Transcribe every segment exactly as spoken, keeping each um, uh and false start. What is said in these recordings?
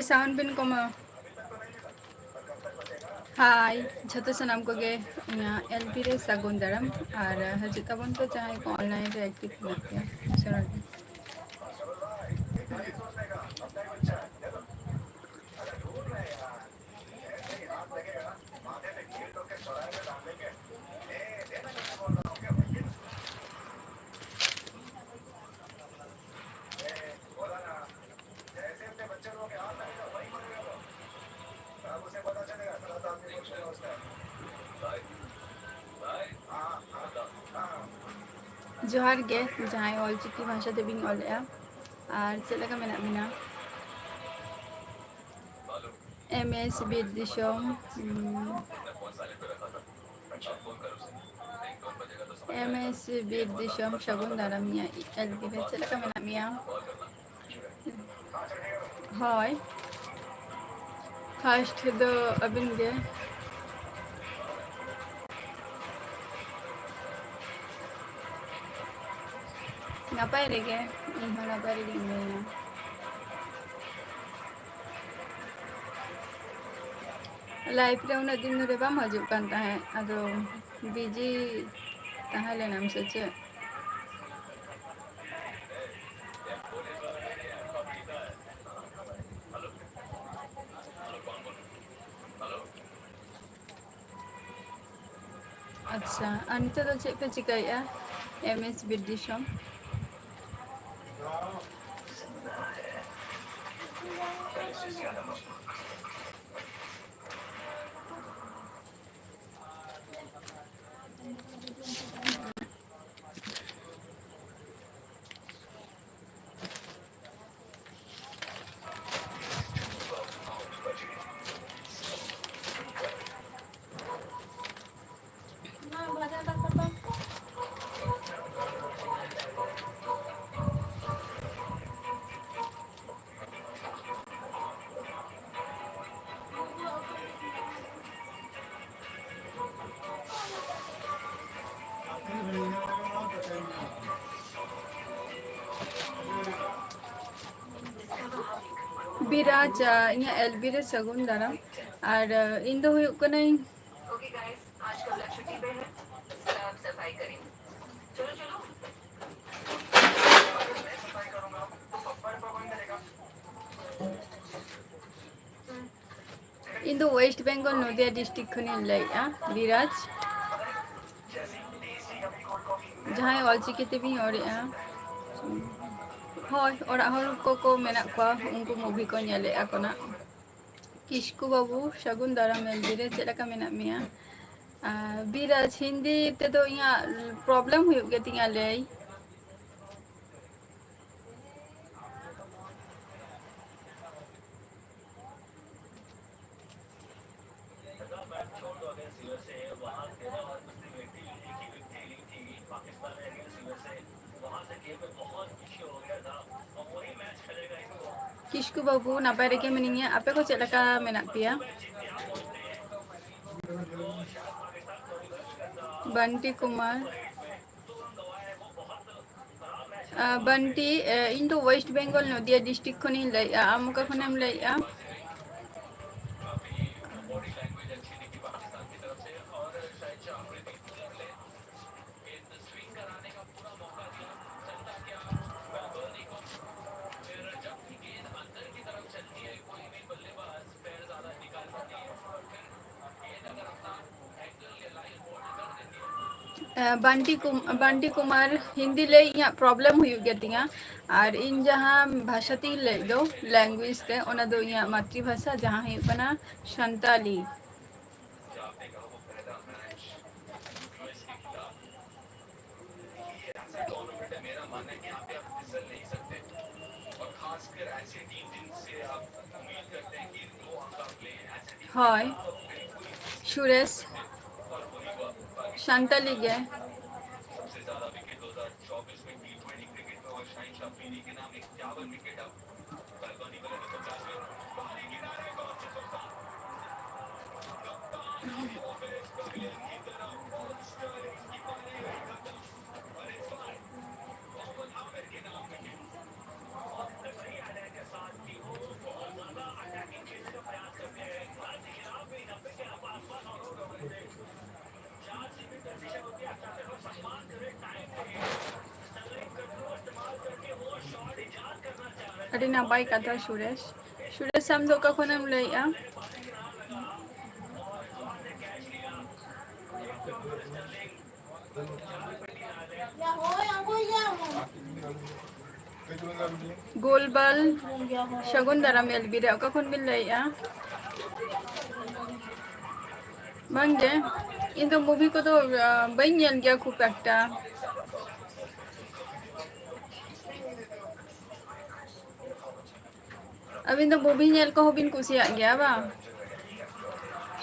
Sound ᱵᱤᱱ ᱠᱚᱢᱟ᱾ ᱦᱟᱭ, ᱡᱷᱚᱛᱚ ᱥᱟᱱᱟᱢ ᱠᱚᱜᱮ ᱤᱧᱟᱹᱜ ᱮᱞ ᱯᱤ ᱨᱮ ᱥᱟᱹᱜᱩᱱ ᱫᱟᱨᱟᱢ᱾ ᱟᱨ ᱦᱤᱡᱩᱜ ᱛᱟᱵᱚᱱ ᱯᱮ ᱡᱟᱦᱟᱸᱭ ᱠᱚ ᱚᱱᱞᱟᱭᱤᱱ ᱨᱮ ᱮᱠᱴᱤᱵᱷ ᱢᱮᱱᱟᱜ ᱯᱮᱭᱟ᱾ ᱥᱟᱱᱟᱢ ᱠᱚ᱾ ᱡᱚᱦᱟᱨ ᱜᱮ ᱡᱟᱦᱟᱸᱭ ᱚᱞᱪᱤᱠᱤ ᱵᱷᱟᱥᱟ ᱛᱮᱵᱤᱱ ᱚᱞᱮᱜᱼᱟ᱾ ᱟᱨ ᱪᱮᱫ ᱞᱮᱠᱟ ᱢᱮᱱᱟᱜ ᱵᱤᱱᱟ? ᱮᱢ ᱮᱥ ᱵᱤᱨ ᱫᱤᱥᱚᱢ, ᱩᱸ, ᱮᱢ ᱮᱥ ᱵᱤᱨ ᱫᱤᱥᱚᱢ, ᱥᱟᱹᱜᱩᱱ ᱫᱟᱨᱟᱢ ᱤᱧᱟᱹᱜ ᱮᱞ ᱯᱤ ᱨᱮ᱾ ᱪᱮᱫ ᱞᱮᱠᱟ ᱢᱮᱱᱟᱜ ᱢᱮᱭᱟ? ᱦᱳᱭ, ᱯᱷᱟᱥᱴ ᱫᱚ ᱟᱹᱵᱤᱱ ᱜᱮ᱾ ᱱᱟᱯᱟᱭ ᱨᱮᱜᱮ, ᱤᱧ ᱦᱚᱸ ᱱᱟᱯᱟᱭ ᱨᱮᱜᱮ ᱢᱤᱱᱟᱹᱧᱟ᱾ ᱞᱟᱭᱤᱵᱷ ᱨᱮ ᱩᱱᱟᱹᱜ ᱫᱤᱱ ᱫᱷᱚᱨᱮ ᱵᱟᱢ ᱦᱤᱡᱩᱜ ᱠᱟᱱ ᱛᱟᱦᱮᱸᱫ, ᱟᱫᱚ ᱵᱤᱡᱤ ᱛᱟᱦᱮᱸ ᱞᱮᱱᱟᱢ ᱥᱮ ᱪᱮᱫ? ᱟᱪᱪᱷᱟ, ᱟᱨ ᱱᱤᱛᱚᱜ ᱫᱚ ᱪᱮᱫ ᱯᱮ ᱪᱤᱠᱟᱹᱭᱮᱫᱼᱟ? ᱮᱢ ᱮᱥ ᱵᱤᱨ ᱫᱤᱥᱚᱢ᱾ ᱵᱤᱨᱟᱡᱽ, ᱟ, ᱤᱧᱟᱹᱜ ᱮᱞ ᱵᱤ ᱨᱮ ᱥᱟᱹᱜᱩᱱ ᱫᱟᱨᱟᱢ᱾ ᱟᱨ, ᱟ, ᱤᱧ ᱫᱚ ᱦᱩᱭᱩᱜ ᱠᱟᱹᱱᱟᱹᱧ ᱤᱧ ᱫᱚ ᱳᱭᱮᱥᱴ ᱵᱮᱝᱜᱚᱞ ᱱᱚᱫᱤᱭᱟ ᱰᱤᱥᱴᱨᱤᱠᱴ ᱠᱷᱚᱱᱤᱧ ᱞᱟᱹᱭᱮᱫᱼᱟ, ᱵᱤᱨᱟᱡᱽ᱾ ᱡᱟᱦᱟᱸᱭ ᱚᱞᱪᱤᱠᱤ ᱛᱮᱵᱤᱱ ᱚᱞᱮᱫᱼᱟ, ᱦᱳᱭ, ᱚᱲᱟᱜ ᱦᱚᱲ ᱠᱚᱠᱚ ᱢᱮᱱᱟᱜ ᱠᱚᱣᱟ, ᱩᱱᱠᱩ ᱢᱩᱵᱷᱤ ᱠᱚ ᱧᱮᱞᱮᱫᱼᱟ ᱠᱚ ᱱᱟᱜ᱾ ᱠᱤᱥᱠᱩ ᱵᱟᱹᱵᱩ, ᱥᱟᱹᱜᱩᱱ ᱫᱟᱨᱟᱢ ᱮᱞ ᱵᱤ ᱨᱮ, ᱪᱮᱫ ᱞᱮᱠᱟ ᱢᱮᱱᱟᱜ ᱢᱮᱭᱟ? ᱟᱨ ᱵᱤᱨᱟᱡᱽ, ᱦᱤᱱᱫᱤ ᱛᱮᱫᱚ ᱤᱧᱟᱹᱜ ᱯᱨᱚᱵᱞᱮᱢ ᱦᱩᱭᱩᱜ ᱜᱮᱛᱤᱧᱟ ᱞᱟᱹᱭ᱾ ᱠᱤᱥᱠᱩ ᱵᱟᱹᱵᱩ, ᱱᱟᱯᱟᱭ ᱨᱮᱜᱮ ᱢᱤᱱᱟᱹᱧᱟ, ᱟᱯᱮ ᱠᱚ ᱪᱮᱫ ᱞᱮᱠᱟ ᱢᱮᱱᱟᱜ ᱯᱮᱭᱟ? ᱵᱟᱱᱴᱤ ᱠᱩᱢᱟᱨ, ᱟ, ᱵᱟᱱᱴᱤ, ᱮ, ᱤᱧ ᱫᱚ ᱳᱭᱮᱥᱴ ᱵᱮᱝᱜᱚᱞ ᱱᱚᱫᱤᱭᱟ ᱰᱤᱥᱴᱨᱤᱠᱴ ᱠᱷᱚᱱᱤᱧ ᱞᱟᱹᱭᱮᱫᱼᱟ᱾ ᱟᱢ ᱚᱠᱟ ᱠᱷᱚᱱᱮᱢ ᱞᱟᱹᱭᱮᱫᱼᱟ? ᱮ, ᱵᱟᱱᱴᱤ ᱠᱩᱢ-, ᱵᱟᱱᱴᱤ ᱠᱩᱢᱟᱨ, ᱦᱤᱱᱫᱤ ᱞᱟᱹᱭ ᱤᱧᱟᱹᱜ ᱯᱨᱚᱵᱞᱮᱢ ᱦᱩᱭᱩᱜ ᱜᱮᱛᱤᱧᱟ᱾ ᱟᱨ ᱤᱧ ᱡᱟᱦᱟᱸ ᱵᱷᱟᱥᱟ ᱛᱤᱧ ᱞᱟᱹᱭ ᱫᱚ, ᱞᱮᱝᱜᱩᱭᱮᱡᱽ ᱛᱮ, ᱚᱱᱟ ᱫᱚ ᱤᱧᱟᱹᱜ ᱢᱟᱛᱨᱤ ᱵᱷᱟᱥᱟ, ᱡᱟᱦᱟᱸ ᱦᱩᱭᱩᱜ ᱠᱟᱱᱟ ᱥᱟᱱᱛᱟᱞᱤ᱾ ᱦᱳᱭ, ᱥᱩᱨᱮᱥ, ᱥᱟᱱᱛᱟᱞᱤ ᱜᱮ᱾ ᱟᱹᱰᱤ ᱱᱟᱯᱟᱭ ᱠᱟᱛᱷᱟ ᱥᱩᱨᱮᱥ᱾ ᱥᱩᱨᱮᱥ, ᱟᱢ ᱫᱚ ᱚᱠᱟ ᱠᱷᱚᱱᱮᱢ ᱞᱟᱹᱭᱮᱜᱼᱟ? ᱜᱳᱞᱵᱟᱞ, ᱥᱟᱹᱜᱩᱱ ᱫᱟᱨᱟᱢ ᱮᱞ ᱵᱤ ᱨᱮ, ᱚᱠᱟ ᱠᱷᱚᱱ ᱵᱤᱱ ᱞᱟᱹᱭᱮᱜᱼᱟ? ᱵᱟᱝᱜᱮ, ᱤᱧ ᱫᱚ movie ᱠᱚᱫᱚ, ᱟᱸ, ᱵᱟᱹᱧ ᱧᱮᱞ ᱜᱮᱭᱟ ᱠᱷᱩᱵ ᱮᱠᱴᱟ᱾ ᱟᱹᱵᱤᱱ ᱫᱚ movie ᱧᱮᱞ ᱠᱚᱦᱚᱸ ᱵᱤᱱ ᱠᱩᱥᱤᱭᱟᱜ ᱜᱮᱭᱟ ᱵᱟᱝ?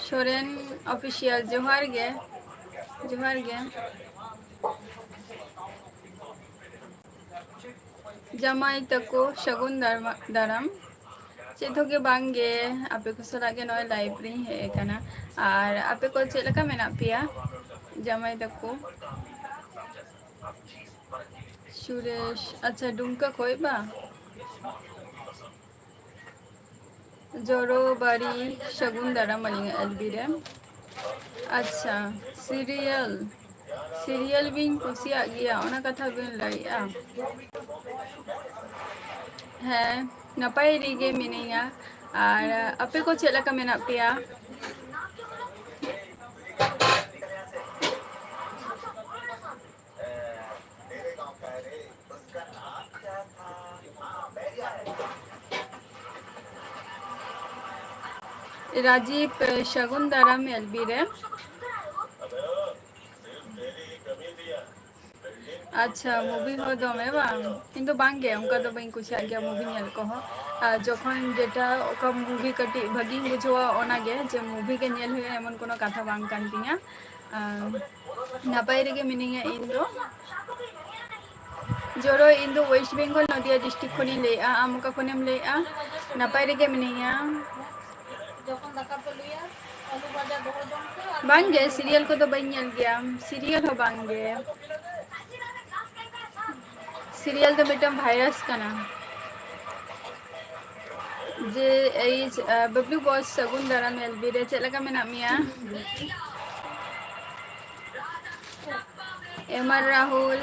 ᱥᱚᱨᱮᱱ Official, ᱡᱚᱦᱟᱨ ᱜᱮ, ᱡᱚᱦᱟᱨ ᱜᱮ᱾ ᱡᱟᱢᱟᱭ ᱛᱟᱠᱚ ᱥᱟᱹᱜᱩᱱ ᱫᱟᱨᱢᱟ-, ᱫᱟᱨᱟᱢ᱾ ᱪᱮᱫ ᱦᱚᱸ ᱜᱮ ᱵᱟᱝ ᱜᱮ, ᱟᱯᱮ ᱠᱚ ᱥᱟᱞᱟᱜ ᱜᱮ ᱱᱚᱜᱼᱚᱭ live ᱨᱤᱧ ᱦᱮᱡ ᱟᱠᱟᱱᱟ᱾ ᱟᱨ ᱟᱯᱮ ᱠᱚ ᱪᱮᱫ ᱞᱮᱠᱟ ᱢᱮᱱᱟᱜ ᱯᱮᱭᱟ, ᱡᱟᱢᱟᱭ ᱛᱟᱠᱚ? ᱥᱩᱨᱮᱥ, ᱟᱪᱪᱷᱟ, ᱰᱩᱢᱠᱟ ᱠᱷᱚᱡ ᱵᱟ? ᱡᱚᱨᱚ ᱵᱟᱹᱲᱤ, ᱥᱟᱹᱜᱩᱱ ᱫᱟᱨᱟᱢ ᱟᱹᱞᱤᱧᱟᱜ ᱮᱞ ᱵᱤ ᱨᱮ᱾ ᱟᱪᱪᱷᱟ, serial, serial ᱵᱤᱱ ᱠᱩᱥᱤᱭᱟᱜ ᱜᱮᱭᱟ, ᱚᱱᱟ ᱠᱟᱛᱷᱟ ᱵᱤᱱ ᱞᱟᱹᱭᱮᱜᱼᱟ? ᱦᱮᱸ, ᱱᱟᱯᱟᱭ ᱨᱮᱜᱮ ᱢᱤᱱᱟᱹᱧᱟ᱾ ᱟᱨ ᱟᱯᱮ ᱠᱚ ᱪᱮᱫ ᱞᱮᱠᱟ ᱢᱮᱱᱟᱜ ᱯᱮᱭᱟ? ᱨᱟᱡᱤᱵ, ᱥᱟᱹᱜᱩᱱ ᱫᱟᱨᱟᱢ ᱮᱞ ᱵᱤ ᱨᱮ᱾ ᱟᱪᱪᱷᱟ, movie ᱦᱚᱸ ᱫᱚᱢᱮ ᱵᱟᱝ? ᱤᱧ ᱫᱚ ᱵᱟᱝ ᱜᱮ, ᱚᱱᱠᱟ ᱫᱚ ᱵᱟᱹᱧ ᱠᱩᱥᱤᱭᱟᱜ ᱜᱮᱭᱟ movie ᱧᱮᱞ ᱠᱚᱦᱚᱸ᱾ ᱟᱨ ᱡᱚᱠᱷᱚᱱ ᱡᱮᱴᱟ ᱚᱠᱟ movie ᱠᱟᱹᱴᱤᱡ ᱵᱷᱟᱹᱜᱤᱧ ᱵᱩᱡᱷᱟᱹᱣᱟ, ᱚᱱᱟ ᱜᱮ, ᱡᱮ movie ᱜᱮ ᱧᱮᱞ ᱦᱩᱭᱩᱜᱼᱟ, ᱮᱢᱚᱱ ᱠᱳᱱᱳ ᱠᱟᱛᱷᱟ ᱵᱟᱝ ᱠᱟᱱ ᱛᱤᱧᱟ᱾ ᱟᱨ ᱱᱟᱯᱟᱭ ᱨᱮᱜᱮ ᱢᱤᱱᱟᱹᱧᱟ ᱤᱧ ᱫᱚ᱾ ᱡᱚᱨᱚ, ᱤᱧ ᱫᱚ West Bengal, ᱱᱚᱫᱤᱭᱟ district ᱠᱷᱚᱱᱤᱧ ᱞᱟᱹᱭᱮᱜᱼᱟ᱾ ᱟᱢ ᱚᱠᱟ ᱠᱷᱚᱱᱮᱢ ᱞᱟᱹᱭᱮᱜᱼᱟ? ᱱᱟᱯᱟᱭ ᱨᱮᱜᱮ ᱢᱤᱱᱟᱹᱧᱟ᱾ ᱡᱚᱠᱷᱚᱱ ᱫᱟᱠᱟ ᱯᱮ ᱞᱩᱭᱟ, ᱟᱹᱞᱩ ᱵᱷᱟᱡᱟ ᱫᱚᱦᱚ ᱡᱚᱝ ᱯᱮ ᱟᱨ ᱵᱟᱝ ᱜᱮ, serial ᱠᱚᱫᱚ ᱵᱟᱹᱧ ᱧᱮᱞ ᱜᱮᱭᱟ, serial ᱦᱚᱸ ᱵᱟᱝ ᱜᱮ᱾ Serial ᱫᱚ ᱢᱤᱫᱴᱟᱝ virus ᱠᱟᱱᱟ᱾ ᱡᱮ ᱮᱭᱤᱪ, ᱟᱸ, ᱵᱟᱵᱞᱩ ᱵᱚᱥ, ᱥᱟᱹᱜᱩᱱ ᱫᱟᱨᱟᱢ ᱮᱞ ᱵᱤ ᱨᱮ, ᱪᱮᱫ ᱞᱮᱠᱟ ᱢᱮᱱᱟᱜ ᱢᱮᱭᱟ? ᱮᱢ ᱟᱨ ᱨᱟᱦᱩᱞ,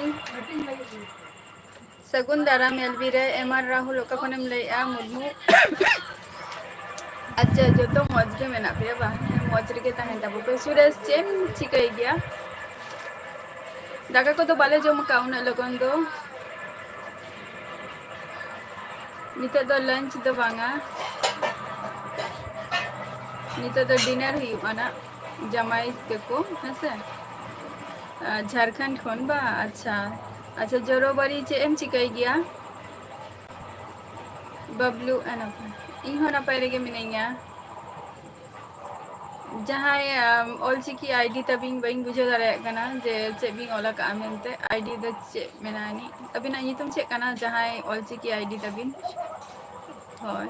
ᱥᱟᱹᱜᱩᱱ ᱫᱟᱨᱟᱢ ᱮᱞ ᱵᱤ ᱨᱮ᱾ ᱮᱢ ᱟᱨ ᱨᱟᱦᱩᱞ, ᱚᱠᱟ ᱠᱷᱚᱱᱮᱢ ᱞᱟᱹᱭᱮᱜᱼᱟ? ᱢᱩᱨᱢᱩ᱾ ᱟᱪᱪᱷᱟ, ᱡᱚᱛᱚ ᱢᱚᱡᱽ ᱜᱮ ᱢᱮᱱᱟᱜ ᱯᱮᱭᱟ ᱵᱟᱝ? ᱦᱮᱸ, ᱢᱚᱡᱽ ᱨᱮᱜᱮ ᱛᱟᱦᱮᱱ ᱛᱟᱵᱚ ᱯᱮ᱾ ᱥᱩᱨᱮᱥ, ᱪᱮᱫ ᱮᱢ ᱪᱤᱠᱟᱹᱭ ᱜᱮᱭᱟ? ᱫᱟᱠᱟ ᱠᱚᱫᱚ ᱵᱟᱞᱮ ᱡᱚᱢ ᱟᱠᱟᱫ ᱩᱱᱟᱹᱜ ᱞᱚᱜᱚᱱ ᱫᱚ᱾ ᱱᱤᱛᱚᱜ ᱫᱚ ᱞᱟᱧᱪ ᱫᱚ ᱵᱟᱝᱟ, ᱱᱤᱛᱚᱜ ᱫᱚ ᱰᱤᱱᱟᱨ ᱦᱩᱭᱩᱜᱼᱟ ᱱᱟᱜ, ᱡᱟᱢᱟᱭ ᱛᱟᱠᱚ, ᱦᱮᱸᱥᱮ? ᱟᱨ ᱡᱷᱟᱲᱠᱷᱚᱸᱰ ᱠᱷᱚᱱ ᱵᱟ? ᱟᱪᱪᱷᱟ, ᱟᱪᱪᱷᱟ, ᱡᱚᱨᱚᱵᱟᱨᱤ, ᱪᱮᱫ ᱮᱢ ᱪᱤᱠᱟᱹᱭ ᱜᱮᱭᱟ? ᱵᱟᱵᱞᱩ, ᱟᱨ ᱱᱟᱯᱟᱭ, ᱤᱧ ᱦᱚᱸ ᱱᱟᱯᱟᱭ ᱨᱮᱜᱮ ᱢᱤᱱᱟᱹᱧᱟ᱾ ᱡᱟᱦᱟᱸᱭ, ᱟᱢ, ᱚᱞᱪᱤᱠᱤ ᱟᱭᱰᱤ ᱛᱟᱵᱤᱱ, ᱵᱟᱹᱧ ᱵᱩᱡᱷᱟᱹᱣ ᱫᱟᱲᱮᱭᱟᱜ ᱠᱟᱱᱟ ᱡᱮ ᱪᱮᱫ ᱵᱤᱱ ᱚᱞ ᱟᱠᱟᱜᱼᱟ ᱢᱮᱱᱛᱮ᱾ ᱟᱭᱰᱤ ᱫᱚ ᱪᱮᱫ ᱢᱮᱱᱟᱜᱼᱟ ᱟᱹᱱᱤᱡ? ᱟᱹᱵᱤᱱᱟᱜ ᱧᱩᱛᱩᱢ ᱪᱮᱫ ᱠᱟᱱᱟ? ᱡᱟᱦᱟᱸᱭ ᱚᱞᱪᱤᱠᱤ ᱟᱭᱰᱤ ᱛᱟᱵᱤᱱ᱾ ᱦᱳᱭ᱾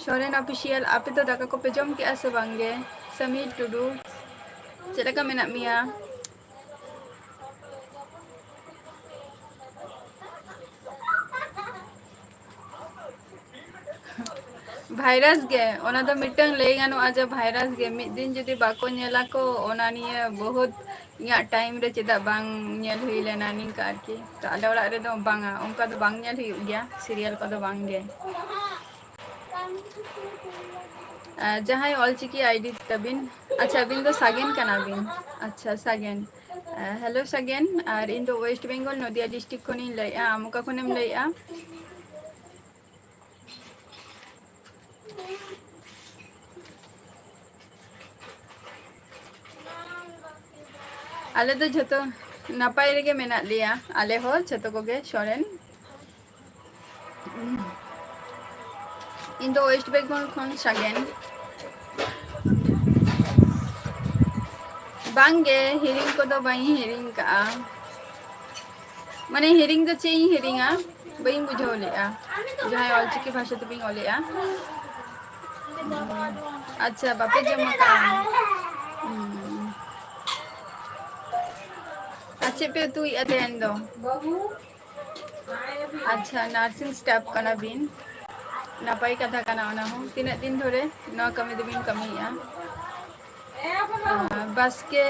ᱥᱚᱨᱮᱱ ᱚᱯᱷᱤᱥᱤᱭᱟᱞ, ᱟᱯᱮ ᱫᱚ ᱫᱟᱠᱟ ᱠᱚᱯᱮ ᱡᱚᱢ ᱠᱮᱜᱼᱟ ᱥᱮ ᱵᱟᱝ ᱜᱮ? ᱥᱟᱢᱤᱨ ᱴᱩᱰᱩ, ᱪᱮᱫ ᱞᱮᱠᱟ ᱢᱮᱱᱟᱜ ᱢᱮᱭᱟ? ᱵᱷᱟᱭᱨᱟᱥ ᱜᱮ, ᱚᱱᱟ ᱫᱚ ᱢᱤᱫᱴᱟᱝ ᱞᱟᱹᱭ ᱜᱟᱱᱚᱜᱼᱟ ᱡᱮ ᱵᱷᱟᱭᱨᱟᱥ ᱜᱮ᱾ ᱢᱤᱫ ᱫᱤᱱ ᱡᱩᱫᱤ ᱵᱟᱠᱚ ᱧᱮᱞᱟ ᱠᱚ, ᱚᱱᱟ ᱱᱤᱭᱟᱹ ᱵᱚᱦᱩᱛ ᱤᱧᱟᱹᱜ ᱴᱟᱭᱤᱢ ᱨᱮ ᱪᱮᱫᱟᱜ ᱵᱟᱝ ᱧᱮᱞ ᱦᱩᱭ ᱞᱮᱱᱟ ᱱᱤᱝᱠᱟ ᱟᱨᱠᱤ᱾ ᱛᱚ ᱟᱞᱮ ᱚᱲᱟᱜ ᱨᱮᱫᱚ ᱵᱟᱝᱟ, ᱚᱱᱠᱟ ᱫᱚ ᱵᱟᱝ ᱧᱮᱞ ᱦᱩᱭᱩᱜ ᱜᱮᱭᱟ, ᱥᱤᱨᱤᱭᱟᱞ ᱠᱚᱫᱚ ᱵᱟᱝ ᱜᱮ᱾ ᱟᱨ ᱡᱟᱦᱟᱸᱭ ᱚᱞᱪᱤᱠᱤ ᱟᱭᱰᱤ ᱛᱟᱵᱤᱱ, ᱟᱪᱪᱷᱟ, ᱟᱹᱵᱤᱱ ᱫᱚ ᱥᱟᱜᱮᱱ ᱠᱟᱱᱟ ᱵᱤᱱ? ᱟᱪᱪᱷᱟ, ᱥᱟᱜᱮᱱ᱾ ᱦᱮᱞᱳ ᱥᱟᱜᱮᱱ, ᱟᱨ ᱤᱧ ᱫᱚ ᱳᱭᱮᱥᱴ ᱵᱮᱝᱜᱚᱞ ᱱᱚᱫᱤᱭᱟ ᱰᱤᱥᱴᱨᱤᱠᱴ ᱠᱷᱚᱱᱤᱧ ᱞᱟᱹᱭᱮᱫᱼᱟ᱾ ᱟᱢ ᱚᱠᱟ ᱠᱷᱚᱱᱮᱢ ᱞᱟᱹᱭᱮᱫᱼᱟ? ᱟᱞᱮ ᱫᱚ ᱡᱷᱚᱛᱚ ᱱᱟᱯᱟᱭ ᱨᱮᱜᱮ ᱢᱮᱱᱟᱜ ᱞᱮᱭᱟ, ᱟᱞᱮ ᱦᱚᱸ ᱡᱷᱚᱛᱚ ᱠᱚᱜᱮ ᱥᱚᱨᱮᱱ᱾ ᱤᱧ ᱫᱚ ᱳᱭᱮᱥᱴ ᱵᱮᱝᱜᱚᱞ ᱠᱷᱚᱱ ᱥᱟᱜᱮᱱ᱾ ᱵᱟᱝᱜᱮ, ᱦᱤᱲᱤᱧ ᱠᱚᱫᱚ ᱵᱟᱹᱧ ᱦᱤᱲᱤᱧ ᱠᱟᱜᱼᱟ᱾ ᱢᱟᱱᱮ ᱦᱤᱲᱤᱧ ᱫᱚ ᱪᱮᱫ ᱤᱧ ᱦᱤᱲᱤᱧᱟ, ᱵᱟᱹᱧ ᱵᱩᱡᱷᱟᱹᱣ ᱞᱮᱜᱼᱟ ᱡᱟᱦᱟᱸᱭ ᱚᱞᱪᱤᱠᱤ ᱵᱷᱟᱥᱟ ᱛᱮᱵᱤᱱ ᱚᱞᱮᱜᱼᱟ᱾ ᱟᱪᱪᱷᱟ, ᱵᱟᱯᱮ ᱡᱚᱢ ᱟᱠᱟᱜᱼᱟ? ᱦᱩᱸ᱾ ᱟᱨ ᱪᱮᱫ ᱯᱮ ᱩᱛᱩᱭᱮᱫᱼᱟ ᱛᱮᱦᱮᱧ ᱫᱚ? ᱟᱪᱪᱷᱟ, nursing staff ᱠᱟᱱᱟ ᱵᱤᱱ, ᱱᱟᱯᱟᱭ ᱠᱟᱛᱷᱟ ᱠᱟᱱᱟ ᱚᱱᱟ ᱦᱚᱸ᱾ ᱛᱤᱱᱟᱹᱜ ᱫᱤᱱ ᱫᱷᱚᱨᱮ ᱱᱚᱣᱟ ᱠᱟᱹᱢᱤ ᱫᱚᱵᱤᱱ ᱠᱟᱹᱢᱤᱭᱮᱫᱼᱟ? ᱟᱨ ᱵᱟᱥᱠᱮ,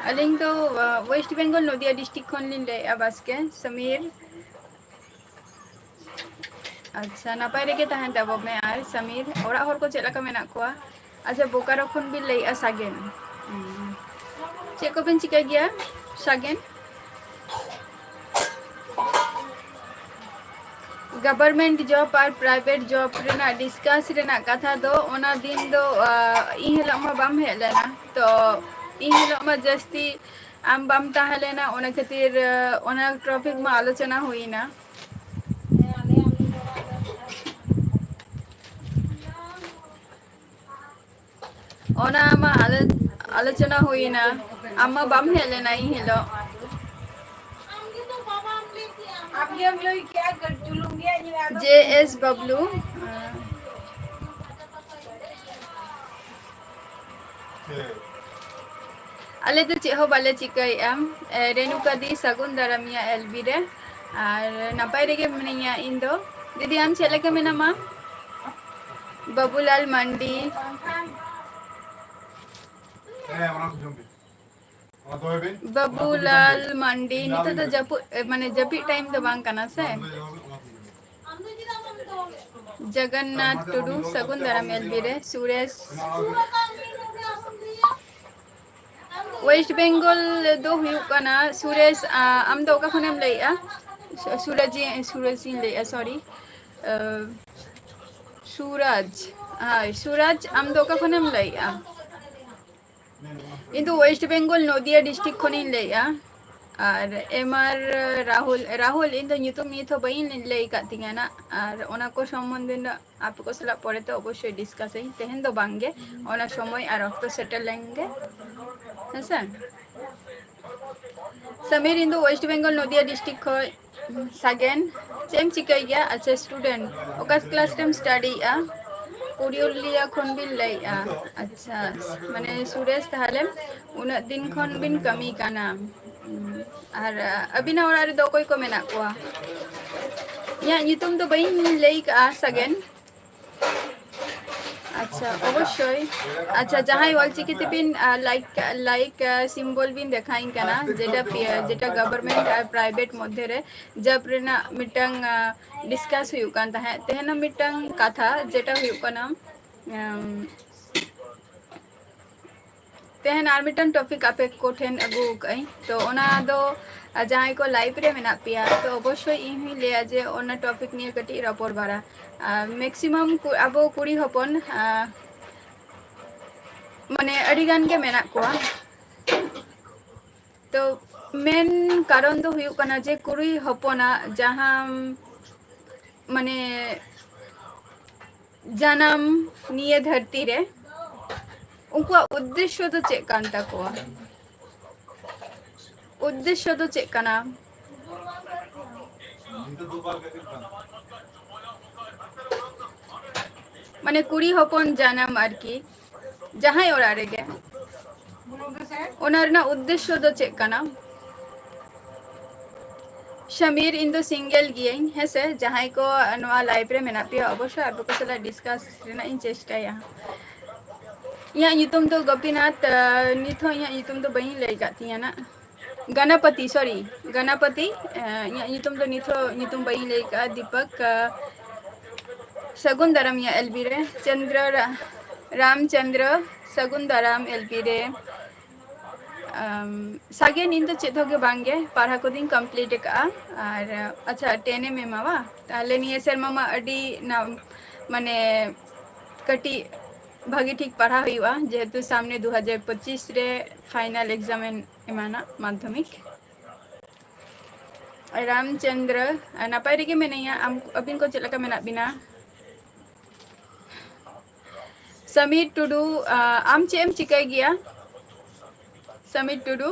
ᱟᱹᱞᱤᱧ ᱫᱚ, ᱟ, West Bengal ᱱᱚᱫᱤᱭᱟ district ᱠᱷᱚᱱ ᱞᱤᱧ ᱞᱟᱹᱭᱮᱫᱼᱟ, ᱵᱟᱥᱠᱮ ᱥᱟᱢᱤᱨ᱾ ᱟᱪᱪᱷᱟ, ᱱᱟᱯᱟᱭ ᱨᱮᱜᱮ ᱛᱟᱦᱮᱱ ᱛᱟᱵᱚ ᱢᱮ᱾ ᱟᱨ ᱥᱟᱢᱤᱨ, ᱚᱲᱟᱜ ᱦᱚᱲ ᱠᱚ ᱪᱮᱫ ᱞᱮᱠᱟ ᱢᱮᱱᱟᱜ ᱠᱚᱣᱟ? ᱟᱪᱪᱷᱟ, ᱵᱳᱠᱟᱨᱳ ᱠᱷᱚᱱ ᱵᱤᱱ ᱞᱟᱹᱭᱮᱫᱼᱟ ᱥᱟᱜᱮᱱ᱾ ᱦᱩᱸ᱾ ᱪᱮᱫ ᱠᱚᱵᱤᱱ ᱪᱤᱠᱟᱹᱭ ᱜᱮᱭᱟ ᱥᱟᱜᱮᱱ? Government job ᱟᱨ private job ᱨᱮᱱᱟᱜ discuss ᱨᱮᱱᱟᱜ ᱠᱟᱛᱷᱟ ᱫᱚ, ᱚᱱᱟ ᱫᱤᱱ ᱫᱚ, ᱟ, ᱤᱧ ᱦᱤᱞᱳᱜ ᱢᱟ ᱵᱟᱢ ᱦᱮᱡ ᱞᱮᱱᱟ᱾ ᱛᱚ, ᱤᱧ ᱦᱤᱞᱳᱜ ᱢᱟ ᱡᱟᱹᱥᱛᱤ ᱟᱢ ᱵᱟᱢ ᱛᱟᱦᱮᱸ ᱞᱮᱱᱟ, ᱚᱱᱟ ᱠᱷᱟᱹᱛᱤᱨ, ᱟ, ᱚᱱᱟ topic ᱢᱟ ᱟᱞᱳᱪᱚᱱᱟ ᱦᱩᱭᱱᱟ᱾ ᱚᱱᱟ ᱢᱟ ᱟᱞᱮ ᱟᱞᱳᱪᱚᱱᱟ ᱦᱩᱭᱱᱟ, ᱟᱢ ᱢᱟ ᱵᱟᱢ ᱦᱮᱡ ᱞᱮᱱᱟ ᱤᱧ ᱦᱤᱞᱳᱜ᱾ ᱡᱮ ᱮᱥ ᱵᱟᱵᱞᱩ᱾ ᱟᱞᱮ ᱫᱚ ᱪᱮᱫ ᱦᱚᱸ ᱵᱟᱞᱮ ᱪᱤᱠᱟᱹᱭᱮᱫᱼᱟ᱾ ᱮ, ᱨᱮᱱᱩᱠᱟ ᱫᱤ, ᱥᱟᱹᱜᱩᱱ ᱫᱟᱨᱟᱢᱤᱭᱟ ᱮᱞ ᱵᱤ ᱨᱮ᱾ ᱟᱨ ᱱᱟᱯᱟᱭ ᱨᱮᱜᱮ ᱢᱤᱱᱟᱹᱧᱟ ᱤᱧ ᱫᱚ᱾ ᱫᱤᱫᱤ, ᱟᱢ ᱪᱮᱫ ᱞᱮᱠᱟ ᱢᱮᱱᱟᱢᱟ? ᱵᱟᱹᱵᱩᱞᱟᱞ ᱢᱟᱱᱰᱤ᱾ ᱵᱟᱹᱵᱩᱞᱟᱞ ᱢᱟᱱᱰᱤ, ᱱᱤᱛᱚᱜ ᱫᱚ ᱡᱟᱹᱯᱩᱫ, ᱮ, ᱢᱟᱱᱮ ᱡᱟᱹᱯᱤᱫ time ᱫᱚ ᱵᱟᱝ ᱠᱟᱱᱟ ᱥᱮ? ᱡᱚᱜᱚᱱᱱᱟᱛᱷ ᱴᱩᱰᱩ, ᱥᱟᱹᱜᱩᱱ ᱫᱟᱨᱟᱢ ᱮᱞ ᱵᱤ ᱨᱮ, ᱥᱩᱨᱮᱥ᱾ West Bengal ᱫᱚ ᱦᱩᱭᱩᱜ ᱠᱟᱱᱟ, ᱥᱩᱨᱮᱥ, ᱟ, ᱟᱢ ᱫᱚ ᱚᱠᱟ ᱠᱷᱚᱱᱮᱢ ᱞᱟᱹᱭᱮᱜᱼᱟ? ᱥᱩ-, ᱥᱩᱨᱟᱡᱽ, ᱥᱩᱨᱟᱡᱽ ᱤᱧ ᱞᱟᱹᱭᱮᱜᱼᱟ, sorry. ᱟ, ᱥᱩᱨᱟᱡᱽ, ᱦᱳᱭ, ᱥᱩᱨᱟᱡᱽ, ᱟᱢ ᱫᱚ ᱚᱠᱟ ᱠᱷᱚᱱᱮᱢ ᱞᱟᱹᱭᱮᱜᱼᱟ? ᱤᱧ ᱫᱚ West Bengal ᱱᱚᱫᱤᱭᱟ district ᱠᱷᱚᱱᱤᱧ ᱞᱟᱹᱭᱮᱜᱼᱟ᱾ ᱟᱨ ᱮᱢ ᱟᱨ ᱨᱟᱦᱩᱞ, ᱨᱟᱦᱩᱞ, ᱤᱧ ᱫᱚ ᱧᱩᱛᱩᱢ ᱱᱤᱛ ᱦᱚᱸ ᱵᱟᱹᱧ ᱞᱟᱹᱭ ᱟᱠᱟᱫ ᱛᱤᱧᱟᱹ ᱱᱟᱜ, ᱟᱨ ᱚᱱᱟ ᱠᱚ ᱥᱚᱢᱵᱚᱱᱫᱷᱮ ᱱᱟᱜ ᱟᱯᱮ ᱠᱚ ᱥᱟᱞᱟᱜ ᱯᱚᱨᱮ ᱛᱮ ᱚᱵᱚᱥᱥᱳᱭ discuss ᱟᱹᱧ, ᱛᱮᱦᱮᱧ ᱫᱚ ᱵᱟᱝ ᱜᱮ, ᱚᱱᱟ ᱥᱚᱢᱚᱭ ᱟᱨ ᱚᱠᱛᱚ ᱥᱮᱴᱮᱨ ᱞᱮᱱ ᱜᱮ, ᱦᱮᱸᱥᱮ᱾ ᱥᱟᱢᱤᱨ, ᱤᱧ ᱫᱚ West Bengal ᱱᱚᱫᱤᱭᱟ district ᱠᱷᱚᱡ᱾ ᱥᱟᱜᱮᱱ, ᱪᱮᱫ ᱮᱢ ᱪᱤᱠᱟᱹᱭ ᱜᱮᱭᱟ? ᱟᱪᱪᱷᱟ, student᱾ ᱚᱠᱟ class ᱨᱮᱢ studyᱭᱮᱜᱼᱟ? ᱯᱩᱨᱩᱞᱤᱭᱟ ᱠᱷᱚᱱ ᱵᱤᱱ ᱞᱟᱹᱭᱮᱜᱼᱟ᱾ ᱟᱪᱪᱷᱟ, ᱢᱟᱱᱮ ᱥᱩᱨᱮᱥ, ᱛᱟᱦᱞᱮ ᱩᱱᱟᱹᱜ ᱫᱤᱱ ᱠᱷᱚᱱ ᱵᱤᱱ ᱠᱟᱹᱢᱤ ᱠᱟᱱᱟ᱾ ᱟᱨ, ᱟ, ᱟᱹᱵᱤᱱᱟᱜ ᱚᱲᱟᱜ ᱨᱮᱫᱚ ᱚᱠᱚᱭ ᱠᱚ ᱢᱮᱱᱟᱜ ᱠᱚᱣᱟ? ᱤᱧᱟᱹᱜ ᱧᱩᱛᱩᱢ ᱫᱚ ᱵᱟᱹᱧ ᱞᱟᱹᱭ ᱠᱟᱜᱼᱟ, ᱥᱟᱜᱮᱱ᱾ ᱟᱪᱪᱷᱟ, ᱚᱵᱚᱥᱥᱳᱭ᱾ ᱟᱪᱪᱷᱟ, ᱡᱟᱦᱟᱸᱭ ᱚᱞᱪᱤᱠᱤ ᱛᱮᱵᱤᱱ, ᱟ, ᱞᱟᱭᱤᱠ, ᱞᱟᱭᱤᱠ, ᱟ, ᱥᱤᱢᱵᱚᱞ ᱵᱤᱱ ᱫᱮᱠᱷᱟᱣᱤᱧ ᱠᱟᱱᱟ, ᱡᱮᱴᱟ ᱯᱤ-, ᱡᱮᱴᱟ ᱜᱚᱵᱷᱚᱨᱢᱮᱱᱴ ᱟᱨ ᱯᱨᱟᱭᱵᱷᱮᱴ ᱢᱚᱫᱽᱫᱷᱮ ᱨᱮ ᱡᱚᱵ ᱨᱮᱱᱟᱜ ᱢᱤᱫᱴᱟᱝ, ᱟ, ᱰᱤᱥᱠᱟᱥ ᱦᱩᱭᱩᱜ ᱠᱟᱱ ᱛᱟᱦᱮᱸᱫ᱾ ᱛᱮᱦᱮᱧ ᱢᱤᱫᱴᱟᱝ ᱠᱟᱛᱷᱟ, ᱡᱮᱴᱟ ᱦᱩᱭᱩᱜ ᱠᱟᱱᱟ, ᱟᱢ, ᱛᱮᱦᱮᱧ ᱟᱨ ᱢᱤᱫᱴᱟᱝ ᱴᱚᱯᱤᱠ ᱟᱯᱮ ᱠᱚᱴᱷᱮᱱ ᱟᱹᱜᱩ ᱟᱠᱟᱫᱟᱹᱧ᱾ ᱛᱚ, ᱚᱱᱟ ᱫᱚ, ᱟ, ᱡᱟᱦᱟᱸᱭ ᱠᱚ ᱞᱟᱭᱤᱵᱷ ᱨᱮ ᱢᱮᱱᱟᱜ ᱯᱮᱭᱟ, ᱛᱚ, ᱚᱵᱚᱥᱥᱳᱭ ᱤᱧ ᱦᱚᱸᱧ ᱞᱟᱹᱭᱟ ᱡᱮ ᱚᱱᱟ ᱴᱚᱯᱤᱠ ᱱᱤᱭᱮ ᱠᱟᱹᱴᱤᱡ ᱨᱚᱯᱚᱲ ᱵᱟᱲᱟ᱾ ᱟ, ᱢᱮᱠᱥᱤᱢᱟᱢ ᱠᱩ-, ᱟᱵᱚ ᱠᱩᱲᱤ ᱦᱚᱯᱚᱱ, ᱟ, ᱢᱟᱱᱮ, ᱟᱹᱰᱤ ᱜᱟᱱ ᱜᱮ ᱢᱮᱱᱟᱜ ᱠᱚᱣᱟ᱾ ᱛᱚ, ᱢᱮᱱ ᱠᱟᱨᱚᱱ ᱫᱚ ᱦᱩᱭᱩᱜ ᱠᱟᱱᱟ ᱡᱮ ᱠᱩᱲᱤ ᱦᱚᱯᱚᱱᱟᱜ ᱡᱟᱦᱟᱸ, ᱢᱟᱱᱮ, ᱡᱟᱱᱟᱢ ᱱᱤᱭᱟᱹ ᱫᱷᱟᱹᱨᱛᱤ ᱨᱮ, ᱩᱱᱠᱩᱣᱟᱜ ᱩᱫᱽᱫᱮᱥᱥᱚ ᱫᱚ ᱪᱮᱫ ᱠᱟᱱ ᱛᱟᱠᱚᱣᱟ? ᱩᱫᱽᱫᱮᱥᱥᱚ ᱫᱚ ᱪᱮᱫ ᱠᱟᱱᱟ? ᱢᱟᱱᱮ, ᱠᱩᱲᱤ ᱦᱚᱯᱚᱱ ᱡᱟᱱᱟᱢ ᱟᱨᱠᱤ, ᱡᱟᱦᱟᱸᱭ ᱚᱲᱟᱜ ᱨᱮᱜᱮ, ᱚᱱᱟ ᱨᱮᱱᱟᱜ ᱩᱫᱽᱫᱮᱥᱥᱚ ᱫᱚ ᱪᱮᱫ ᱠᱟᱱᱟ? ᱥᱟᱢᱤᱨ, ᱤᱧ ᱫᱚ ᱥᱤᱝᱜᱮᱞ ᱜᱤᱭᱟᱹᱧ, ᱦᱮᱸ ᱥᱮ? ᱡᱟᱦᱟᱸᱭ ᱠᱚ ᱱᱚᱣᱟ ᱞᱟᱭᱤᱵᱷ ᱨᱮ ᱢᱮᱱᱟᱜ ᱯᱮᱭᱟ, ᱚᱵᱚᱥᱥᱳᱭ ᱟᱯᱮ ᱠᱚ ᱥᱟᱞᱟᱜ ᱰᱤᱥᱠᱟᱥ ᱨᱮᱱᱟᱜ ᱤᱧ ᱪᱮᱥᱴᱟᱭᱟ᱾ ᱤᱧᱟᱹᱜ ᱧᱩᱛᱩᱢ ᱫᱚ ᱜᱳᱯᱤᱱᱟᱛᱷ, ᱟᱨ ᱱᱤᱛ ᱦᱚᱸ ᱤᱧᱟᱹᱜ ᱧᱩᱛᱩᱢ ᱫᱚ ᱵᱟᱹᱧ ᱞᱟᱹᱭ ᱠᱟᱜ ᱛᱤᱧᱟᱹ ᱱᱟᱜ᱾ ᱜᱟᱱᱟᱯᱟᱛᱤ, ᱥᱚᱨᱤ, ᱜᱟᱱᱟᱯᱟᱛᱤ᱾ ᱮ, ᱤᱧᱟᱹᱜ ᱧᱩᱛᱩᱢ ᱫᱚ ᱱᱤᱛ ᱦᱚᱸ ᱧᱩᱛᱩᱢ ᱵᱟᱹᱧ ᱞᱟᱹᱭ ᱠᱟᱜᱼᱟ᱾ ᱫᱤᱯᱚᱠ, ᱮ, ᱥᱟᱹᱜᱩᱱ ᱫᱟᱨᱟᱢ ᱤᱧᱟᱹᱜ ᱮᱞ ᱵᱤ ᱨᱮ᱾ ᱪᱚᱱᱫᱨᱚ ᱨᱟ-, ᱨᱟᱢᱪᱚᱱᱫᱨᱚ, ᱥᱟᱹᱜᱩᱱ ᱫᱟᱨᱟᱢ ᱮᱞ ᱵᱤ ᱨᱮ᱾ ᱟᱢ, ᱥᱟᱜᱮᱱ, ᱤᱧ ᱫᱚ ᱪᱮᱫ ᱦᱚᱸ ᱜᱮ ᱵᱟᱝ ᱜᱮ, ᱯᱟᱲᱦᱟᱣ ᱠᱚᱫᱚᱧ ᱠᱚᱢᱯᱞᱤᱴ ᱟᱠᱟᱜᱼᱟ᱾ ᱟᱨ, ᱟᱪᱪᱷᱟ, ᱴᱮᱱ ᱮᱢ ᱮᱢᱟ ᱵᱟ? ᱛᱟᱦᱞᱮ ᱱᱤᱭᱟᱹ ᱥᱮᱨᱢᱟ ᱢᱟ ᱟᱹᱰᱤ ᱱᱟ-, ᱢᱟᱱᱮ, ᱠᱟᱹᱴᱤᱡ ᱵᱷᱟᱜᱮ ᱴᱷᱤᱠ ᱯᱟᱲᱦᱟᱣ ᱦᱩᱭᱩᱜᱼᱟ, ᱡᱮᱦᱮᱛᱩ ᱥᱟᱢᱱᱮ ᱫᱩ ᱦᱟᱡᱟᱨ ᱯᱚᱸᱪᱤᱥ ᱨᱮ ᱯᱷᱟᱭᱱᱟᱞ ᱮᱠᱡᱟᱢ ᱮᱢ ᱮᱢᱟᱱᱟ, ᱢᱟᱫᱽᱫᱷᱚᱢᱤᱠ᱾ ᱨᱟᱢᱪᱚᱱᱫᱨᱚ, ᱱᱟᱯᱟᱭ ᱨᱮᱜᱮ ᱢᱮᱱᱟᱭᱟ᱾ ᱟᱢ, ᱟᱹᱵᱤᱱ ᱠᱚ ᱪᱮᱫ ᱞᱮᱠᱟ ᱢᱮᱱᱟᱜ ᱵᱤᱱᱟ? ᱥᱟᱢᱤᱨ ᱴᱩᱰᱩ, ᱟ, ᱟᱢ ᱪᱮᱫ ᱮᱢ ᱪᱤᱠᱟᱹᱭ ᱜᱮᱭᱟ? ᱥᱟᱢᱤᱨ ᱴᱩᱰᱩ᱾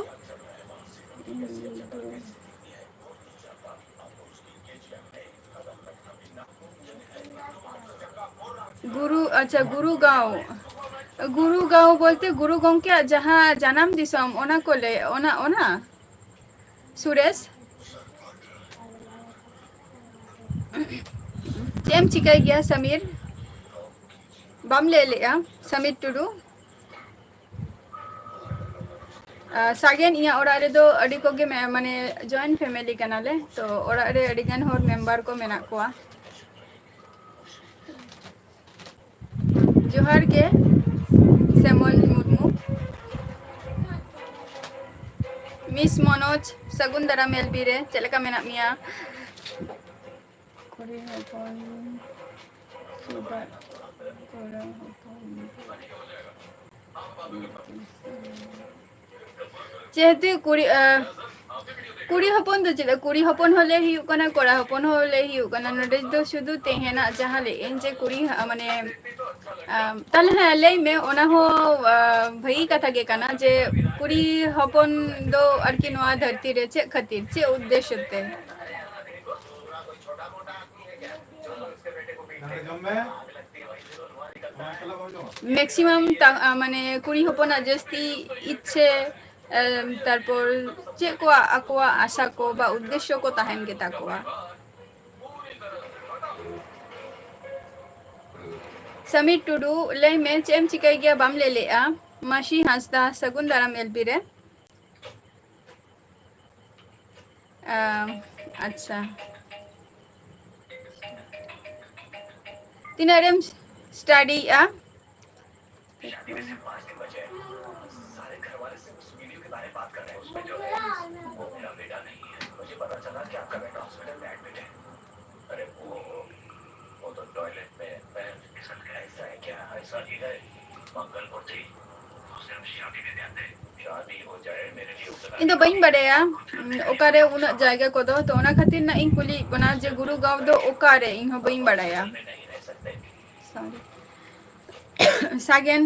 ᱜᱩᱨᱩ, ᱟᱪᱪᱷᱟ, ᱜᱩᱨᱩᱜᱟᱸᱣ᱾ ᱜᱩᱨᱩᱜᱟᱸᱣ ᱵᱚᱞᱛᱮ ᱜᱩᱨᱩ ᱜᱚᱢᱠᱮᱭᱟᱜ ᱡᱟᱦᱟᱸ ᱡᱟᱱᱟᱢ ᱫᱤᱥᱚᱢ, ᱚᱱᱟ ᱠᱚ ᱞᱟᱹᱭ, ᱚᱱᱟ, ᱚᱱᱟ? ᱥᱩᱨᱮᱥ? ᱮᱢ ᱪᱤᱠᱟᱹᱭ ᱜᱮᱭᱟ ᱥᱟᱢᱤᱨ? ᱵᱟᱢ ᱞᱟᱹᱭ ᱞᱮᱜᱼᱟ, ᱥᱟᱢᱤᱨ ᱴᱩᱰᱩ᱾ ᱟᱨ ᱥᱟᱜᱮᱱ, ᱤᱧᱟᱹᱜ ᱚᱲᱟᱜ ᱨᱮᱫᱚ ᱟᱹᱰᱤ ᱠᱚᱜᱮ ᱢᱮ-, ᱢᱟᱱᱮ joint family ᱠᱟᱱᱟᱞᱮ, ᱛᱚ ᱚᱲᱟᱜ ᱨᱮ ᱟᱹᱰᱤ ᱜᱟᱱ ᱦᱚᱲ member ᱠᱚ ᱢᱮᱱᱟᱜ ᱠᱚᱣᱟ᱾ ᱡᱚᱦᱟᱨ ᱜᱮ ᱥᱮᱢᱚᱞ ᱢᱩᱨᱢᱩ᱾ ᱢᱤᱥ ᱢᱚᱱᱳᱡᱽ, ᱥᱟᱹᱜᱩᱱ ᱫᱟᱨᱟᱢ ᱮᱞ ᱵᱤ ᱨᱮ, ᱪᱮᱫ ᱞᱮᱠᱟ ᱢᱮᱱᱟᱜ ᱢᱮᱭᱟ? ᱠᱩᱲᱤ ᱦᱚᱯᱚᱱ ᱪᱮᱫᱟᱜ ᱠᱚᱲᱟ ᱦᱚᱯᱚᱱ? ᱡᱮᱦᱮᱛᱩ ᱠᱩᱲᱤ, ᱟᱸ, ᱠᱩᱲᱤ ᱦᱚᱯᱚᱱ ᱫᱚ ᱪᱮᱫᱟᱜ? ᱠᱩᱲᱤ ᱦᱚᱯᱚᱱ ᱦᱚᱸ ᱞᱟᱹᱭ ᱦᱩᱭᱩᱜ ᱠᱟᱱᱟ, ᱠᱚᱲᱟ ᱦᱚᱯᱚᱱ ᱦᱚᱸ ᱞᱟᱹᱭ ᱦᱩᱭᱩᱜ ᱠᱟᱱᱟ᱾ ᱱᱚᱰᱮ ᱫᱚ ᱥᱩᱫᱷᱩ ᱛᱮᱦᱮᱧᱟᱜ ᱡᱟᱦᱟᱸ ᱞᱟᱹᱭ ᱟᱹᱧ ᱡᱮ ᱠᱩᱲᱤ, ᱟᱸ, ᱢᱟᱱᱮ, ᱟᱸ, ᱛᱟᱦᱞᱮ ᱦᱮᱸ, ᱞᱟᱹᱭ ᱢᱮ, ᱚᱱᱟ ᱦᱚᱸ, ᱟᱸ, ᱵᱷᱟᱹᱜᱤ ᱠᱟᱛᱷᱟ ᱜᱮ ᱠᱟᱱᱟ ᱡᱮ ᱠᱩᱲᱤ ᱦᱚᱯᱚᱱ ᱫᱚ ᱟᱨᱠᱤ ᱱᱚᱣᱟ ᱫᱷᱟᱹᱨᱛᱤ ᱨᱮ ᱪᱮᱫ ᱠᱷᱟᱹᱛᱤᱨ, ᱪᱮᱫ ᱩᱫᱽᱫᱮᱥᱥᱚ ᱛᱮ? Maximum ᱛᱟ-, ᱟ, ᱢᱟᱱᱮ ᱠᱩᱲᱤ ᱦᱚᱯᱚᱱᱟᱜ ᱡᱟᱹᱥᱛᱤ ᱤᱪᱪᱷᱟᱹ, ᱮᱢ, ᱛᱟᱨᱯᱚᱨ ᱪᱮᱫ ᱠᱚᱣᱟᱜ ᱟᱠᱚᱣᱟᱜ ᱟᱥᱟ ᱠᱚ ᱵᱟ ᱩᱫᱽᱫᱮᱥᱥᱚ ᱠᱚ ᱛᱟᱦᱮᱱ ᱜᱮᱛᱟ ᱠᱚᱣᱟ᱾ ᱥᱟᱢᱤᱨ ᱴᱩᱰᱩ, ᱞᱟᱹᱭ ᱢᱮ, ᱪᱮᱫ ᱮᱢ ᱪᱤᱠᱟᱹᱭ ᱜᱮᱭᱟ? ᱵᱟᱢ ᱞᱟᱹᱭ ᱞᱮᱜᱼᱟ᱾ ᱢᱟᱹᱥᱤ ᱦᱟᱸᱥᱫᱟ, ᱥᱟᱹᱜᱩᱱ ᱫᱟᱨᱟᱢ ᱮᱞ ᱵᱤ ᱨᱮ᱾ ᱟᱢ, ᱟᱪᱪᱷᱟ᱾ ᱛᱤᱱᱟᱹᱜ ᱨᱮᱢ studyᱭᱮᱜᱼᱟ? ᱤᱧ ᱫᱚ ᱵᱟᱹᱧ ᱵᱟᱰᱟᱭᱟ, ᱩᱸ, ᱚᱠᱟᱨᱮ ᱩᱱᱟᱹᱜ ᱡᱟᱭᱜᱟ ᱠᱚᱫᱚ, ᱛᱚ ᱚᱱᱟ ᱠᱷᱟᱹᱛᱤᱨ ᱱᱟᱜ ᱤᱧ ᱠᱩᱞᱤᱭᱮᱫ ᱵᱚᱱᱟ ᱡᱮ ᱜᱩᱨᱩᱜᱟᱶ ᱫᱚ ᱚᱠᱟᱨᱮ, ᱤᱧ ᱦᱚᱸ ᱵᱟᱹᱧ ᱵᱟᱰᱟᱭᱟ᱾ Sorry. ᱥᱟᱜᱮᱱ,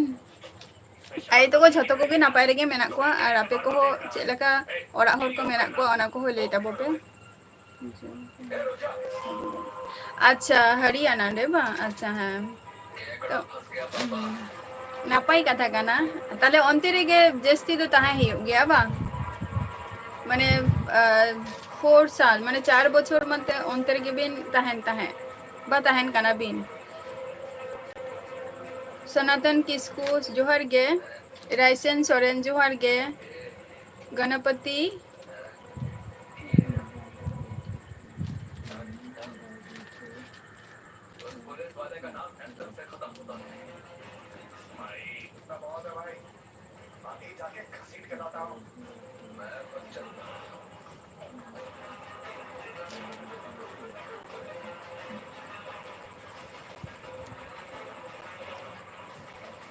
ᱟᱭᱳ ᱛᱟᱠᱚ ᱡᱷᱚᱛᱚ ᱠᱚᱜᱮ ᱱᱟᱯᱟᱭ ᱨᱮᱜᱮ ᱢᱮᱱᱟᱜ ᱠᱚᱣᱟ, ᱟᱨ ᱟᱯᱮ ᱠᱚᱦᱚᱸ ᱪᱮᱫ ᱞᱮᱠᱟ ᱚᱲᱟᱜ ᱦᱚᱲ ᱠᱚ ᱢᱮᱱᱟᱜ ᱠᱚᱣᱟ, ᱚᱱᱟ ᱠᱚᱦᱚᱸ ᱞᱟᱹᱭ ᱛᱟᱵᱚ ᱯᱮ᱾ ᱟᱪᱪᱷᱟ, ᱦᱚᱨᱤᱭᱟᱱᱟ ᱨᱮ ᱵᱟᱝ? ᱟᱪᱪᱷᱟ, ᱦᱮᱸ᱾ ᱛᱚ, ᱦᱩᱸ, ᱱᱟᱯᱟᱭ ᱠᱟᱛᱷᱟ ᱠᱟᱱᱟ᱾ ᱛᱟᱦᱞᱮ ᱚᱱᱛᱮ ᱨᱮᱜᱮ ᱡᱟᱹᱥᱛᱤ ᱫᱚ ᱛᱟᱦᱮᱸ ᱦᱩᱭᱩᱜ ᱜᱮᱭᱟ ᱵᱟᱝ? ᱢᱟᱱᱮ, ᱟᱨ, four ᱥᱟᱞ, ᱢᱟᱱᱮ ᱪᱟᱨ ᱵᱚᱪᱷᱚᱨ ᱢᱟᱱᱛᱮ ᱚᱱᱛᱮ ᱨᱮᱜᱮ ᱵᱤᱱ ᱛᱟᱦᱮᱱ ᱛᱟᱦᱮᱸᱫ? ᱵᱟ ᱛᱟᱦᱮᱱ ᱠᱟᱱᱟ ᱵᱤᱱ᱾ ᱥᱚᱱᱟᱛᱚᱱ ᱠᱤᱥᱠᱩ, ᱡᱚᱦᱟᱨ ᱜᱮ᱾ ᱨᱟᱭᱥᱮᱱ ᱥᱚᱨᱮᱱ, ᱡᱚᱦᱟᱨ ᱜᱮ᱾ ᱜᱚᱱᱚᱯᱚᱛᱤ᱾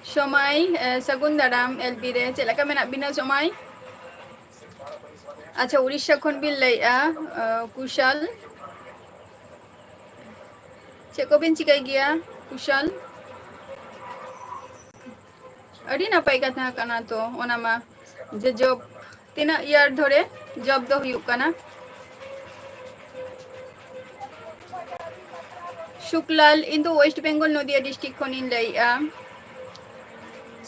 ᱥᱚᱢᱟᱭ, ᱮ, ᱥᱟᱹᱜᱩᱱ ᱫᱟᱨᱟᱢ ᱮᱞ ᱵᱤ ᱨᱮ᱾ ᱪᱮᱫ ᱞᱮᱠᱟ ᱢᱮᱱᱟᱜ ᱵᱤᱱᱟ ᱥᱚᱢᱟᱭ? ᱟᱪᱪᱷᱟ, ᱩᱲᱤᱥᱥᱟ ᱠᱷᱚᱱ ᱵᱤᱱ ᱞᱟᱹᱭᱮᱜᱼᱟ, ᱮ, ᱠᱩᱥᱟᱞ᱾ ᱪᱮᱫ ᱠᱚᱵᱤᱱ ᱪᱤᱠᱟᱹᱭ ᱜᱮᱭᱟ ᱠᱩᱥᱟᱞ? ᱟᱹᱰᱤ ᱱᱟᱯᱟᱭ ᱠᱟᱛᱷᱟ ᱠᱟᱱᱟ ᱛᱚ, ᱚᱱᱟ ᱢᱟ, ᱡᱮ job ᱛᱤᱱᱟᱹᱜ year ᱫᱷᱚᱨᱮ job ᱫᱚ ᱦᱩᱭᱩᱜ ᱠᱟᱱᱟ? ᱥᱩᱠᱞᱟᱞ, ᱤᱧ ᱫᱚ West Bengal, ᱱᱚᱫᱤᱭᱟ district ᱠᱷᱚᱱᱤᱧ ᱞᱟᱹᱭᱮᱜᱼᱟ᱾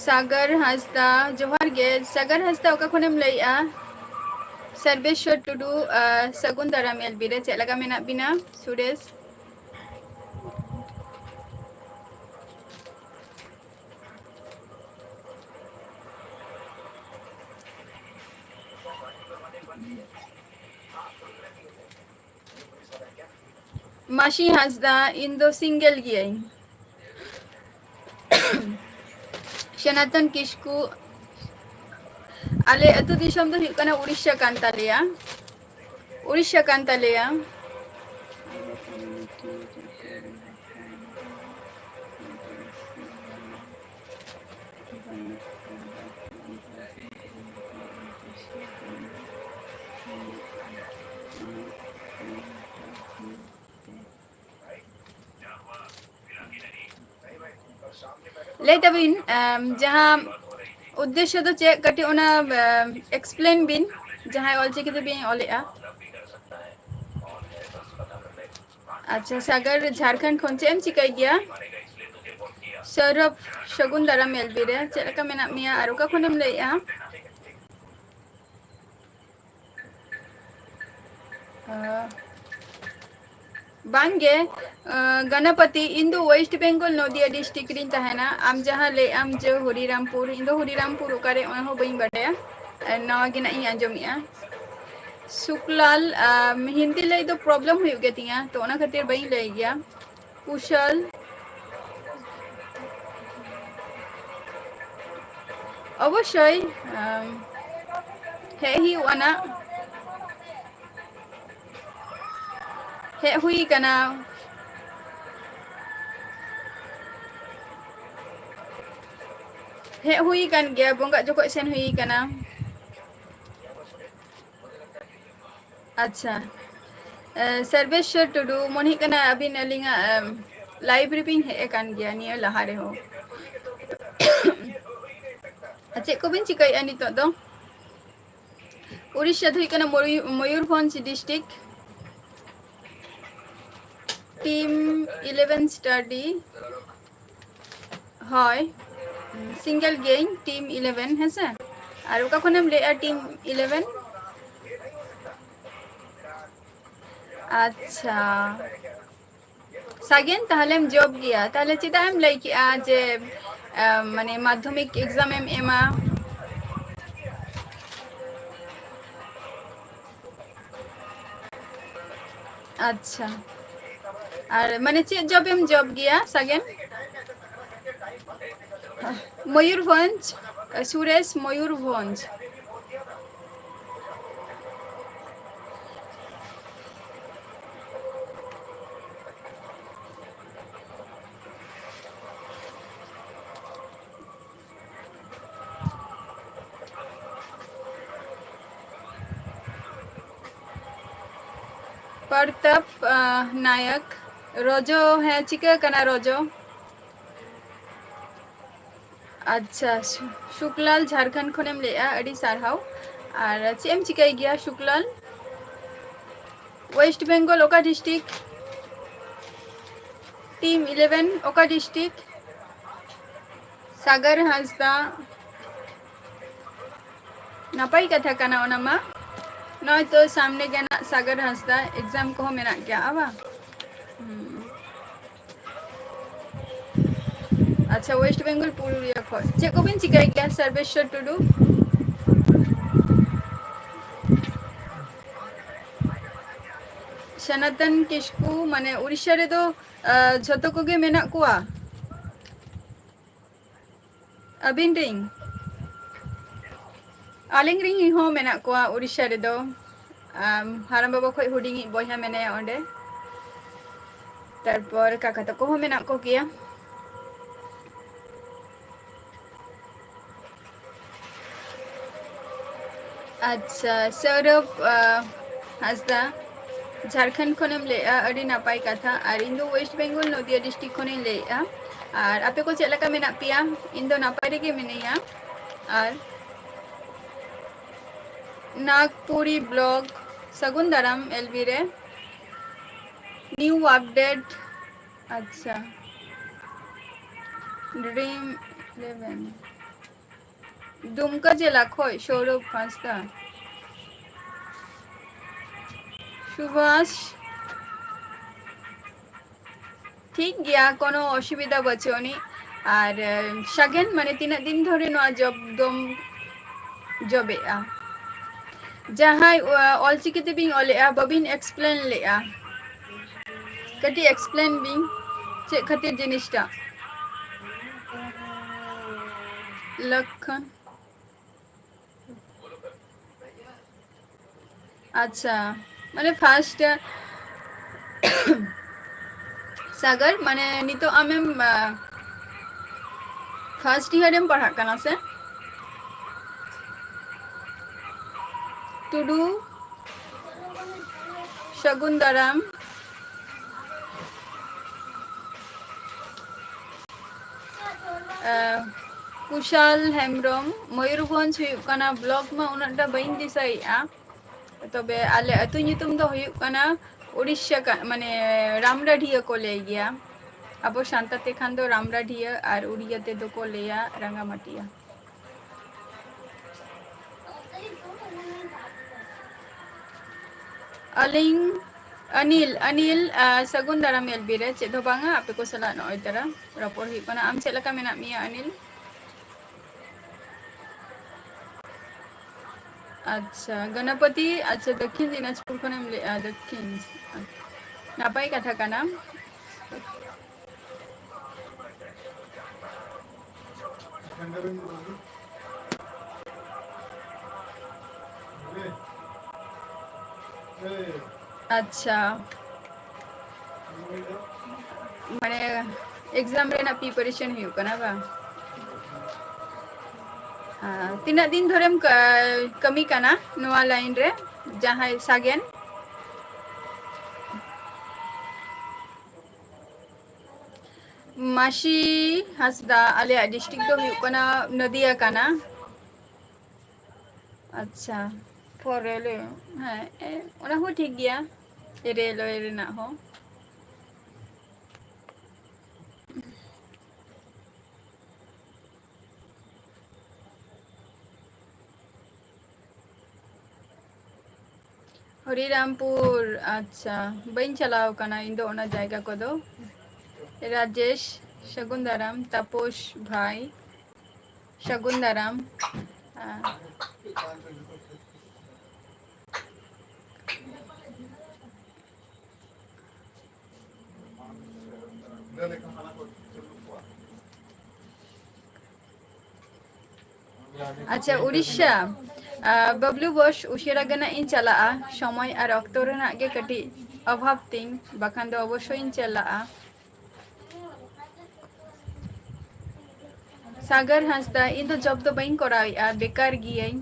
ᱥᱟᱜᱚᱨ ᱦᱟᱸᱥᱫᱟ, ᱡᱚᱦᱟᱨ ᱜᱮ᱾ ᱥᱟᱜᱚᱨ ᱦᱟᱸᱥᱫᱟ, ᱚᱠᱟ ᱠᱷᱚᱱᱮᱢ ᱞᱟᱹᱭᱮᱜᱼᱟ? ᱥᱚᱨᱵᱮᱥᱣᱚᱨ ᱴᱩᱰᱩ, ᱟᱨ ᱥᱟᱹᱜᱩᱱ ᱫᱟᱨᱟᱢ ᱮᱞ ᱵᱤ ᱨᱮ᱾ ᱪᱮᱫ ᱞᱮᱠᱟ ᱢᱮᱱᱟᱜ ᱵᱤᱱᱟ ᱥᱩᱨᱮᱥ? ᱢᱟᱹᱥᱤ ᱦᱟᱸᱥᱫᱟ, ᱤᱧ ᱫᱚ single ᱜᱤᱭᱟᱹᱧ᱾ ᱥᱚᱱᱟᱛᱚᱱ ᱠᱤᱥᱠᱩ, ᱟᱞᱮ ᱟᱹᱛᱩ ᱫᱤᱥᱚᱢ ᱫᱚ ᱦᱩᱭᱩᱜ ᱠᱟᱱᱟ ᱩᱲᱤᱥᱥᱟ ᱠᱟᱱ ᱛᱟᱞᱮᱭᱟ, ᱩᱲᱤᱥᱥᱟ ᱠᱟᱱ ᱛᱟᱞᱮᱭᱟ᱾ ᱞᱟᱹᱭ ᱛᱟᱵᱤᱱ, ᱟᱢ, ᱡᱟᱦᱟᱸ ᱩᱫᱽᱫᱮᱥᱥᱚ ᱫᱚ ᱪᱮᱫ? ᱠᱟᱹᱴᱤᱡ ᱚᱱᱟ, ᱟᱢ, explain ᱵᱤᱱ, ᱡᱟᱦᱟᱸᱭ ᱚᱞᱪᱤᱠᱤ ᱛᱮᱵᱤᱱ ᱚᱞᱮᱜᱼᱟ᱾ ᱟᱪᱪᱷᱟ, ᱥᱟᱜᱚᱨ ᱡᱷᱟᱲᱠᱷᱚᱸᱰ ᱠᱷᱚᱱ, ᱪᱮᱫ ᱮᱢ ᱪᱤᱠᱟᱹᱭ ᱜᱮᱭᱟ? ᱥᱚᱨᱚᱵ, ᱥᱟᱹᱜᱩᱱ ᱫᱟᱨᱟᱢ ᱮᱞ ᱵᱤ ᱨᱮ᱾ ᱪᱮᱫ ᱞᱮᱠᱟ ᱢᱮᱱᱟᱜ ᱢᱮᱭᱟ ᱟᱨ ᱚᱠᱟ ᱠᱷᱚᱱᱮᱢ ᱞᱟᱹᱭᱮᱜᱼᱟ? ᱟᱸ, ᱵᱟᱝᱜᱮ, ᱟᱸ, ᱜᱚᱱᱚᱯᱚᱛᱤ, ᱤᱧ ᱫᱚ West Bengal ᱱᱚᱫᱤᱭᱟ district ᱨᱤᱧ ᱛᱟᱦᱮᱱᱟ᱾ ᱟᱢ ᱡᱟᱦᱟᱸ ᱞᱟᱹᱭᱮᱫ ᱟᱢ ᱡᱮ ᱦᱚᱨᱤᱨᱟᱢᱯᱩᱨ, ᱤᱧ ᱫᱚ ᱦᱚᱨᱤᱨᱟᱢᱯᱩᱨ ᱚᱠᱟᱨᱮ, ᱚᱱᱟ ᱦᱚᱸ ᱵᱟᱹᱧ ᱵᱟᱰᱟᱭᱟ᱾ ᱟᱨ ᱱᱟᱣᱟ ᱜᱮ ᱱᱟᱜ ᱤᱧ ᱟᱸᱡᱚᱢᱮᱜᱼᱟ᱾ ᱥᱩᱠᱞᱟᱞ, ᱟᱢ, ᱦᱤᱱᱫᱤ ᱞᱟᱹᱭ ᱫᱚ problem ᱦᱩᱭᱩᱜ ᱜᱮ ᱛᱤᱧᱟ, ᱛᱚ ᱚᱱᱟ ᱠᱷᱟᱹᱛᱤᱨ ᱵᱟᱹᱧ ᱞᱟᱹᱭ ᱜᱮᱭᱟ᱾ ᱠᱩᱥᱚᱞ, ᱚᱵᱚᱥᱥᱳᱭ, ᱟᱢ, ᱦᱮᱡ ᱦᱩᱭᱩᱜᱼᱟ ᱱᱟᱜ᱾ ᱦᱮᱡ ᱦᱩᱭ ᱠᱟᱱᱟ, ᱦᱮᱡ ᱦᱩᱭ ᱠᱟᱱ ᱜᱮᱭᱟ, ᱵᱚᱸᱜᱟᱜ ᱡᱚᱠᱷᱚᱡ ᱥᱮᱱ ᱦᱩᱭ ᱠᱟᱱᱟ᱾ ᱟᱪᱪᱷᱟ, ᱮ, ᱥᱚᱨᱵᱮᱥᱥᱚᱨ ᱴᱩᱰᱩ, ᱢᱚᱱᱮ ᱦᱩᱭᱩᱜ ᱠᱟᱱᱟ ᱟᱹᱵᱤᱱ ᱟᱹᱞᱤᱧᱟᱜ, ᱮᱢ, live ᱨᱮᱵᱤᱱ ᱦᱮᱡ ᱟᱠᱟᱱ ᱜᱮᱭᱟ ᱱᱤᱭᱟᱹ ᱞᱟᱦᱟ ᱨᱮᱦᱚᱸ᱾ ᱟᱨ ᱪᱮᱫ ᱠᱚᱵᱤᱱ ᱪᱤᱠᱟᱹᱭᱮᱫᱼᱟ ᱱᱤᱛᱚᱜ ᱫᱚ? ᱩᱲᱤᱥᱥᱟ ᱫᱚ ᱦᱩᱭᱩᱜ ᱠᱟᱱᱟ ᱢᱚᱭᱩ-, Mayurbhanj district, team eleven study᱾ ᱦᱳᱭ, single ᱜᱤᱭᱟᱹᱧ, team eleven, ᱦᱮᱸᱥᱮ? ᱟᱨ ᱚᱠᱟ ᱠᱷᱚᱱᱮᱢ ᱞᱟᱹᱭᱮᱫᱼᱟ, team eleven? ᱟᱪᱪᱷᱟ, ᱥᱟᱜᱮᱱ, ᱛᱟᱦᱞᱮᱢ job ᱜᱮᱭᱟ? ᱛᱟᱦᱞᱮ ᱪᱮᱫᱟᱜ ᱮᱢ ᱞᱟᱹᱭ ᱠᱮᱜᱼᱟ ᱡᱮ, ᱮ, ᱢᱟᱱᱮ, ᱢᱟᱫᱽᱫᱷᱚᱢᱤᱠ exam ᱮᱢ ᱮᱢᱟ? ᱟᱪᱪᱷᱟ, ᱟᱨ ᱢᱟᱱᱮ ᱪᱮᱫ job ᱮᱢ job ᱜᱮᱭᱟ, ᱥᱟᱜᱮᱱ? ᱢᱚᱭᱩᱨᱵᱷᱚᱸᱡᱽ, ᱥᱩᱨᱮᱥ, ᱢᱚᱭᱩᱨᱵᱷᱚᱸᱡᱽ᱾ ᱯᱨᱚᱛᱟᱯ, ᱟᱸ, ᱱᱟᱭᱚᱠ, ᱨᱚᱡᱚ, ᱦᱮᱸ, ᱪᱤᱠᱟᱹ ᱠᱟᱱᱟ ᱨᱚᱡᱚ? ᱟᱪᱪᱷᱟ, ᱥᱩ-, ᱥᱩᱠᱞᱟᱞ ᱡᱷᱟᱲᱠᱷᱚᱸᱰ ᱠᱷᱚᱱᱮᱢ ᱞᱟᱹᱭᱮᱜᱼᱟ, ᱟᱹᱰᱤ ᱥᱟᱨᱦᱟᱣ᱾ ᱟᱨ ᱪᱮᱫ ᱮᱢ ᱪᱤᱠᱟᱹᱭ ᱜᱮᱭᱟ ᱥᱩᱠᱞᱟᱞ? West Bengal ᱚᱠᱟ district? Team eleven ᱚᱠᱟ district? ᱥᱟᱜᱚᱨ ᱦᱟᱸᱥᱫᱟ᱾ ᱱᱟᱯᱟᱭ ᱠᱟᱛᱷᱟ ᱠᱟᱱᱟ ᱚᱱᱟ ᱢᱟ᱾ ᱱᱚᱜᱼᱚᱭ ᱛᱚ ᱥᱟᱢᱱᱮ ᱜᱮ ᱱᱟᱜ ᱥᱟᱜᱚᱨ ᱦᱟᱸᱥᱫᱟ exam ᱠᱚᱦᱚᱸ ᱢᱮᱱᱟᱜ ᱜᱮᱭᱟ, ᱵᱟᱝ? ᱦᱩᱸ᱾ ᱟᱪᱪᱷᱟ, ᱳᱭᱮᱥᱴ ᱵᱮᱝᱜᱚᱞ ᱯᱩᱨᱩᱞᱤᱭᱟᱹ ᱠᱷᱚᱱ᱾ ᱪᱮᱫ ᱠᱚᱵᱤᱱ ᱪᱤᱠᱟᱹᱭ ᱜᱮᱭᱟ, ᱥᱚᱨᱵᱮᱥᱣᱚᱨ ᱴᱩᱰᱩ? ᱥᱚᱱᱟᱛᱚᱱ ᱠᱤᱥᱠᱩ, ᱢᱟᱱᱮ, ᱩᱲᱤᱥᱥᱟ ᱨᱮᱫᱚ, ᱟ, ᱡᱷᱚᱛᱚ ᱠᱚᱜᱮ ᱢᱮᱱᱟᱜ ᱠᱚᱣᱟ᱾ ᱟᱹᱵᱤᱱ ᱨᱤᱱ? ᱟᱹᱞᱤᱧ ᱨᱤᱱ ᱦᱚᱸ ᱢᱮᱱᱟᱜ ᱠᱚᱣᱟ ᱩᱲᱤᱥᱥᱟ ᱨᱮᱫᱚ᱾ ᱟᱢ, ᱦᱟᱲᱟᱢ ᱵᱟᱵᱟ ᱠᱷᱚᱡ ᱦᱩᱰᱤᱧᱤᱡ ᱵᱚᱭᱦᱟ ᱢᱮᱱᱟᱭᱟ ᱚᱸᱰᱮ᱾ ᱛᱟᱨᱯᱚᱨ ᱠᱟᱠᱟ ᱛᱟᱠᱚ ᱦᱚᱸ ᱢᱮᱱᱟᱜ ᱠᱚᱜᱮᱭᱟ᱾ ᱟᱪᱪᱷᱟ, ᱥᱚᱨᱚᱵ, ᱟ, ᱦᱟᱸᱥᱫᱟ, ᱡᱷᱟᱲᱠᱷᱚᱸᱰ ᱠᱷᱚᱱᱮᱢ ᱞᱟᱹᱭᱮᱜᱼᱟ, ᱟᱹᱰᱤ ᱱᱟᱯᱟᱭ ᱠᱟᱛᱷᱟ᱾ ᱟᱨ ᱤᱧ ᱫᱚ ᱳᱭᱮᱥᱴ ᱵᱮᱝᱜᱚᱞ, ᱱᱚᱫᱤᱭᱟ ᱰᱤᱥᱴᱨᱤᱠᱴ ᱠᱷᱚᱱᱤᱧ ᱞᱟᱹᱭᱮᱜᱼᱟ᱾ ᱟᱨ ᱟᱯᱮ ᱠᱚ ᱪᱮᱫ ᱞᱮᱠᱟ ᱢᱮᱱᱟᱜ ᱯᱮᱭᱟ? ᱤᱧ ᱫᱚ ᱱᱟᱯᱟᱭ ᱨᱮᱜᱮ ᱢᱤᱱᱟᱹᱧᱟ᱾ ᱟᱨ ᱱᱟᱜᱽᱯᱩᱨᱤ ᱵᱞᱚᱜ, ᱥᱟᱹᱜᱩᱱ ᱫᱟᱨᱟᱢ ᱮᱞ ᱵᱤ ᱨᱮ᱾ ᱱᱤᱭᱩ ᱟᱯᱰᱮᱴ, ᱟᱪᱪᱷᱟ, ᱰᱨᱤᱢ ᱤᱞᱮᱵᱷᱮᱱ᱾ ᱫᱩᱢᱠᱟ ᱡᱮᱞᱟ ᱠᱷᱚᱡ ᱥᱳᱣᱨᱚᱵᱷ ᱦᱟᱸᱥᱫᱟ᱾ ᱥᱩᱵᱷᱟᱥ, ᱴᱷᱤᱠ ᱜᱮᱭᱟ, ᱠᱳᱱᱳ ᱚᱥᱩᱵᱤᱫᱷᱟ ᱵᱟᱹᱪᱩᱜ ᱟᱹᱱᱤᱡ᱾ ᱟᱨ, ᱮ, ᱥᱟᱜᱮᱱ, ᱢᱟᱱᱮ, ᱛᱤᱱᱟᱹᱜ ᱫᱤᱱ ᱫᱷᱚᱨᱮ ᱱᱚᱣᱟ ᱡᱚᱵ ᱫᱚᱢ ᱡᱚᱵᱮᱜᱼᱟ? ᱡᱟᱦᱟᱸᱭ, ᱚ, ᱚᱞᱪᱤᱠᱤ ᱛᱮᱵᱤᱱ ᱚᱞᱮᱜᱼᱟ, ᱵᱟᱹᱵᱤᱱ explain ᱞᱮᱜᱼᱟ, ᱠᱟᱹᱴᱤᱡ explain ᱵᱤᱱ, ᱪᱮᱫ ᱠᱷᱟᱹᱛᱤᱨ ᱡᱤᱱᱤᱥᱴᱟ? ᱞᱚᱠᱠᱷᱚᱱ, ᱟᱪᱪᱷᱟ, ᱢᱟᱱᱮ, first, ᱥᱟᱜᱚᱨ, ᱢᱟᱱᱮ, ᱱᱤᱛᱚᱜ ᱟᱢᱮᱢ, ᱟ, first year ᱮᱢ ᱯᱟᱲᱦᱟᱜ ᱠᱟᱱᱟ ᱥᱮ? ᱴᱩᱰᱩ, ᱥᱟᱹᱜᱩᱱ ᱫᱟᱨᱟᱢ᱾ ᱟ, ᱠᱩᱥᱟᱞ ᱦᱮᱢᱵᱨᱚᱢ, ᱢᱚᱭᱩᱨᱵᱷᱚᱸᱡᱽ ᱦᱩᱭᱩᱜ ᱠᱟᱱᱟ, ᱵᱞᱚᱠ ᱢᱟ ᱩᱱᱟᱹᱜ ᱴᱟ ᱵᱟᱹᱧ ᱫᱤᱥᱟᱹᱭᱮᱫᱼᱟ, ᱛᱚᱵᱮ ᱟᱞᱮ ᱟᱹᱛᱩ ᱧᱩᱛᱩᱢ ᱫᱚ ᱦᱩᱭᱩᱜ ᱠᱟᱱᱟ ᱩᱲᱤᱥᱥᱟ ᱠᱟ-, ᱢᱟᱱᱮ, ᱨᱟᱢᱰᱟᱰᱷᱤᱭᱟᱹ ᱠᱚ ᱞᱟᱹᱭ ᱜᱮᱭᱟ᱾ ᱟᱵᱚ ᱥᱟᱱᱛᱟᱲ ᱛᱮᱠᱷᱟᱱ ᱫᱚ ᱨᱟᱢᱰᱟᱰᱷᱤᱭᱟᱹ, ᱟᱨ ᱩᱲᱤᱭᱟ ᱛᱮᱫᱚ ᱠᱚ ᱞᱟᱹᱭᱟ ᱨᱟᱸᱜᱟᱢᱟᱴᱤᱭᱟ᱾ ᱟᱹᱞᱤᱧ ᱟᱹᱱᱤᱞ, ᱟᱹᱱᱤᱞ, ᱟ, ᱥᱟᱹᱜᱩᱱ ᱫᱟᱨᱟᱢ ᱮᱞ ᱵᱤ ᱨᱮ᱾ ᱪᱮᱫ ᱦᱚᱸ ᱵᱟᱝᱟ, ᱟᱯᱮ ᱠᱚ ᱥᱟᱞᱟᱜ ᱱᱚᱜᱼᱚᱭ ᱛᱟᱨᱟ ᱨᱚᱯᱚᱲ ᱦᱩᱭᱩᱜ ᱠᱟᱱᱟ᱾ ᱟᱢ ᱪᱮᱫ ᱞᱮᱠᱟ ᱢᱮᱱᱟᱜ ᱢᱮᱭᱟ, ᱟᱹᱱᱤᱞ? ᱟᱪᱪᱷᱟ, ᱜᱚᱱᱚᱯᱚᱛᱤ, ᱟᱪᱪᱷᱟ, ᱫᱚᱠᱠᱷᱤᱱ ᱫᱤᱱᱟᱡᱽᱯᱩᱨ ᱠᱷᱚᱱᱮᱢ ᱞᱟᱹᱭᱮᱜᱼᱟ, ᱫᱚᱠᱠᱷᱤᱱ᱾ ᱱᱟᱯᱟᱭ ᱠᱟᱛᱷᱟ ᱠᱟᱱᱟ᱾ ᱟᱪᱪᱷᱟ, ᱢᱟᱱᱮ exam ᱨᱮᱱᱟᱜ preparation ᱦᱩᱭᱩᱜ ᱠᱟᱱᱟ ᱵᱟᱝ? ᱟᱨ ᱛᱤᱱᱟᱹᱜ ᱫᱤᱱ ᱫᱷᱚᱨᱮᱢ ᱠᱟ-, ᱠᱟᱹᱢᱤ ᱠᱟᱱᱟ ᱱᱚᱣᱟ line ᱨᱮ, ᱡᱟᱦᱟᱸᱭ ᱥᱟᱜᱮᱱ? ᱢᱟᱹᱥᱤ ᱦᱟᱸᱥᱫᱟ, ᱟᱞᱮᱭᱟᱜ district ᱫᱚ ᱦᱩᱭᱩᱜ ᱠᱟᱱᱟ ᱱᱚᱫᱤᱭᱟ ᱠᱟᱱᱟ᱾ ᱟᱪᱪᱷᱟ, for railway, ᱦᱮᱸ, ᱮ, ᱚᱱᱟ ᱦᱚᱸ ᱴᱷᱤᱠ ᱜᱮᱭᱟ, railway ᱨᱮᱱᱟᱜ ᱦᱚᱸ᱾ ᱦᱚᱨᱤᱨᱟᱢᱯᱩᱨ, ᱟᱪᱪᱷᱟ, ᱵᱟᱹᱧ ᱪᱟᱞᱟᱣ ᱠᱟᱱᱟ ᱤᱧ ᱫᱚ ᱚᱱᱟ ᱡᱟᱭᱜᱟ ᱠᱚᱫᱚ᱾ ᱨᱟᱡᱮᱥ, ᱥᱟᱹᱜᱩᱱ ᱫᱟᱨᱟᱢ, ᱛᱟᱯᱚᱥ ᱵᱷᱟᱭ, ᱥᱟᱹᱜᱩᱱ ᱫᱟᱨᱟᱢ᱾ ᱟ, ᱟᱪᱪᱷᱟ, ᱩᱲᱤᱥᱥᱟ, ᱟ, ᱵᱟᱵᱞᱩ ᱵᱚᱥ, ᱩᱥᱟᱹᱨᱟ ᱜᱮ ᱱᱟᱜ ᱤᱧ ᱪᱟᱞᱟᱜᱼᱟ, ᱥᱚᱢᱚᱭ ᱟᱨ ᱚᱠᱛᱚ ᱨᱮᱱᱟᱜ ᱜᱮ ᱠᱟᱹᱴᱤᱡ ᱚᱵᱷᱟᱵᱽ ᱛᱤᱧ, ᱵᱟᱠᱷᱟᱱ ᱫᱚ ᱚᱵᱚᱥᱥᱳᱭ ᱤᱧ ᱪᱟᱞᱟᱜᱼᱟ᱾ ᱥᱟᱜᱚᱨ ᱦᱟᱸᱥᱫᱟ, ᱤᱧ ᱫᱚ job ᱫᱚ ᱵᱟᱹᱧ ᱠᱚᱨᱟᱣᱮᱫᱼᱟ, ᱵᱮᱠᱟᱨ ᱜᱤᱭᱟᱹᱧ,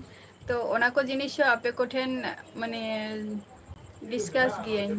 ᱛᱚ ᱚᱱᱟ ᱠᱚ ᱡᱤᱱᱤᱥ ᱦᱚᱸ ᱟᱯᱮ ᱠᱚᱴᱷᱮᱱ ᱢᱟᱱᱮ discuss ᱜᱤᱭᱟᱹᱧ᱾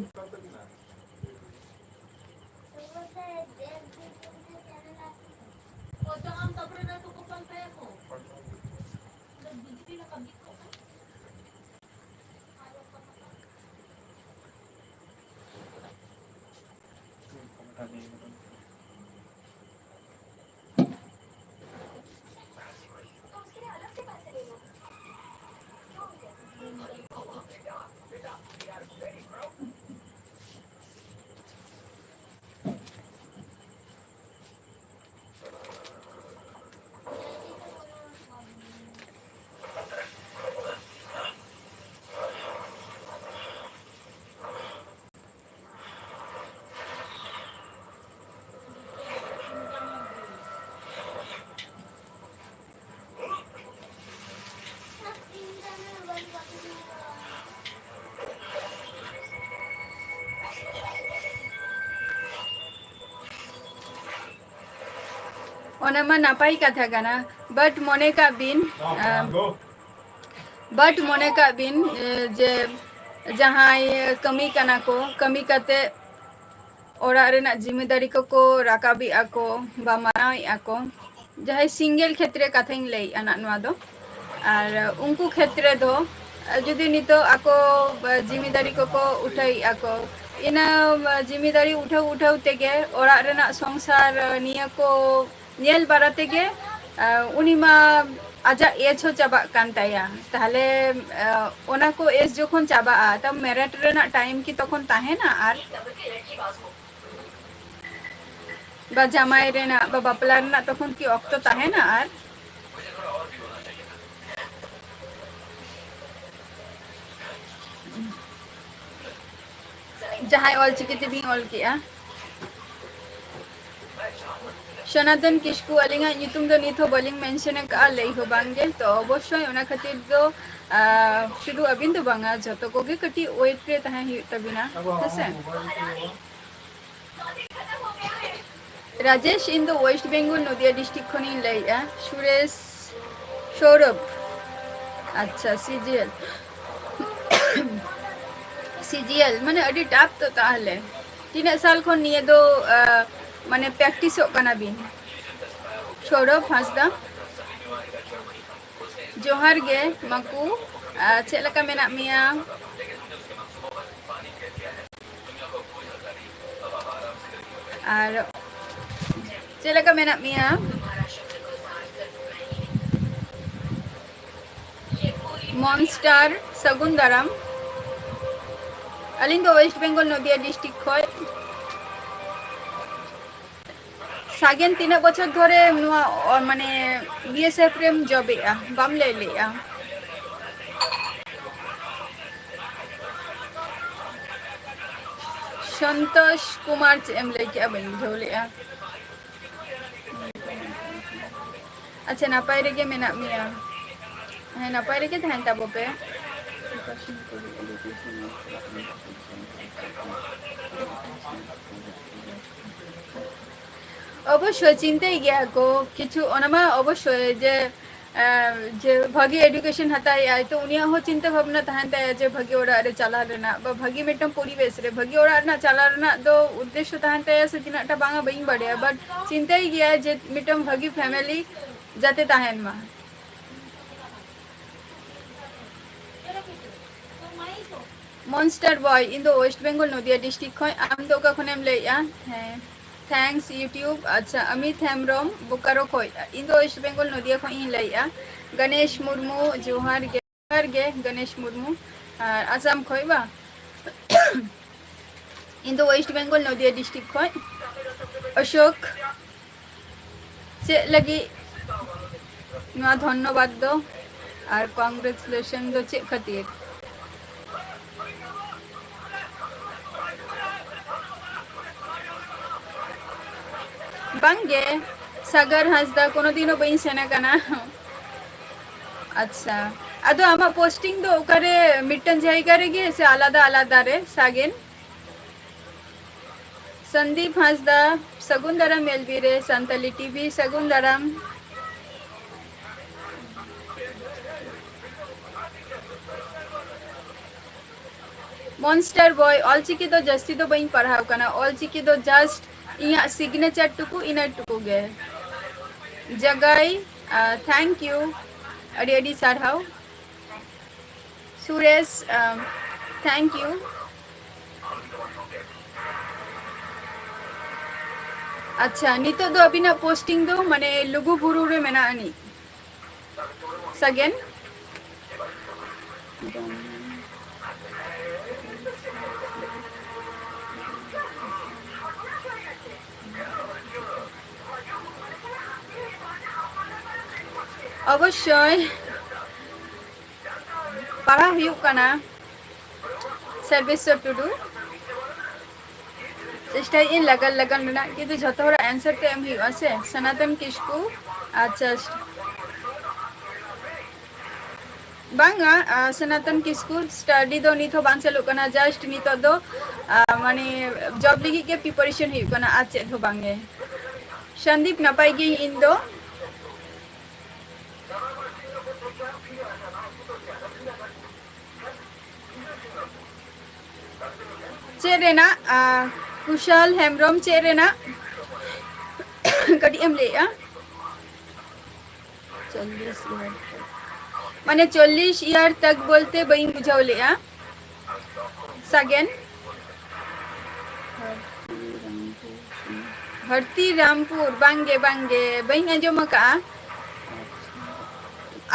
ᱚᱱᱟ ᱢᱟ ᱱᱟᱯᱟᱭ ᱠᱟᱛᱷᱟ ᱠᱟᱱᱟ, but ᱢᱚᱱᱮ ᱠᱟᱜ ᱵᱤᱱ, ᱟᱢ, but ᱢᱚᱱᱮ ᱠᱟᱜ ᱵᱤᱱ, ᱮ, ᱡᱮ ᱡᱟᱦᱟᱸᱭ ᱠᱟᱹᱢᱤ ᱠᱟᱱᱟ ᱠᱚ, ᱠᱟᱹᱢᱤ ᱠᱟᱛᱮ ᱚᱲᱟᱜ ᱨᱮᱱᱟᱜ ᱡᱤᱢᱤᱫᱟᱨᱤ ᱠᱚᱠᱚ ᱨᱟᱠᱟᱵᱮᱜᱼᱟ ᱠᱚ ᱵᱟ ᱢᱟᱨᱟᱣᱮᱜᱼᱟ ᱠᱚ, ᱡᱟᱦᱟᱸᱭ single ᱠᱷᱮᱛᱨᱮ ᱠᱟᱛᱷᱟᱧ ᱞᱟᱹᱭᱮᱜᱼᱟ ᱱᱟᱜ ᱱᱚᱣᱟ ᱫᱚ, ᱟᱨ ᱩᱱᱠᱩ ᱠᱷᱮᱛᱨᱮ ᱫᱚ ᱡᱩᱫᱤ ᱱᱤᱛᱚᱜ ᱟᱠᱚ ᱡᱤᱢᱤᱫᱟᱨᱤ ᱠᱚᱠᱚ ᱩᱴᱷᱟᱹᱣᱮᱜᱼᱟ ᱠᱚ, ᱤᱱᱟᱹ ᱡᱤᱢᱤᱫᱟᱨᱤ ᱩᱴᱷᱟᱹᱣ ᱩᱴᱷᱟᱹᱣ ᱛᱮᱜᱮ ᱚᱲᱟᱜ ᱨᱮᱱᱟᱜ ᱥᱚᱝᱥᱟᱨ ᱱᱤᱭᱟᱹ ᱠᱚ ᱧᱮᱞ ᱵᱟᱲᱟ ᱛᱮᱜᱮ, ᱟ, ᱩᱱᱤ ᱢᱟ ᱟᱡᱟᱜ age ᱦᱚᱸ ᱪᱟᱵᱟᱜ ᱠᱟᱱ ᱛᱟᱭᱟ᱾ ᱛᱟᱦᱞᱮ, ᱟ, ᱚᱱᱟ ᱠᱚ age ᱡᱚᱠᱷᱚᱱ ᱪᱟᱵᱟᱜᱼᱟ, ᱛᱚ married ᱨᱮᱱᱟᱜ time ᱠᱤ ᱛᱚᱠᱷᱚᱱ ᱛᱟᱦᱮᱱᱟ? ᱟᱨ ᱵᱟ ᱡᱟᱢᱟᱭ ᱨᱮᱱᱟᱜ ᱵᱟ ᱵᱟᱯᱞᱟ ᱨᱮᱱᱟᱜ ᱛᱚᱠᱷᱚᱱ ᱠᱤ ᱚᱠᱛᱚ ᱛᱟᱦᱮᱱᱟ? ᱟᱨ ᱡᱟᱦᱟᱸᱭ ᱚᱞᱪᱤᱠᱤ ᱛᱮᱵᱤᱱ ᱚᱞ ᱠᱮᱜᱼᱟ, ᱥᱚᱱᱟᱛᱚᱱ ᱠᱤᱥᱠᱩ, ᱟᱹᱞᱤᱧᱟᱜ ᱧᱩᱛᱩᱢ ᱫᱚ ᱱᱤᱛ ᱦᱚᱸ ᱵᱟᱹᱞᱤᱧ mention ᱟᱠᱟᱫᱼᱟ, ᱞᱟᱹᱭ ᱦᱚᱸ ᱵᱟᱝᱜᱮ᱾ ᱛᱚ ᱚᱵᱚᱥᱥᱳᱭ ᱚᱱᱟ ᱠᱷᱟᱹᱛᱤᱨ ᱫᱚ, ᱟᱨ ᱥᱩᱫᱷᱩ ᱟᱹᱵᱤᱱ ᱫᱚ ᱵᱟᱝᱟ, ᱡᱷᱚᱛᱚ ᱠᱚᱜᱮ ᱠᱟᱹᱴᱤᱡ wait ᱨᱮ ᱛᱟᱦᱮᱸ ᱦᱩᱭᱩᱜ ᱛᱟᱹᱵᱤᱱᱟ, ᱦᱮᱸᱥᱮ? ᱨᱟᱡᱮᱥ, ᱤᱧ ᱫᱚ West Bengal, ᱱᱚᱫᱤᱭᱟ district ᱠᱷᱚᱱᱤᱧ ᱞᱟᱹᱭᱮᱫᱼᱟ᱾ ᱥᱩᱨᱮᱥ, ᱥᱳᱨᱚᱵᱷ, ᱟᱪᱪᱷᱟ, CGL᱾ CGL, ᱢᱟᱱᱮ ᱟᱹᱰᱤ tough ᱛᱚ ᱛᱟᱦᱞᱮ᱾ ᱛᱤᱱᱟᱹᱜ ᱥᱟᱞ ᱠᱷᱚᱱ ᱱᱤᱭᱟᱹ ᱫᱚ, ᱟ, ᱢᱟᱱᱮ practiceᱚᱜ ᱠᱟᱱᱟ ᱵᱤᱱ? ᱥᱳᱨᱚᱵᱷ ᱦᱟᱸᱥᱫᱟ, ᱡᱚᱦᱟᱨ ᱜᱮ ᱢᱟᱠᱩ, ᱟ, ᱪᱮᱫ ᱞᱮᱠᱟ ᱢᱮᱱᱟᱜ ᱢᱮᱭᱟ? ᱟᱨ ᱪᱮᱫ ᱞᱮᱠᱟ ᱢᱮᱱᱟᱜ ᱢᱮᱭᱟ? Monster, ᱥᱟᱹᱜᱩᱱ ᱫᱟᱨᱟᱢ᱾ ᱟᱹᱞᱤᱧ ᱫᱚ West Bengal, ᱱᱚᱫᱤᱭᱟ district ᱠᱷᱚᱡ᱾ ᱥᱟᱜᱮᱱ, ᱛᱤᱱᱟᱹᱜ ᱵᱚᱪᱷᱚᱨ ᱫᱷᱚᱨᱮ ᱱᱚᱣᱟ, ᱚ, ᱢᱟᱱᱮ, BSF ᱨᱮᱢ job ᱮᱜᱼᱟ? ᱵᱟᱢ ᱞᱟᱹᱭ ᱞᱮᱜᱼᱟ᱾ ᱥᱚᱱᱛᱳᱥ ᱠᱩᱢᱟᱨ, ᱪᱮᱫ ᱮᱢ ᱞᱟᱹᱭ ᱠᱮᱜᱼᱟ? ᱵᱟᱹᱧ ᱵᱩᱡᱷᱟᱹᱣ ᱞᱮᱜᱼᱟ᱾ ᱟᱪᱪᱷᱟ, ᱱᱟᱯᱟᱭ ᱨᱮᱜᱮ ᱢᱮᱱᱟᱜ ᱢᱮᱭᱟ? ᱦᱮᱸ, ᱱᱟᱯᱟᱭ ᱨᱮᱜᱮ ᱛᱟᱦᱮᱱ ᱛᱟᱵᱚ ᱯᱮ᱾ ᱚᱠᱟ ᱥᱚᱢᱚᱭ ᱠᱚ ᱦᱩᱭᱩᱜᱼᱟ? ᱡᱚᱛᱚ ᱥᱚᱢᱚᱭ ᱠᱚ ᱦᱩᱭᱩᱜᱼᱟ᱾ ᱚᱵᱚᱥᱥᱳᱭ ᱪᱤᱱᱛᱟᱹᱭ ᱜᱮᱭᱟ ᱠᱚ ᱠᱤᱪᱷᱩ, ᱚᱱᱟ ᱢᱟ ᱚᱵᱚᱥᱥᱳᱭ ᱡᱮ, ᱮ, ᱡᱮ ᱵᱷᱟᱜᱤ education ᱦᱟᱛᱟᱣᱮᱜᱼᱟᱭ, ᱛᱚ ᱩᱱᱤᱭᱟᱜ ᱦᱚᱸ ᱪᱤᱱᱛᱟᱹ ᱵᱷᱟᱵᱱᱟ ᱛᱟᱦᱮᱱ ᱛᱟᱭᱟ ᱡᱮ ᱵᱷᱟᱜᱤ ᱚᱲᱟᱜ ᱨᱮ ᱪᱟᱞᱟᱣ ᱨᱮᱱᱟᱜ ᱵᱟ ᱵᱷᱟᱜᱤ ᱢᱤᱫᱴᱟᱝ ᱯᱚᱨᱤᱵᱮᱥ ᱨᱮ, ᱵᱷᱟᱜᱤ ᱚᱲᱟᱜ ᱨᱮᱱᱟᱜ ᱪᱟᱞᱟᱣ ᱨᱮᱱᱟᱜ ᱫᱚ ᱩᱫᱽᱫᱮᱥᱥᱚ ᱛᱟᱦᱮᱱ ᱛᱟᱭᱟ ᱥᱮ ᱛᱤᱱᱟᱹᱜ ᱴᱟ ᱵᱟᱝᱟ ᱵᱟᱹᱧ ᱵᱟᱲᱟᱭᱟ, but ᱪᱤᱱᱛᱟᱹᱭ ᱜᱮᱭᱟ ᱡᱮ ᱢᱤᱫᱴᱟᱝ ᱵᱷᱟᱜᱤ family ᱡᱟᱛᱮ ᱛᱟᱦᱮᱱ ᱢᱟ᱾ Monster Boy, ᱤᱧ ᱫᱚ West Bengal ᱱᱚᱫᱤᱭᱟ district ᱠᱷᱚᱱ᱾ ᱟᱢ ᱫᱚ ᱚᱠᱟ ᱠᱷᱚᱱᱮᱢ ᱞᱟᱹᱭᱮᱜᱼᱟ? ᱦᱮᱸ, thanks YouTube᱾ ᱟᱪᱪᱷᱟ, ᱚᱢᱤᱛ ᱦᱮᱢᱵᱨᱚᱢ, ᱵᱳᱠᱟᱨᱳ ᱠᱷᱚᱱ᱾ ᱤᱧ ᱫᱚ West Bengal ᱱᱚᱫᱤᱭᱟ ᱠᱷᱚᱱ ᱤᱧ ᱞᱟᱹᱭᱮᱜᱼᱟ᱾ ᱜᱚᱱᱮᱥ ᱢᱩᱨᱢᱩ, ᱡᱚᱦᱟᱨ ᱜᱮ᱾ ᱡᱚᱦᱟᱨ ᱜᱮ ᱜᱚᱱᱮᱥ ᱢᱩᱨᱢᱩ, ᱟᱨ ᱟᱥᱟᱢ ᱠᱷᱚᱱ ᱵᱟ? ᱤᱧ ᱫᱚ West Bengal ᱱᱚᱫᱤᱭᱟ district ᱠᱷᱚᱱ᱾ ᱚᱥᱳᱠ, ᱪᱮᱫ ᱞᱟᱹᱜᱤᱫ ᱱᱚᱣᱟ ᱫᱷᱚᱱᱱᱚᱵᱟᱫ ᱫᱚ ᱟᱨ congratulation ᱫᱚ ᱪᱮᱫ ᱠᱷᱟᱹᱛᱤᱨ? ᱵᱟᱝᱜᱮ, ᱥᱟᱜᱟᱨ ᱦᱟᱸᱥᱫᱟ, ᱠᱳᱱᱳ ᱫᱤᱱ ᱦᱚᱸ ᱵᱟᱹᱧ ᱥᱮᱱ ᱟᱠᱟᱱᱟ᱾ ᱟᱪᱪᱷᱟ, ᱟᱫᱚ ᱟᱢᱟᱜ posting ᱫᱚ ᱚᱠᱟᱨᱮ, ᱢᱤᱫᱴᱟᱝ ᱡᱟᱭᱜᱟ ᱨᱮᱜᱮ ᱥᱮ ᱟᱞᱟᱫᱟ ᱟᱞᱟᱫᱟ ᱨᱮ, ᱥᱟᱜᱮᱱ? ᱥᱚᱱᱫᱤᱯ ᱦᱟᱸᱥᱫᱟ, ᱥᱟᱹᱜᱩᱱ ᱫᱟᱨᱟᱢ ᱮᱞ ᱵᱤ ᱨᱮ, ᱥᱟᱱᱛᱟᱞᱤ ᱴᱤ ᱵᱷᱤ, ᱥᱟᱹᱜᱩᱱ ᱫᱟᱨᱟᱢ᱾ Monster Boy, ᱚᱞᱪᱤᱠᱤ ᱫᱚ ᱡᱟᱹᱥᱛᱤ ᱫᱚ ᱵᱟᱹᱧ ᱯᱟᱲᱦᱟᱣ ᱠᱟᱱᱟ, ᱚᱞᱪᱤᱠᱤ ᱫᱚ just ᱤᱧᱟᱹᱜ signature ᱴᱩᱠᱩ, ᱤᱱᱟᱹ ᱴᱩᱠᱩ ᱜᱮ᱾ ᱡᱟᱜᱟᱭ, ᱟᱸ, thank you, ᱟᱹᱰᱤ ᱟᱹᱰᱤ ᱥᱟᱨᱦᱟᱣ᱾ ᱥᱩᱨᱮᱥ, ᱟᱸ, thank you᱾ ᱟᱪᱪᱷᱟ, ᱱᱤᱛᱚᱜ ᱫᱚ ᱟᱹᱵᱤᱱᱟᱜ posting ᱫᱚ ᱢᱟᱱᱮ ᱞᱩᱜᱩ ᱵᱩᱨᱩ ᱨᱮ ᱢᱮᱱᱟᱜ ᱟᱹᱱᱤᱡ? ᱥᱟᱜᱮᱱ? ᱚᱵᱚᱥᱥᱳᱭ᱾ ᱯᱟᱲᱦᱟᱣ ᱦᱩᱭᱩᱜ ᱠᱟᱱᱟ ᱥᱚᱨᱵᱮᱥᱥᱚᱨ ᱴᱩᱰᱩ᱾ ᱪᱮᱥᱴᱟᱭᱮᱫ ᱟᱹᱧ ᱞᱟᱜᱟᱱ ᱞᱟᱜᱟᱱ ᱨᱮᱱᱟᱜ, ᱠᱤᱱᱛᱩ ᱡᱷᱚᱛᱚ ᱦᱚᱲᱟᱜ answer ᱛᱮ ᱮᱢ ᱦᱩᱭᱩᱜᱼᱟ ᱥᱮ᱾ ᱥᱚᱱᱟᱛᱚᱱ ᱠᱤᱥᱠᱩ, ᱟᱪᱪᱷᱟ, ᱵᱟᱝᱟ, ᱟᱸ, ᱥᱚᱱᱟᱛᱚᱱ ᱠᱤᱥᱠᱩ, study ᱫᱚ ᱱᱤᱛ ᱦᱚᱸ ᱵᱟᱝ ᱪᱟᱹᱞᱩᱜ ᱠᱟᱱᱟ, just ᱱᱤᱛᱚᱜ ᱫᱚ, ᱟᱸ, ᱢᱟᱱᱮ job ᱞᱟᱹᱜᱤᱫ ᱜᱮ preparation ᱦᱩᱭᱩᱜ ᱠᱟᱱᱟ, ᱟᱨ ᱪᱮᱫ ᱦᱚᱸ ᱵᱟᱝ ᱜᱮ᱾ ᱥᱟᱱᱫᱤᱯ, ᱱᱟᱯᱟᱭ ᱜᱤᱭᱟᱹᱧ ᱤᱧ ᱫᱚ᱾ ᱪᱮᱫ ᱨᱮᱱᱟᱜ, ᱟᱸ, ᱠᱩᱥᱟᱞ ᱦᱮᱢᱵᱨᱚᱢ, ᱪᱮᱫ ᱨᱮᱱᱟᱜ? ᱠᱟᱹᱴᱤᱡ ᱮᱢ ᱞᱟᱹᱭᱮᱜᱼᱟ? ᱪᱚᱞᱞᱤᱥ ᱤᱭᱟᱨ ᱛᱚᱠ᱾ ᱢᱟᱱᱮ ᱪᱚᱞᱞᱤᱥ ᱤᱭᱟᱨ ᱛᱚᱠ ᱵᱚᱞᱛᱮ ᱵᱟᱹᱧ ᱵᱩᱡᱷᱟᱹᱣ ᱞᱮᱜᱼᱟ᱾ ᱥᱟᱜᱮᱱ᱾ ᱦᱟᱹᱨᱛᱤ ᱨᱟᱢᱯᱩᱨ, ᱵᱟᱝᱜᱮ, ᱵᱟᱝᱜᱮ, ᱵᱟᱹᱧ ᱟᱸᱡᱚᱢ ᱟᱠᱟᱜᱼᱟ᱾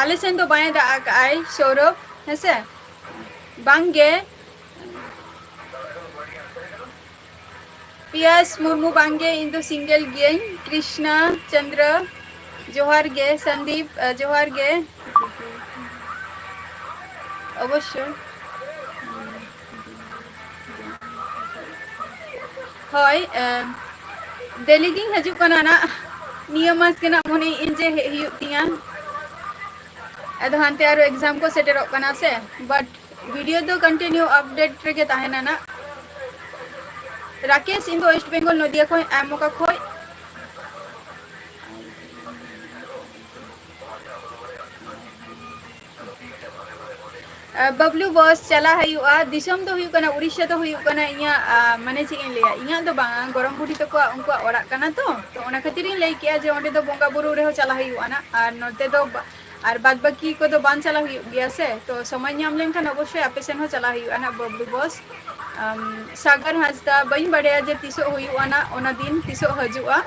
ᱟᱞᱮ ᱥᱮᱱ ᱫᱚ ᱵᱟᱭ ᱫᱟᱜ ᱟᱠᱟᱜᱼᱟᱭ, ᱥᱚᱨᱚᱵ, ᱦᱮᱸᱥᱮ? ᱵᱟᱝᱜᱮ᱾ ᱯᱤᱭᱟᱥ ᱢᱩᱨᱢᱩ, ᱵᱟᱝᱜᱮ, ᱤᱧ ᱫᱚ single ᱜᱤᱭᱟᱹᱧ᱾ ᱠᱨᱤᱥᱱᱟ ᱪᱚᱱᱫᱨᱚ, ᱡᱚᱦᱟᱨ ᱜᱮ᱾ ᱥᱟᱱᱫᱤᱯ, ᱟ, ᱡᱚᱦᱟᱨ ᱜᱮ᱾ ᱚᱵᱚᱥᱥᱳᱭ᱾ ᱦᱳᱭ, ᱮ, ᱰᱮᱞᱤ ᱜᱤᱧ ᱦᱤᱡᱩᱜ ᱠᱟᱱᱟ ᱱᱟᱜ᱾ ᱱᱤᱭᱟᱹ ᱢᱟᱥ ᱜᱮ ᱱᱟᱜ ᱢᱚᱱᱮᱭᱮᱫ ᱟᱹᱧ ᱡᱮ ᱦᱮᱡ ᱦᱩᱭᱩᱜ ᱛᱤᱧᱟ᱾ ᱟᱫᱚ ᱦᱟᱱᱛᱮ ᱟᱨᱚ exam ᱠᱚ ᱥᱮᱴᱮᱨᱚᱜ ᱠᱟᱱᱟ ᱥᱮ, but video ᱫᱚ continue update ᱨᱮᱜᱮ ᱛᱟᱦᱮᱱᱟ ᱱᱟᱜ᱾ ᱨᱟᱠᱮᱥ, ᱤᱧ ᱫᱚ West Bengal, ᱱᱚᱫᱤᱭᱟ ᱠᱷᱚᱱ᱾ ᱟᱢ ᱚᱠᱟ ᱠᱷᱚᱱ? ᱟ, ᱵᱟᱵᱞᱩ ᱵᱚᱥ, ᱪᱟᱞᱟᱜ ᱦᱩᱭᱩᱜᱼᱟ᱾ ᱫᱤᱥᱚᱢ ᱫᱚ ᱦᱩᱭᱩᱜ ᱠᱟᱱᱟ ᱩᱲᱤᱥᱥᱟ, ᱫᱚ ᱦᱩᱭᱩᱜ ᱠᱟᱱᱟ ᱤᱧᱟᱹᱜ, ᱟ, ᱢᱟᱱᱮ ᱪᱮᱫ ᱤᱧ ᱞᱟᱹᱭᱟ, ᱤᱧᱟᱹᱜ ᱫᱚ ᱵᱟᱝ, ᱜᱚᱲᱚᱢ ᱵᱩᱰᱷᱤ ᱛᱟᱠᱚᱣᱟᱜ, ᱩᱱᱠᱩᱣᱟᱜ ᱚᱲᱟᱜ ᱠᱟᱱᱟ ᱛᱚ, ᱛᱚ ᱚᱱᱟ ᱠᱷᱟᱹᱛᱤᱨ ᱤᱧ ᱞᱟᱹᱭ ᱠᱮᱜᱼᱟ ᱡᱮ ᱚᱸᱰᱮ ᱫᱚ ᱵᱚᱸᱜᱟ ᱵᱩᱨᱩ ᱨᱮᱦᱚᱸ ᱪᱟᱞᱟᱜ ᱦᱩᱭᱩᱜᱼᱟ ᱱᱟᱜ, ᱟᱨ ᱱᱚᱛᱮ ᱫᱚ ᱵᱟ-, ᱟᱨ ᱵᱟᱫ ᱵᱟᱹᱠᱤ ᱠᱚᱫᱚ ᱵᱟᱝ ᱪᱟᱞᱟᱜ ᱦᱩᱭᱩᱜ ᱜᱮᱭᱟ ᱥᱮ, ᱛᱚ ᱥᱚᱢᱚᱭ ᱧᱟᱢ ᱞᱮᱱᱠᱷᱟᱱ ᱚᱵᱚᱥᱥᱳᱭ ᱟᱯᱮ ᱥᱮᱱ ᱦᱚᱸ ᱪᱟᱞᱟᱜ ᱦᱩᱭᱩᱜᱼᱟ ᱱᱟᱜ, ᱵᱟᱵᱞᱩ ᱵᱚᱥ᱾ ᱟᱢ, ᱥᱟᱜᱚᱨ ᱦᱟᱸᱥᱫᱟ, ᱵᱟᱹᱧ ᱵᱟᱰᱟᱭᱟ ᱡᱮ ᱛᱤᱥᱚᱜ ᱦᱩᱭᱩᱜᱼᱟ ᱱᱟᱜ, ᱚᱱᱟ ᱫᱤᱱ ᱛᱤᱥᱚᱜ ᱦᱤᱡᱩᱜᱼᱟ᱾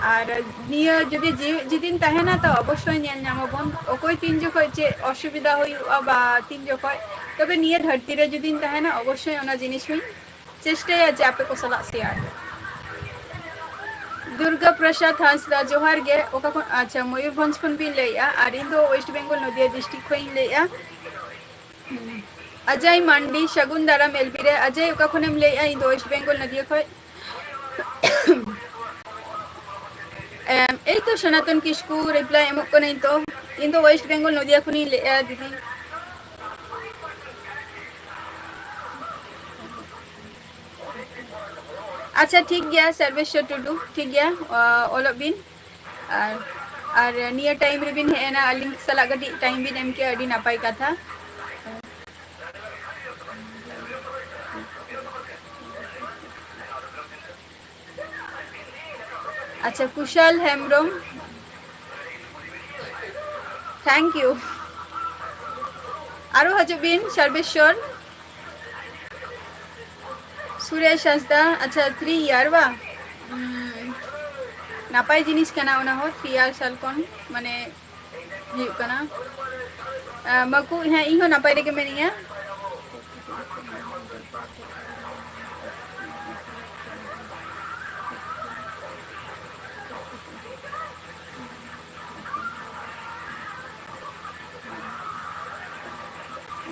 ᱟᱨ ᱱᱤᱭᱟᱹ ᱡᱩᱫᱤ ᱡᱤᱣᱤᱫ ᱡᱩᱫᱤᱧ ᱛᱟᱦᱮᱱᱟ, ᱛᱚ ᱚᱵᱚᱥᱥᱳᱭ ᱧᱮᱞ ᱧᱟᱢᱟᱵᱚᱱ᱾ ᱚᱠᱚᱭ ᱛᱤᱱ ᱡᱚᱠᱷᱚᱡ ᱪᱮᱫ ᱚᱥᱩᱵᱤᱫᱷᱟ ᱦᱩᱭᱩᱜᱼᱟ ᱵᱟ ᱛᱤᱱ ᱡᱚᱠᱷᱚᱡ, ᱛᱚᱵᱮ ᱱᱤᱭᱟᱹ ᱫᱷᱟᱹᱨᱛᱤ ᱨᱮ ᱡᱩᱫᱤᱧ ᱛᱟᱦᱮᱱᱟ, ᱚᱵᱚᱥᱥᱳᱭ ᱚᱱᱟ ᱡᱤᱱᱤᱥ ᱦᱚᱸᱧ ᱪᱮᱥᱴᱟᱭᱟ ᱡᱮ ᱟᱯᱮ ᱠᱚ ᱥᱟᱞᱟᱜ share᱾ ᱫᱩᱨᱜᱟ ᱯᱨᱚᱥᱟᱫᱽ ᱦᱟᱸᱥᱫᱟ, ᱡᱚᱦᱟᱨ ᱜᱮ᱾ ᱚᱠᱟ ᱠᱷᱚᱱ? ᱟᱪᱪᱷᱟ, ᱢᱚᱭᱩᱨᱵᱷᱚᱸᱡᱽ ᱠᱷᱚᱱ ᱵᱤᱱ ᱞᱟᱹᱭᱮᱜᱼᱟ, ᱟᱨ ᱤᱧ ᱫᱚ West Bengal, ᱱᱚᱫᱤᱭᱟ district ᱠᱷᱚᱱ ᱤᱧ ᱞᱟᱹᱭᱮᱜᱼᱟ᱾ ᱦᱩᱸ᱾ ᱚᱡᱚᱭ ᱢᱟᱱᱰᱤ, ᱥᱟᱹᱜᱩᱱ ᱫᱟᱨᱟᱢ ᱮᱞ ᱵᱤ ᱨᱮ᱾ ᱚᱡᱚᱭ, ᱚᱠᱟ ᱠᱷᱚᱱᱮᱢ ᱞᱟᱹᱭᱮᱜᱼᱟ? ᱤᱧ ᱫᱚ West Bengal, ᱱᱚᱫᱤᱭᱟ ᱠᱷᱚᱱ᱾ ᱮᱢ, ᱮᱭ ᱛᱚ ᱥᱚᱱᱟᱛᱚᱱ ᱠᱤᱥᱠᱩ reply ᱮᱢᱚᱜ ᱠᱟᱹᱱᱟᱹᱧ ᱛᱚ᱾ ᱤᱧ ᱫᱚ West Bengal, ᱱᱚᱫᱤᱭᱟ ᱠᱷᱚᱱᱤᱧ ᱞᱟᱹᱭᱮᱜᱼᱟ ᱫᱤᱫᱤ᱾ ᱟᱪᱪᱷᱟ, ᱴᱷᱤᱠ ᱜᱮᱭᱟ ᱥᱚᱨᱵᱮᱥᱥᱚᱨ ᱴᱩᱰᱩ, ᱴᱷᱤᱠ ᱜᱮᱭᱟ, ᱚ, ᱚᱞᱚᱜ ᱵᱤᱱ᱾ ᱟᱨ, ᱟᱨ ᱱᱤᱭᱟᱹ time ᱨᱮᱵᱤᱱ ᱦᱮᱡ ᱮᱱᱟ, ᱟᱹᱞᱤᱧ ᱥᱟᱞᱟᱜ ᱠᱟᱹᱴᱤᱡ time ᱵᱤᱱ ᱮᱢ ᱠᱮᱜᱼᱟ, ᱟᱹᱰᱤ ᱱᱟᱯᱟᱭ ᱠᱟᱛᱷᱟ᱾ ᱟᱪᱪᱷᱟ, ᱠᱩᱥᱟᱞ ᱦᱮᱢᱵᱨᱚᱢ, thank you. ᱟᱨᱚ ᱦᱤᱡᱩᱜ ᱵᱤᱱ, ᱥᱚᱨᱵᱮᱥᱥᱚᱨ᱾ ᱥᱩᱨᱮᱥ ᱦᱟᱸᱥᱫᱟ, ᱟᱪᱪᱷᱟ, three year ᱵᱟᱝ? ᱦᱩᱸ, ᱱᱟᱯᱟᱭ ᱡᱤᱱᱤᱥ ᱠᱟᱱᱟ ᱚᱱᱟ ᱦᱚᱸ, three year ᱥᱟᱞ ᱠᱷᱚᱱ, ᱢᱟᱱᱮ, ᱦᱩᱭᱩᱜ ᱠᱟᱱᱟ᱾ ᱟᱸ, ᱢᱟᱠᱩ, ᱦᱮᱸ, ᱤᱧ ᱦᱚᱸ ᱱᱟᱯᱟᱭ ᱨᱮᱜᱮ ᱢᱤᱱᱟᱹᱧᱟ᱾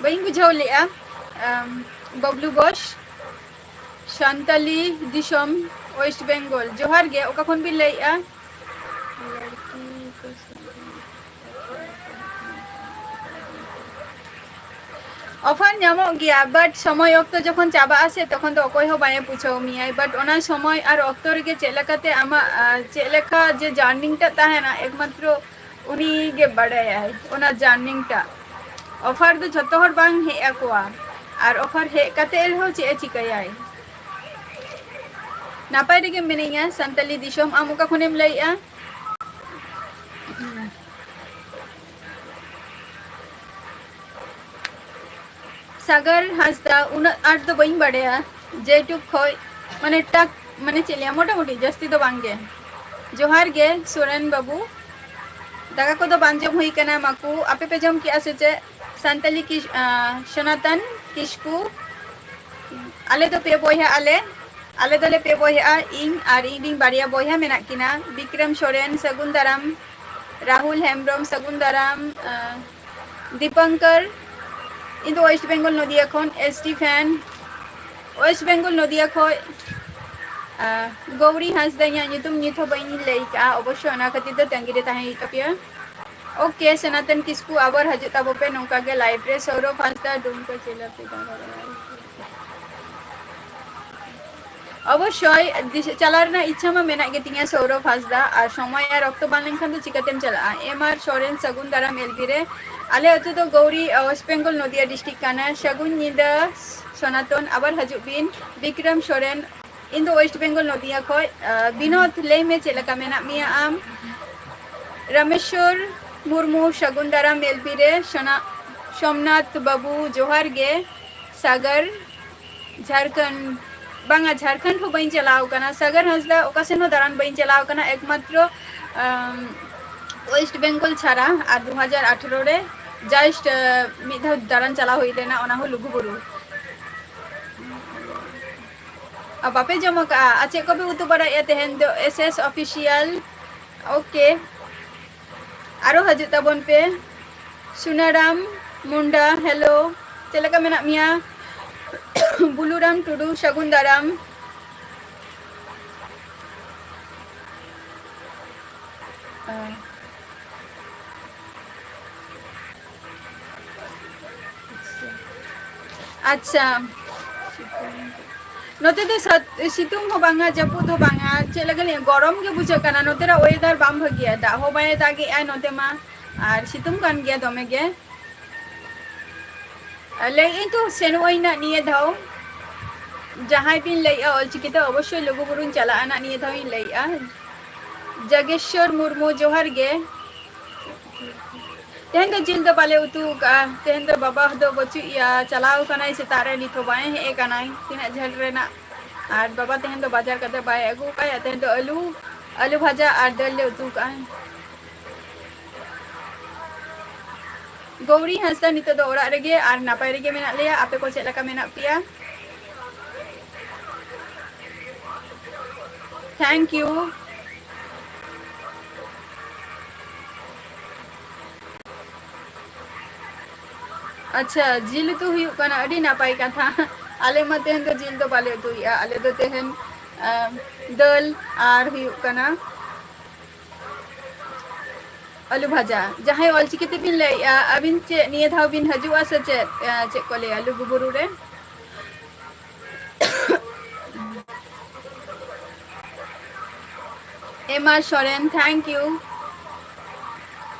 ᱵᱟᱹᱧ ᱵᱩᱡᱷᱟᱹᱣ ᱞᱮᱜᱼᱟ᱾ ᱟᱢ, ᱵᱟᱵᱞᱩ ᱵᱚᱥ, ᱥᱟᱱᱛᱟᱞᱤ ᱫᱤᱥᱚᱢ, West Bengal᱾ ᱡᱚᱦᱟᱨ ᱜᱮ, ᱚᱠᱟ ᱠᱷᱚᱱ ᱵᱤᱱ ᱞᱟᱹᱭᱮᱜᱼᱟ? Offer ᱧᱟᱢᱚᱜ ᱜᱮᱭᱟ, but ᱥᱚᱢᱚᱭ ᱚᱠᱛᱚ ᱡᱚᱠᱷᱚᱱ ᱪᱟᱵᱟᱜ ᱟᱥᱮ, ᱛᱚᱠᱷᱚᱱ ᱫᱚ ᱚᱠᱚᱭ ᱦᱚᱸ ᱵᱟᱭ ᱯᱩᱪᱷᱟᱹᱣ ᱢᱮᱭᱟᱭ᱾ But ᱚᱱᱟ ᱥᱚᱢᱚᱭ ᱟᱨ ᱚᱠᱛᱚ ᱨᱮᱜᱮ ᱪᱮᱫ ᱞᱮᱠᱟᱛᱮ ᱟᱢᱟᱜ, ᱟᱸ, ᱪᱮᱫ ᱞᱮᱠᱟ ᱡᱮ journey ᱴᱟᱜ ᱛᱟᱦᱮᱱᱟ, ᱮᱠᱢᱟᱛᱨᱚ ᱩᱱᱤ ᱜᱮ ᱵᱟᱲᱟᱭᱟᱭ ᱚᱱᱟ journey ᱴᱟᱜ᱾ Offer ᱫᱚ ᱡᱷᱚᱛᱚ ᱦᱚᱲ ᱵᱟᱝ ᱦᱮᱡ ᱟᱠᱚᱣᱟ, ᱟᱨ offer ᱦᱮᱡ ᱠᱟᱛᱮ ᱨᱮᱦᱚᱸ ᱪᱮᱫ ᱮ ᱪᱤᱠᱟᱹᱭᱟᱭ? ᱱᱟᱯᱟᱭ ᱨᱮᱜᱮ ᱢᱤᱱᱟᱹᱧᱟ, ᱥᱟᱱᱛᱟᱞᱤ ᱫᱤᱥᱚᱢ᱾ ᱟᱢ ᱚᱠᱟ ᱠᱷᱚᱱᱮᱢ ᱞᱟᱹᱭᱮᱜᱼᱟ? ᱥᱟᱜᱟᱨ ᱦᱟᱸᱥᱫᱟ, ᱩᱱᱟᱹᱜ ᱟᱸᱴ ᱫᱚ ᱵᱟᱹᱧ ᱵᱟᱲᱟᱭᱟ, ᱡᱮᱴᱩᱠ ᱠᱷᱚᱡ, ᱢᱟᱱᱮ, ᱴᱟᱠ, ᱢᱟᱱᱮ, ᱪᱮᱫ ᱞᱟᱹᱭᱟ, ᱢᱚᱴᱟᱢᱩᱴᱤ, ᱡᱟᱹᱥᱛᱤ ᱫᱚ ᱵᱟᱝ ᱜᱮ᱾ ᱡᱚᱦᱟᱨ ᱜᱮ, ᱥᱩᱨᱮᱱ ᱵᱟᱹᱵᱩ᱾ ᱫᱟᱠᱟ ᱠᱚᱫᱚ ᱵᱟᱝ ᱡᱚᱢ ᱦᱩᱭ ᱠᱟᱱᱟ, ᱢᱟᱠᱩ᱾ ᱟᱯᱮ ᱯᱮ ᱡᱚᱢ ᱠᱮᱜᱼᱟ ᱥᱮ ᱪᱮᱫ? ᱥᱟᱱᱛᱟᱞᱤ ᱠᱤᱥ-, ᱟᱸ, ᱥᱚᱱᱟᱛᱚᱱ ᱠᱤᱥᱠᱩ᱾ ᱟᱞᱮ ᱫᱚ ᱯᱮ ᱵᱚᱭᱦᱟᱜ ᱟᱞᱮ᱾ ᱟᱞᱮ ᱫᱚᱞᱮ ᱯᱮ ᱵᱚᱭᱦᱟᱜᱼᱟ, ᱤᱧ ᱟᱨ ᱤᱧ ᱨᱤᱱ ᱵᱟᱨᱭᱟ ᱵᱚᱭᱦᱟ ᱢᱮᱱᱟᱜ ᱠᱤᱱᱟ, ᱵᱤᱠᱨᱚᱢ ᱥᱚᱨᱮᱱ, ᱥᱟᱹᱜᱩᱱ ᱫᱟᱨᱟᱢ, ᱨᱟᱦᱩᱞ ᱦᱮᱢᱵᱨᱚᱢ, ᱥᱟᱹᱜᱩᱱ ᱫᱟᱨᱟᱢ, ᱟᱸ, ᱫᱤᱯᱚᱝᱠᱚᱨ᱾ ᱤᱧ ᱫᱚ West Bengal ᱱᱚᱫᱤᱭᱟ ᱠᱷᱚᱱ, S T fan, West Bengal ᱱᱚᱫᱤᱭᱟ ᱠᱷᱚᱡ᱾ ᱟᱸ, ᱜᱳᱣᱨᱤ ᱦᱟᱸᱥᱫᱟ, ᱤᱧᱟᱹᱜ ᱧᱩᱛᱩᱢ ᱱᱤᱛ ᱦᱚᱸ ᱵᱟᱹᱧ ᱞᱟᱹᱭ ᱠᱟᱜᱼᱟ, ᱚᱵᱚᱥᱥᱳᱭ ᱚᱱᱟ ᱠᱷᱟᱹᱛᱤᱨ ᱛᱮ ᱛᱟᱺᱜᱤ ᱨᱮ ᱛᱟᱦᱮᱸ ᱦᱩᱭᱩᱜ ᱛᱟᱯᱮᱭᱟ᱾ OK, ᱥᱚᱱᱟᱛᱚᱱ ᱠᱤᱥᱠᱩ, ᱟᱵᱟᱨ ᱦᱤᱡᱩᱜ ᱛᱟᱵᱚ ᱯᱮ ᱱᱚᱝᱠᱟ ᱜᱮ live ᱨᱮ᱾ ᱥᱚᱨᱚᱵ ᱦᱟᱸᱥᱫᱟ, ᱰᱩᱢᱠᱟ ᱡᱮᱞᱟ ᱯᱮ ᱫᱟᱬᱟ ᱵᱟᱲᱟᱭᱟ᱾ ᱚᱵᱚᱥᱥᱳᱭ, ᱫᱤᱥ-, ᱪᱟᱞᱟᱣ ᱨᱮᱱᱟᱜ ᱤᱪᱪᱷᱟ ᱢᱟ ᱢᱮᱱᱟᱜ ᱜᱮ ᱛᱤᱧᱟ, ᱥᱚᱣᱨᱚᱵᱷ ᱦᱟᱸᱥᱫᱟ, ᱟᱨ ᱥᱚᱢᱚᱭ ᱟᱨ ᱚᱠᱛᱚ ᱵᱟᱝ ᱞᱮᱱᱠᱷᱟᱱ ᱫᱚ ᱪᱤᱠᱟᱹᱛᱮᱢ ᱪᱟᱞᱟᱜᱼᱟ? ᱮᱢ ᱟᱨ ᱥᱚᱨᱮᱱ, ᱥᱟᱹᱜᱩᱱ ᱫᱟᱨᱟᱢ ᱮᱞ ᱵᱤ ᱨᱮ᱾ ᱟᱞᱮ ᱟᱹᱛᱩ ᱫᱚ ᱜᱳᱣᱨᱤ, ᱣᱮᱥᱴ ᱵᱮᱝᱜᱚᱞ, ᱱᱚᱫᱤᱭᱟ ᱰᱤᱥᱴᱨᱤᱠᱴ ᱠᱟᱱᱟ᱾ ᱥᱟᱹᱜᱩᱱ ᱧᱤᱫᱟᱹ ᱥᱚᱱᱟᱛᱚᱱ, ᱟᱵᱟᱨ ᱦᱤᱡᱩᱜ ᱵᱤᱱ᱾ ᱵᱤᱠᱨᱚᱢ ᱥᱚᱨᱮᱱ, ᱤᱧ ᱫᱚ ᱣᱮᱥᱴ ᱵᱮᱝᱜᱚᱞ, ᱱᱚᱫᱤᱭᱟ ᱠᱷᱚᱡ᱾ ᱟᱸ, ᱵᱤᱱᱳᱫ, ᱞᱟᱹᱭ ᱢᱮ ᱪᱮᱫ ᱞᱮᱠᱟ ᱢᱮᱱᱟᱜ ᱢᱮᱭᱟ ᱟᱢ? ᱨᱟᱢᱮᱥᱣᱚᱨ ᱢᱩᱨᱢᱩ, ᱥᱟᱹᱜᱩᱱ ᱫᱟᱨᱟᱢ ᱮᱞ ᱵᱤ ᱨᱮ᱾ ᱥᱚᱱᱟ-, ᱥᱳᱢᱱᱟᱛᱷ ᱵᱟᱹᱵᱩ, ᱡᱚᱦᱟᱨ ᱜᱮ᱾ ᱥᱟᱜᱚᱨ, ᱡᱷᱟᱲᱠᱷᱚᱸᱰ, ᱵᱟᱝᱟ, ᱡᱷᱟᱲᱠᱷᱚᱸᱰ ᱦᱚᱸ ᱵᱟᱹᱧ ᱪᱟᱞᱟᱣ ᱠᱟᱱᱟ᱾ ᱥᱟᱜᱚᱨ ᱦᱟᱸᱥᱫᱟ, ᱚᱠᱟ ᱥᱮᱱ ᱦᱚᱸ ᱫᱟᱬᱟᱱ ᱵᱟᱹᱧ ᱪᱟᱞᱟᱣ ᱠᱟᱱᱟ, ᱮᱠᱢᱟᱛᱨᱚ, ᱟᱢ, ᱣᱮᱥᱴ ᱵᱮᱝᱜᱚᱞ ᱪᱷᱟᱲᱟ᱾ ᱟᱨ ᱫᱩ ᱦᱟᱡᱟᱨ ᱟᱴᱷᱟᱨᱚ ᱨᱮ just, ᱟᱸ, ᱢᱤᱫ ᱫᱷᱟᱣ ᱫᱟᱬᱟᱱ ᱪᱟᱞᱟᱣ ᱦᱩᱭ ᱞᱮᱱᱟ, ᱚᱱᱟ ᱦᱚᱸ ᱞᱩᱜᱩᱵᱩᱨᱩ᱾ ᱟᱨ ᱵᱟᱯᱮ ᱡᱚᱢ ᱟᱠᱟᱫᱼᱟ? ᱟᱨ ᱪᱮᱫ ᱠᱚᱯᱮ ᱩᱛᱩ ᱵᱟᱲᱟᱭᱮᱫᱼᱟ ᱛᱮᱦᱮᱧ ᱫᱚ? S S Official, OK᱾ ᱟᱨᱚ ᱦᱤᱡᱩᱜ ᱛᱟᱵᱚᱱ ᱯᱮ᱾ ᱥᱩᱱᱟᱨᱟᱢ ᱢᱩᱱᱰᱟ, hello, ᱪᱮᱫ ᱞᱮᱠᱟ ᱢᱮᱱᱟᱜ ᱢᱮᱭᱟ? ᱵᱩᱞᱩᱨᱟᱢ ᱴᱩᱰᱩ, ᱥᱟᱹᱜᱩᱱ ᱫᱟᱨᱟᱢ᱾ ᱟᱪᱪᱷᱟ, ᱱᱚᱛᱮ ᱫᱚ ᱥᱟᱛ-, ᱥᱤᱛᱩᱝ ᱦᱚᱸ ᱵᱟᱝᱟ, ᱡᱟᱹᱯᱩᱫ ᱦᱚᱸ ᱵᱟᱝᱟ, ᱪᱮᱫ ᱞᱮᱠᱟ ᱞᱟᱹᱭᱟ, ᱜᱚᱨᱚᱢ ᱜᱮ ᱵᱩᱡᱷᱟᱹᱜ ᱠᱟᱱᱟ᱾ ᱱᱚᱛᱮᱱᱟᱜ weather ᱵᱟᱝ ᱵᱷᱟᱹᱜᱤᱭᱟ, ᱫᱟᱜ ᱦᱚᱸ ᱵᱟᱭ ᱫᱟᱜᱮᱜᱼᱟ ᱱᱚᱛᱮ ᱢᱟ, ᱟᱨ ᱥᱤᱛᱩᱝ ᱠᱟᱱ ᱜᱮᱭᱟ ᱫᱚᱢᱮ ᱜᱮ᱾ ᱞᱟᱹᱭᱮᱫ ᱟᱹᱧ ᱛᱚ, ᱥᱮᱱᱚᱜ ᱟᱹᱧ ᱱᱟᱜ ᱱᱤᱭᱟᱹ ᱫᱷᱟᱣ᱾ ᱡᱟᱦᱟᱸᱭ ᱵᱤᱱ ᱞᱟᱹᱭᱮᱜᱼᱟ ᱚᱞᱪᱤᱠᱤ ᱛᱮ, ᱚᱵᱚᱥᱥᱳᱭ ᱞᱩᱜᱩᱵᱩᱨᱩᱧ ᱪᱟᱞᱟᱜᱼᱟ ᱱᱟᱜ ᱱᱤᱭᱟᱹ ᱫᱷᱟᱣ ᱤᱧ ᱞᱟᱹᱭᱮᱜᱼᱟ᱾ ᱡᱟᱜᱮᱥᱣᱚᱨ ᱢᱩᱨᱢᱩ, ᱡᱚᱦᱟᱨ ᱜᱮ᱾ ᱛᱮᱦᱮᱧ ᱫᱚ ᱡᱤᱞ ᱫᱚ ᱵᱟᱞᱮ ᱩᱛᱩ ᱟᱠᱟᱜᱼᱟ᱾ ᱛᱮᱦᱮᱧ ᱫᱚ ᱵᱟᱵᱟ ᱫᱚ ᱵᱟᱹᱪᱩᱜ ᱮᱭᱟ, ᱪᱟᱞᱟᱣ ᱟᱠᱟᱱᱟᱭ ᱥᱮᱛᱟᱜ ᱨᱮ, ᱱᱤᱛ ᱦᱚᱸ ᱵᱟᱭ ᱦᱮᱡ ᱟᱠᱟᱱᱟᱭ᱾ ᱛᱤᱱᱟᱹᱜ ᱡᱷᱟᱹᱞ ᱨᱮᱱᱟᱜ᱾ ᱟᱨ ᱵᱟᱵᱟ ᱛᱮᱦᱮᱧ ᱫᱚ ᱵᱟᱡᱟᱨ ᱠᱟᱛᱮ ᱵᱟᱭ ᱟᱹᱜᱩ ᱟᱠᱟᱫᱼᱟ᱾ ᱛᱮᱦᱮᱧ ᱫᱚ ᱟᱹᱞᱩ, ᱟᱹᱞᱩ ᱵᱷᱟᱡᱟ ᱟᱨ ᱫᱟᱹᱞ ᱞᱮ ᱩᱛᱩ ᱟᱠᱟᱜᱼᱟ᱾ ᱜᱳᱣᱨᱤ ᱦᱟᱸᱥᱫᱟ ᱱᱤᱛᱚᱜ ᱫᱚ ᱚᱲᱟᱜ ᱨᱮᱜᱮ ᱟᱨ ᱱᱟᱯᱟᱭ ᱨᱮᱜᱮ ᱢᱮᱱᱟᱜ ᱞᱮᱭᱟ᱾ ᱟᱯᱮ ᱠᱚ ᱪᱮᱫ ᱞᱮᱠᱟ ᱢᱮᱱᱟᱜ ᱯᱮᱭᱟ? Thank you᱾ ᱟᱪᱪᱷᱟ, ᱡᱤᱞ ᱩᱛᱩ ᱦᱩᱭᱩᱜ ᱠᱟᱱᱟ, ᱟᱹᱰᱤ ᱱᱟᱯᱟᱭ ᱠᱟᱛᱷᱟ᱾ ᱟᱞᱮ ᱢᱟ ᱛᱮᱦᱮᱧ ᱫᱚ ᱡᱤᱞ ᱫᱚ ᱵᱟᱞᱮ ᱩᱛᱩᱭᱮᱫᱼᱟ, ᱟᱞᱮ ᱫᱚ ᱛᱮᱦᱮᱧ, ᱟᱸ, ᱫᱟᱹᱞ ᱟᱨ ᱦᱩᱭᱩᱜ ᱠᱟᱱᱟ ᱟᱹᱞᱩ ᱵᱷᱟᱡᱟ᱾ ᱡᱟᱦᱟᱸᱭ ᱚᱞᱪᱤᱠᱤ ᱛᱮᱵᱤᱱ ᱞᱟᱹᱭᱮᱫᱼᱟ, ᱟᱹᱵᱤᱱ ᱪᱮᱫ ᱱᱤᱭᱟᱹ ᱫᱷᱟᱣ ᱵᱤᱱ ᱦᱤᱡᱩᱜᱼᱟ ᱥᱮ ᱪᱮᱫ, ᱟᱸ, ᱪᱮᱫ ᱠᱚ ᱞᱟᱹᱭᱟ, ᱞᱩᱜᱩᱵᱩᱨᱩ ᱨᱮ? ᱮᱢ ᱟᱨ ᱥᱚᱨᱮᱱ, thank you.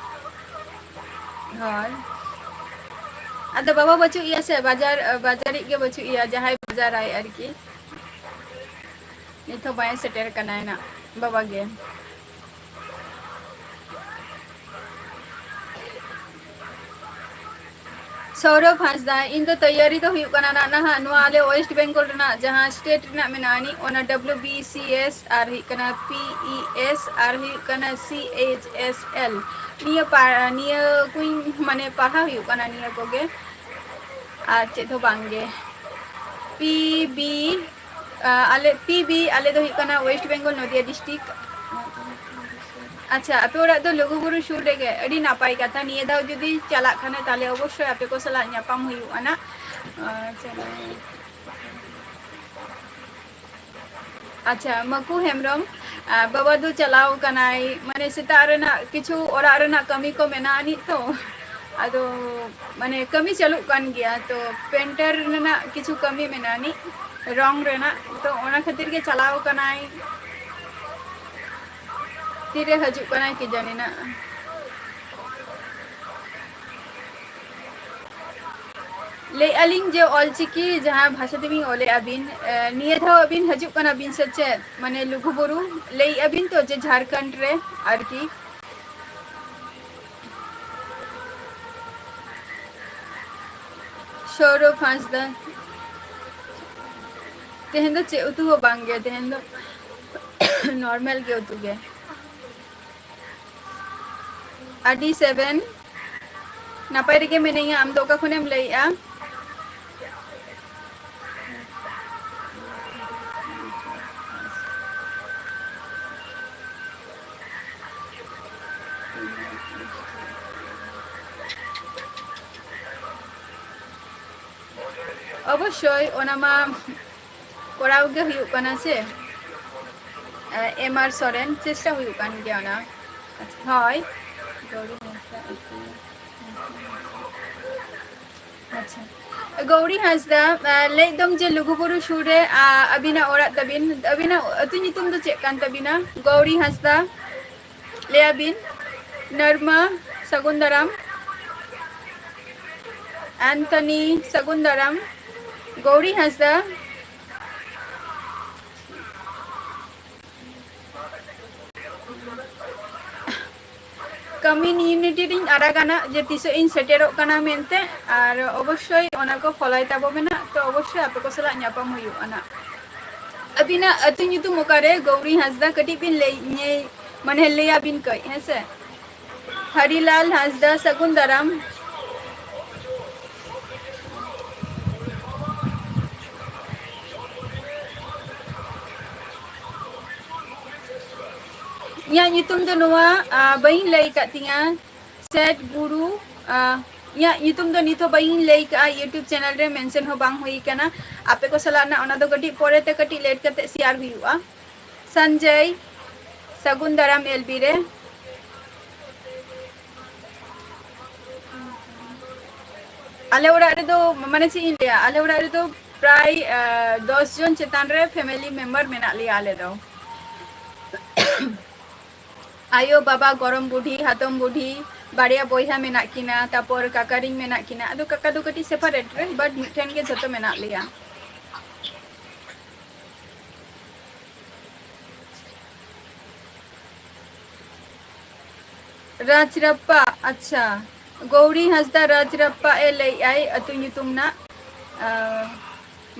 ᱦᱳᱭ᱾ ᱟᱫᱚ ᱵᱟᱵᱟ ᱵᱟᱹᱪᱩᱜ ᱮᱭᱟ ᱥᱮ, ᱵᱟᱡᱟᱨ, ᱵᱟᱡᱟᱨᱤᱡ ᱜᱮ ᱵᱟᱹᱪᱩᱜ ᱮᱭᱟ, ᱡᱟᱦᱟᱸᱭ ᱵᱟᱡᱟᱨᱟᱭ ᱟᱨᱠᱤ᱾ ᱱᱤᱛ ᱦᱚᱸ ᱵᱟᱭ ᱥᱮᱴᱮᱨ ᱠᱟᱱᱟᱭ ᱱᱟᱜ, ᱵᱟᱵᱟ ᱜᱮ᱾ ᱥᱚᱨᱚᱵᱷ ᱦᱟᱸᱥᱫᱟ, ᱤᱧ ᱫᱚ ᱛᱚᱭᱟᱨᱤ ᱫᱚ ᱦᱩᱭᱩᱜ ᱠᱟᱱᱟ ᱱᱟᱜ ᱱᱟᱦᱟᱜ ᱱᱚᱣᱟ ᱟᱞᱮ ᱣᱮᱥᱴ ᱵᱮᱝᱜᱚᱞ ᱨᱮᱱᱟᱜ ᱡᱟᱦᱟᱸ ᱥᱴᱮᱴ ᱨᱮᱱᱟᱜ ᱢᱮᱱᱟᱜᱼᱟ ᱟᱹᱱᱤᱡ, ᱚᱱᱟ ᱰᱟᱵᱞᱤᱭᱩ ᱵᱤ ᱥᱤ ᱮᱥ ᱟᱨ ᱦᱩᱭᱩᱜ ᱠᱟᱱᱟ ᱯᱤ ᱤ ᱮᱥ ᱟᱨ ᱦᱩᱭᱩᱜ ᱠᱟᱱᱟ ᱥᱤ ᱮᱭᱤᱪ ᱮᱥ ᱮᱞ᱾ ᱱᱤᱭᱟᱹ ᱯᱟ-, ᱱᱤᱭᱟᱹ ᱠᱚᱧ ᱢᱟᱱᱮ ᱯᱟᱲᱦᱟᱣ ᱦᱩᱭᱩᱜ ᱠᱟᱱᱟ ᱱᱤᱭᱟᱹ ᱠᱚᱜᱮ, ᱟᱨ ᱪᱮᱫ ᱦᱚᱸ ᱵᱟᱝ ᱜᱮ᱾ ᱯᱤ ᱵᱤ, ᱟ, ᱟᱞᱮ ᱯᱤ ᱵᱤ, ᱟᱞᱮ ᱫᱚ ᱦᱩᱭᱩᱜ ᱠᱟᱱᱟ ᱣᱮᱥᱴ ᱵᱮᱝᱜᱚᱞ ᱱᱚᱫᱤᱭᱟ ᱰᱤᱥᱴᱨᱤᱠᱴ᱾ ᱟᱪᱪᱷᱟ, ᱟᱯᱮ ᱚᱲᱟᱜ ᱫᱚ ᱞᱩᱜᱩᱵᱩᱨᱩ ᱥᱩᱨ ᱨᱮᱜᱮ, ᱟᱹᱰᱤ ᱱᱟᱯᱟᱭ ᱠᱟᱛᱷᱟ᱾ ᱱᱤᱭᱟᱹ ᱫᱷᱟᱣ ᱡᱩᱫᱤ ᱪᱟᱞᱟᱜ ᱠᱷᱟᱱᱮ, ᱛᱟᱦᱞᱮ ᱚᱵᱚᱥᱥᱳᱭ ᱟᱯᱮ ᱠᱚ ᱥᱟᱞᱟᱜ ᱧᱟᱯᱟᱢ ᱦᱩᱭᱩᱜᱼᱟ ᱱᱟᱜ᱾ ᱟᱪᱪᱷᱟ᱾ ᱟᱪᱪᱷᱟ, ᱢᱟᱹᱠᱩ ᱦᱮᱢᱵᱨᱚᱢ, ᱟᱨ ᱵᱟᱵᱟ ᱫᱚ ᱪᱟᱞᱟᱣ ᱠᱟᱱᱟᱭ, ᱢᱟᱱᱮ, ᱥᱮᱛᱟᱜ ᱨᱮᱱᱟᱜ ᱠᱤᱪᱷᱩ ᱚᱲᱟᱜ ᱨᱮᱱᱟᱜ ᱠᱟᱹᱢᱤ ᱠᱚ ᱢᱮᱱᱟᱜ ᱟᱹᱱᱤᱡ ᱛᱚ, ᱟᱫᱚ, ᱢᱟᱱᱮ, ᱠᱟᱹᱢᱤ ᱪᱟᱹᱞᱩᱜ ᱠᱟᱱ ᱜᱮᱭᱟ, ᱛᱚ ᱯᱮᱱᱴᱟᱨ ᱨᱮᱱᱟᱜ ᱠᱤᱪᱷᱩ ᱠᱟᱹᱢᱤ ᱢᱮᱱᱟᱜ ᱟᱹᱱᱤᱡ, ᱨᱚᱝ ᱨᱮᱱᱟᱜ, ᱛᱚ ᱚᱱᱟ ᱠᱷᱟᱹᱛᱤᱨ ᱜᱮ ᱪᱟᱞᱟᱣ ᱠᱟᱱᱟᱭ᱾ ᱛᱤᱨᱮ ᱦᱤᱡᱩᱜ ᱠᱟᱱᱟᱭ ᱠᱤ ᱡᱟᱹᱱᱤ ᱱᱟᱜ᱾ ᱞᱟᱹᱭᱮᱫᱼᱟ ᱞᱤᱧ ᱡᱮ ᱚᱞᱪᱤᱠᱤ ᱡᱟᱦᱟᱸ ᱵᱷᱟᱥᱟ ᱛᱮᱵᱤᱱ ᱚᱞᱮᱫᱼᱟ ᱵᱤᱱ, ᱮ, ᱱᱤᱭᱟᱹ ᱫᱷᱟᱣ ᱟᱹᱵᱤᱱ ᱦᱤᱡᱩᱜ ᱠᱟᱱᱟ ᱵᱤᱱ ᱥᱮ ᱪᱮᱫ? ᱢᱟᱱᱮ ᱞᱩᱜᱩᱵᱩᱨᱩ ᱞᱟᱹᱭᱮᱫᱼᱟ ᱵᱤᱱ ᱛᱚ ᱡᱮ ᱡᱷᱟᱲᱠᱷᱚᱸᱰ ᱨᱮ ᱟᱨᱠᱤ᱾ ᱥᱚᱨᱚᱵᱷ ᱦᱟᱸᱥᱫᱟ, ᱛᱮᱦᱮᱧ ᱫᱚ ᱪᱮᱫ ᱩᱛᱩ ᱦᱚᱸ ᱵᱟᱝ ᱜᱮ, ᱛᱮᱦᱮᱧ ᱫᱚ ᱱᱚᱨᱢᱟᱞ ᱜᱮ ᱩᱛᱩ ᱜᱮ᱾ ᱟᱹᱰᱤ ᱥᱮᱵᱷᱮᱱ, ᱱᱟᱯᱟᱭ ᱨᱮᱜᱮ ᱢᱤᱱᱟᱹᱧᱟ᱾ ᱟᱢ ᱫᱚ ᱚᱠᱟ ᱠᱷᱚᱱᱮᱢ ᱞᱟᱹᱭᱮᱜᱼᱟ? ᱚᱵᱚᱥᱥᱳᱭ, ᱚᱱᱟ ᱢᱟ ᱠᱚᱨᱟᱣ ᱜᱮ ᱦᱩᱭᱩᱜ ᱠᱟᱱᱟ ᱥᱮ᱾ ᱮ, ᱮᱢ ᱟᱨ ᱥᱚᱨᱮᱱ, ᱪᱮᱥᱴᱟ ᱦᱩᱭᱩᱜ ᱠᱟᱱ ᱜᱮᱭᱟ ᱚᱱᱟ᱾ ᱦᱳᱭ᱾ ᱟᱪᱪᱷᱟ᱾ ᱜᱳᱣᱨᱤ ᱦᱟᱸᱥᱫᱟ, ᱟᱸ, ᱞᱟᱹᱭᱮᱫ ᱫᱚᱢ ᱡᱮ ᱞᱩᱜᱩᱵᱩᱨᱩ ᱥᱩᱨ ᱨᱮ, ᱟᱸ, ᱟᱹᱵᱤᱱᱟᱜ ᱚᱲᱟᱜ ᱛᱟᱵᱤᱱ, ᱟᱹᱵᱤᱱᱟᱜ ᱟᱹᱛᱩ ᱧᱩᱛᱩᱢ ᱫᱚ ᱪᱮᱫ ᱠᱟᱱ ᱛᱟᱵᱤᱱᱟ? ᱜᱳᱣᱨᱤ ᱦᱟᱸᱥᱫᱟ, ᱞᱟᱹᱭᱟᱵᱤᱱ᱾ ᱱᱟᱨᱢᱟ, ᱥᱟᱹᱜᱩᱱ ᱫᱟᱨᱟᱢ᱾ ᱟᱱᱛᱷᱚᱱᱤ, ᱥᱟᱹᱜᱩᱱ ᱫᱟᱨᱟᱢ᱾ ᱜᱳᱣᱨᱤ ᱦᱟᱸᱥᱫᱟ᱾ ᱠᱚᱢᱤᱭᱩᱱᱤᱴᱤ ᱨᱤᱧ ᱟᱲᱟᱜᱟ ᱱᱟᱜ ᱡᱮ ᱛᱤᱥᱚᱜ ᱤᱧ ᱥᱮᱴᱮᱨᱚᱜ ᱠᱟᱱᱟ ᱢᱮᱱᱛᱮ, ᱟᱨ ᱚᱵᱚᱥᱥᱳᱭ ᱚᱱᱟ ᱠᱚ ᱯᱷᱚᱞᱟᱭ ᱛᱟᱵᱚ ᱢᱮᱱᱟᱜ, ᱛᱚ ᱚᱵᱚᱥᱥᱳᱭ ᱟᱯᱮ ᱠᱚ ᱥᱟᱞᱟᱜ ᱧᱟᱯᱟᱢ ᱦᱩᱭᱩᱜᱼᱟ ᱱᱟᱜ᱾ ᱟᱹᱵᱤᱱᱟᱜ ᱟᱹᱛᱩ ᱧᱩᱛᱩᱢ ᱚᱠᱟᱨᱮ? ᱜᱳᱣᱨᱤ ᱦᱟᱸᱥᱫᱟ, ᱠᱟᱹᱴᱤᱡ ᱵᱤᱱ ᱞᱟᱹᱭ, ᱧᱮ-, ᱢᱟᱱᱮ ᱞᱟᱹᱭᱟᱵᱤᱱ ᱠᱟᱹᱡ, ᱦᱮᱸ ᱥᱮ? ᱦᱟᱨᱤᱞᱟᱞ ᱦᱟᱸᱥᱫᱟ, ᱥᱟᱹᱜᱩᱱ ᱫᱟᱨᱟᱢ᱾ ᱤᱧᱟᱹᱜ ᱧᱩᱛᱩᱢ ᱫᱚ ᱱᱚᱣᱟ, ᱟ, ᱵᱟᱹᱧ ᱞᱟᱹᱭ ᱟᱠᱟᱫ ᱛᱤᱧᱟᱹ, ᱥᱮᱴ ᱜᱩᱨᱩ, ᱟ, ᱤᱧᱟᱹᱜ ᱧᱩᱛᱩᱢ ᱫᱚ ᱱᱤᱛ ᱦᱚᱸ ᱵᱟᱹᱧ ᱞᱟᱹᱭ ᱠᱟᱜᱼᱟ, YouTube ᱪᱮᱱᱮᱞ ᱨᱮ ᱢᱮᱱᱥᱮᱱ ᱦᱚᱸ ᱵᱟᱝ ᱦᱩᱭ ᱠᱟᱱᱟ᱾ ᱟᱯᱮ ᱠᱚ ᱥᱟᱞᱟᱜ ᱱᱟᱜ ᱚᱱᱟ ᱫᱚ ᱠᱟᱹᱴᱤᱡ ᱯᱚᱨᱮ ᱛᱮ ᱠᱟᱹᱴᱤᱡ ᱞᱮᱴ ᱠᱟᱛᱮ ᱥᱮᱭᱟᱨ ᱦᱩᱭᱩᱜᱼᱟ᱾ ᱥᱟᱱᱡᱟᱭ, ᱥᱟᱹᱜᱩᱱ ᱫᱟᱨᱟᱢ ᱮᱞ ᱵᱤ ᱨᱮ᱾ ᱟᱞᱮ ᱚᱲᱟᱜ ᱨᱮᱫᱚ, ᱢᱟᱱᱮ ᱪᱮᱫ ᱤᱧ ᱞᱟᱹᱭᱟ, ᱟᱞᱮ ᱚᱲᱟᱜ ᱨᱮᱫᱚ ᱯᱨᱟᱭ, ᱟ, ᱫᱚᱥ ᱡᱚᱱ ᱪᱮᱛᱟᱱ ᱨᱮ ᱯᱷᱮᱢᱮᱞᱤ ᱢᱮᱢᱵᱟᱨ ᱢᱮᱱᱟᱜ ᱞᱮᱭᱟ ᱟᱞᱮ ᱫᱚ᱾ ᱟᱭᱳ, ᱵᱟᱵᱟ, ᱜᱚᱲᱚᱢ ᱵᱩᱰᱷᱤ, ᱦᱟᱛᱚᱢ ᱵᱩᱰᱷᱤ, ᱵᱟᱨᱭᱟ ᱵᱚᱭᱦᱟ ᱢᱮᱱᱟᱜ ᱠᱤᱱᱟ, ᱛᱟᱯᱚᱨ ᱠᱟᱠᱟᱨᱤᱧ ᱢᱮᱱᱟᱜ ᱠᱤᱱᱟ᱾ ᱟᱫᱚ ᱠᱟᱠᱟ ᱫᱚ ᱠᱟᱹᱴᱤᱡ ᱥᱮᱯᱟᱨᱮᱴ ᱨᱮ, but ᱢᱤᱫᱴᱷᱮᱱ ᱜᱮ ᱡᱷᱚᱛᱚ ᱢᱮᱱᱟᱜ ᱞᱮᱭᱟ᱾ ᱨᱟᱡᱽᱨᱟᱯᱯᱟ, ᱟᱪᱪᱷᱟ᱾ ᱜᱳᱣᱨᱤ ᱦᱟᱸᱥᱫᱟ ᱨᱟᱡᱽᱨᱟᱯᱯᱟ ᱮ ᱞᱟᱹᱭᱮᱜᱼᱟᱭ ᱟᱹᱛᱩ ᱧᱩᱛᱩᱢ ᱱᱟᱜ᱾ ᱟᱸ,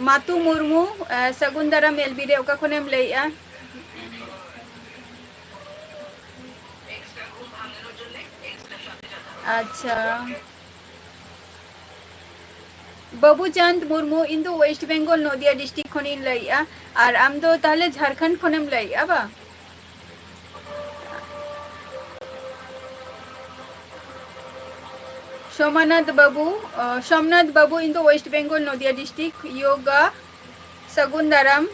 ᱢᱟᱛᱩ ᱢᱩᱨᱢᱩ, ᱟᱸ, ᱥᱟᱹᱜᱩᱱ ᱫᱟᱨᱟᱢ ᱮᱞ ᱵᱤ ᱨᱮ, ᱚᱠᱟ ᱠᱷᱚᱱᱮᱢ ᱞᱟᱹᱭᱮᱜᱼᱟ? ᱟᱪᱪᱷᱟ᱾ ᱵᱟᱹᱵᱩ ᱪᱟᱸᱫᱽ ᱢᱩᱨᱢᱩ, ᱤᱧ ᱫᱚ ᱳᱭᱮᱥᱴ ᱵᱮᱝᱜᱚᱞ ᱱᱚᱫᱤᱭᱟ ᱰᱤᱥᱴᱨᱤᱠᱴ ᱠᱷᱚᱱᱤᱧ ᱞᱟᱹᱭᱮᱜᱼᱟ᱾ ᱟᱨ ᱟᱢ ᱫᱚ ᱛᱟᱦᱞᱮ ᱡᱷᱟᱲᱠᱷᱚᱸᱰ ᱠᱷᱚᱱᱮᱢ ᱞᱟᱹᱭᱮᱜᱼᱟ ᱵᱟᱝ? ᱥᱳᱢᱟᱱᱟᱛᱷ ᱵᱟᱹᱵᱩ, ᱚ, ᱥᱳᱢᱱᱟᱛᱷ ᱵᱟᱹᱵᱩ, ᱤᱧ ᱫᱚ ᱳᱭᱮᱥᱴ ᱵᱮᱝᱜᱚᱞ ᱱᱚᱫᱤᱭᱟ ᱰᱤᱥᱴᱨᱤᱠᱴ, ᱭᱳᱜᱟ, ᱥᱟᱹᱜᱩᱱ ᱫᱟᱨᱟᱢ᱾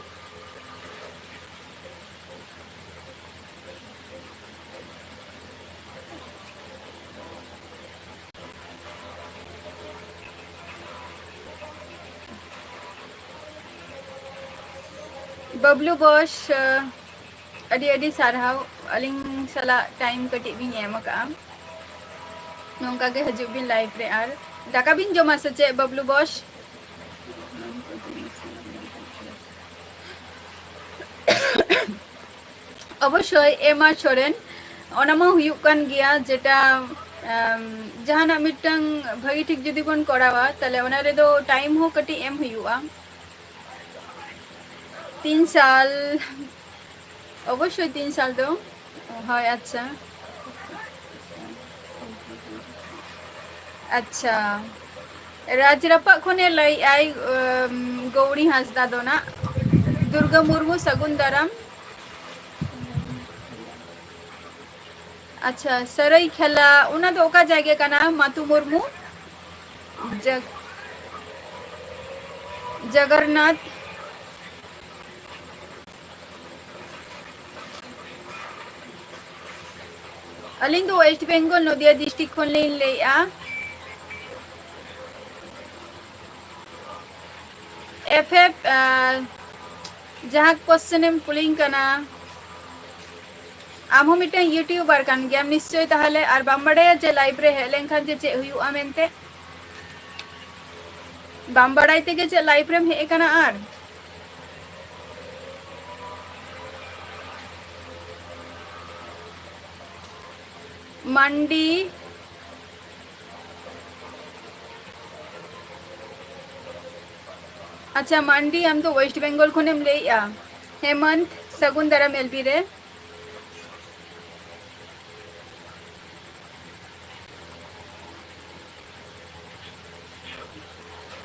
ᱵᱟᱵᱞᱩ ᱵᱚᱥ, ᱟᱹᱰᱤ ᱟᱹᱰᱤ ᱥᱟᱨᱦᱟᱣ, ᱟᱹᱞᱤᱧ ᱥᱟᱞᱟᱜ ᱴᱟᱭᱤᱢ ᱠᱟᱹᱴᱤᱡ ᱵᱤᱱ ᱮᱢ ᱟᱠᱟᱫᱼᱟ᱾ ᱱᱚᱝᱠᱟ ᱜᱮ ᱦᱤᱡᱩᱜ ᱵᱤᱱ ᱞᱟᱭᱤᱵᱷ ᱨᱮ᱾ ᱟᱨ ᱫᱟᱠᱟ ᱵᱤᱱ ᱡᱚᱢᱟ ᱥᱮ ᱪᱮᱫ, ᱵᱟᱵᱞᱩ ᱵᱚᱥ? ᱚᱵᱚᱥᱥᱳᱭ, ᱮᱢᱟ ᱥᱚᱨᱮᱱ, ᱚᱱᱟ ᱢᱟ ᱦᱩᱭᱩᱜ ᱠᱟᱱ ᱜᱮᱭᱟ, ᱡᱮᱴᱟ, ᱮᱢ, ᱡᱟᱦᱟᱱᱟᱜ ᱢᱤᱫᱴᱟᱝ ᱵᱷᱟᱹᱜᱤ ᱴᱷᱤᱠ ᱡᱩᱫᱤ ᱵᱚᱱ ᱠᱚᱨᱟᱣᱟ, ᱛᱟᱦᱞᱮ ᱚᱱᱟ ᱨᱮᱫᱚ ᱴᱟᱭᱤᱢ ᱦᱚᱸ ᱠᱟᱹᱴᱤᱡ ᱮᱢ ᱦᱩᱭᱩᱜᱼᱟ᱾ ᱛᱤᱱ ᱥᱟᱞ, ᱚᱵᱚᱥᱥᱳᱭ ᱛᱤᱱ ᱥᱟᱞ ᱫᱚ, ᱦᱳᱭ, ᱟᱪᱪᱷᱟ, ᱟᱪᱪᱷᱟ᱾ ᱨᱟᱡᱽᱨᱟᱯᱟᱜ ᱠᱷᱚᱱᱮ ᱞᱟᱹᱭᱮᱜᱼᱟᱭ, ᱟᱢ, ᱜᱳᱣᱲᱤ ᱦᱟᱸᱥᱫᱟ ᱫᱚ ᱱᱟᱜ᱾ ᱫᱩᱨᱜᱟᱹ ᱢᱩᱨᱢᱩ, ᱥᱟᱹᱜᱩᱱ ᱫᱟᱨᱟᱢ᱾ ᱟᱪᱪᱷᱟ, ᱥᱟᱹᱨᱟᱹᱭᱠᱮᱞᱟ, ᱚᱱᱟ ᱫᱚ ᱚᱠᱟ ᱡᱟᱭᱜᱟ ᱠᱟᱱᱟ, ᱢᱟᱛᱩ ᱢᱩᱨᱢᱩ? ᱡᱟᱜ-, ᱡᱚᱜᱚᱱᱱᱟᱛᱷ᱾ ᱟᱹᱞᱤᱧ ᱫᱚ ᱳᱭᱮᱥᱴ ᱵᱮᱝᱜᱚᱞ, ᱱᱚᱫᱤᱭᱟ ᱰᱤᱥᱴᱨᱤᱠᱴ ᱠᱷᱚᱱ ᱞᱤᱧ ᱞᱟᱹᱭᱮᱫᱼᱟ᱾ ᱮᱯᱷ ᱮᱯᱷ, ᱟᱨ ᱡᱟᱦᱟᱸ ᱠᱚᱥᱪᱮᱱ ᱮᱢ ᱠᱩᱞᱤᱧ ᱠᱟᱱᱟ, ᱟᱢ ᱦᱚᱸ ᱢᱤᱫᱴᱟᱝ ᱤᱭᱩᱴᱤᱭᱩᱵᱟᱨ ᱠᱟᱱ ᱜᱮᱭᱟᱢ ᱱᱤᱥᱪᱳᱭ ᱛᱟᱦᱚᱞᱮ, ᱟᱨ ᱵᱟᱢ ᱵᱟᱲᱟᱭᱟ ᱡᱮ ᱞᱟᱭᱤᱵᱷ ᱨᱮ ᱦᱮᱡ ᱞᱮᱱᱠᱷᱟᱱ ᱡᱮ ᱪᱮᱫ ᱦᱩᱭᱩᱜᱼᱟ ᱢᱮᱱᱛᱮ? ᱵᱟᱢ ᱵᱟᱲᱟᱭ ᱛᱮᱜᱮ ᱪᱮᱫ ᱞᱟᱭᱤᱵᱷ ᱨᱮᱢ ᱦᱮᱡ ᱟᱠᱟᱱᱟ? ᱟᱨ ᱢᱟᱱᱰᱤ, ᱟᱪᱪᱷᱟ, ᱢᱟᱱᱰᱤ, ᱟᱢ ᱫᱚ ᱳᱭᱮᱥᱴ ᱵᱮᱝᱜᱚᱞ ᱠᱷᱚᱱᱮᱢ ᱞᱟᱹᱭᱮᱜᱼᱟ? ᱦᱮᱢᱚᱱᱛ, ᱥᱟᱹᱜᱩᱱ ᱫᱟᱨᱟᱢ ᱮᱞ ᱵᱤ ᱨᱮ᱾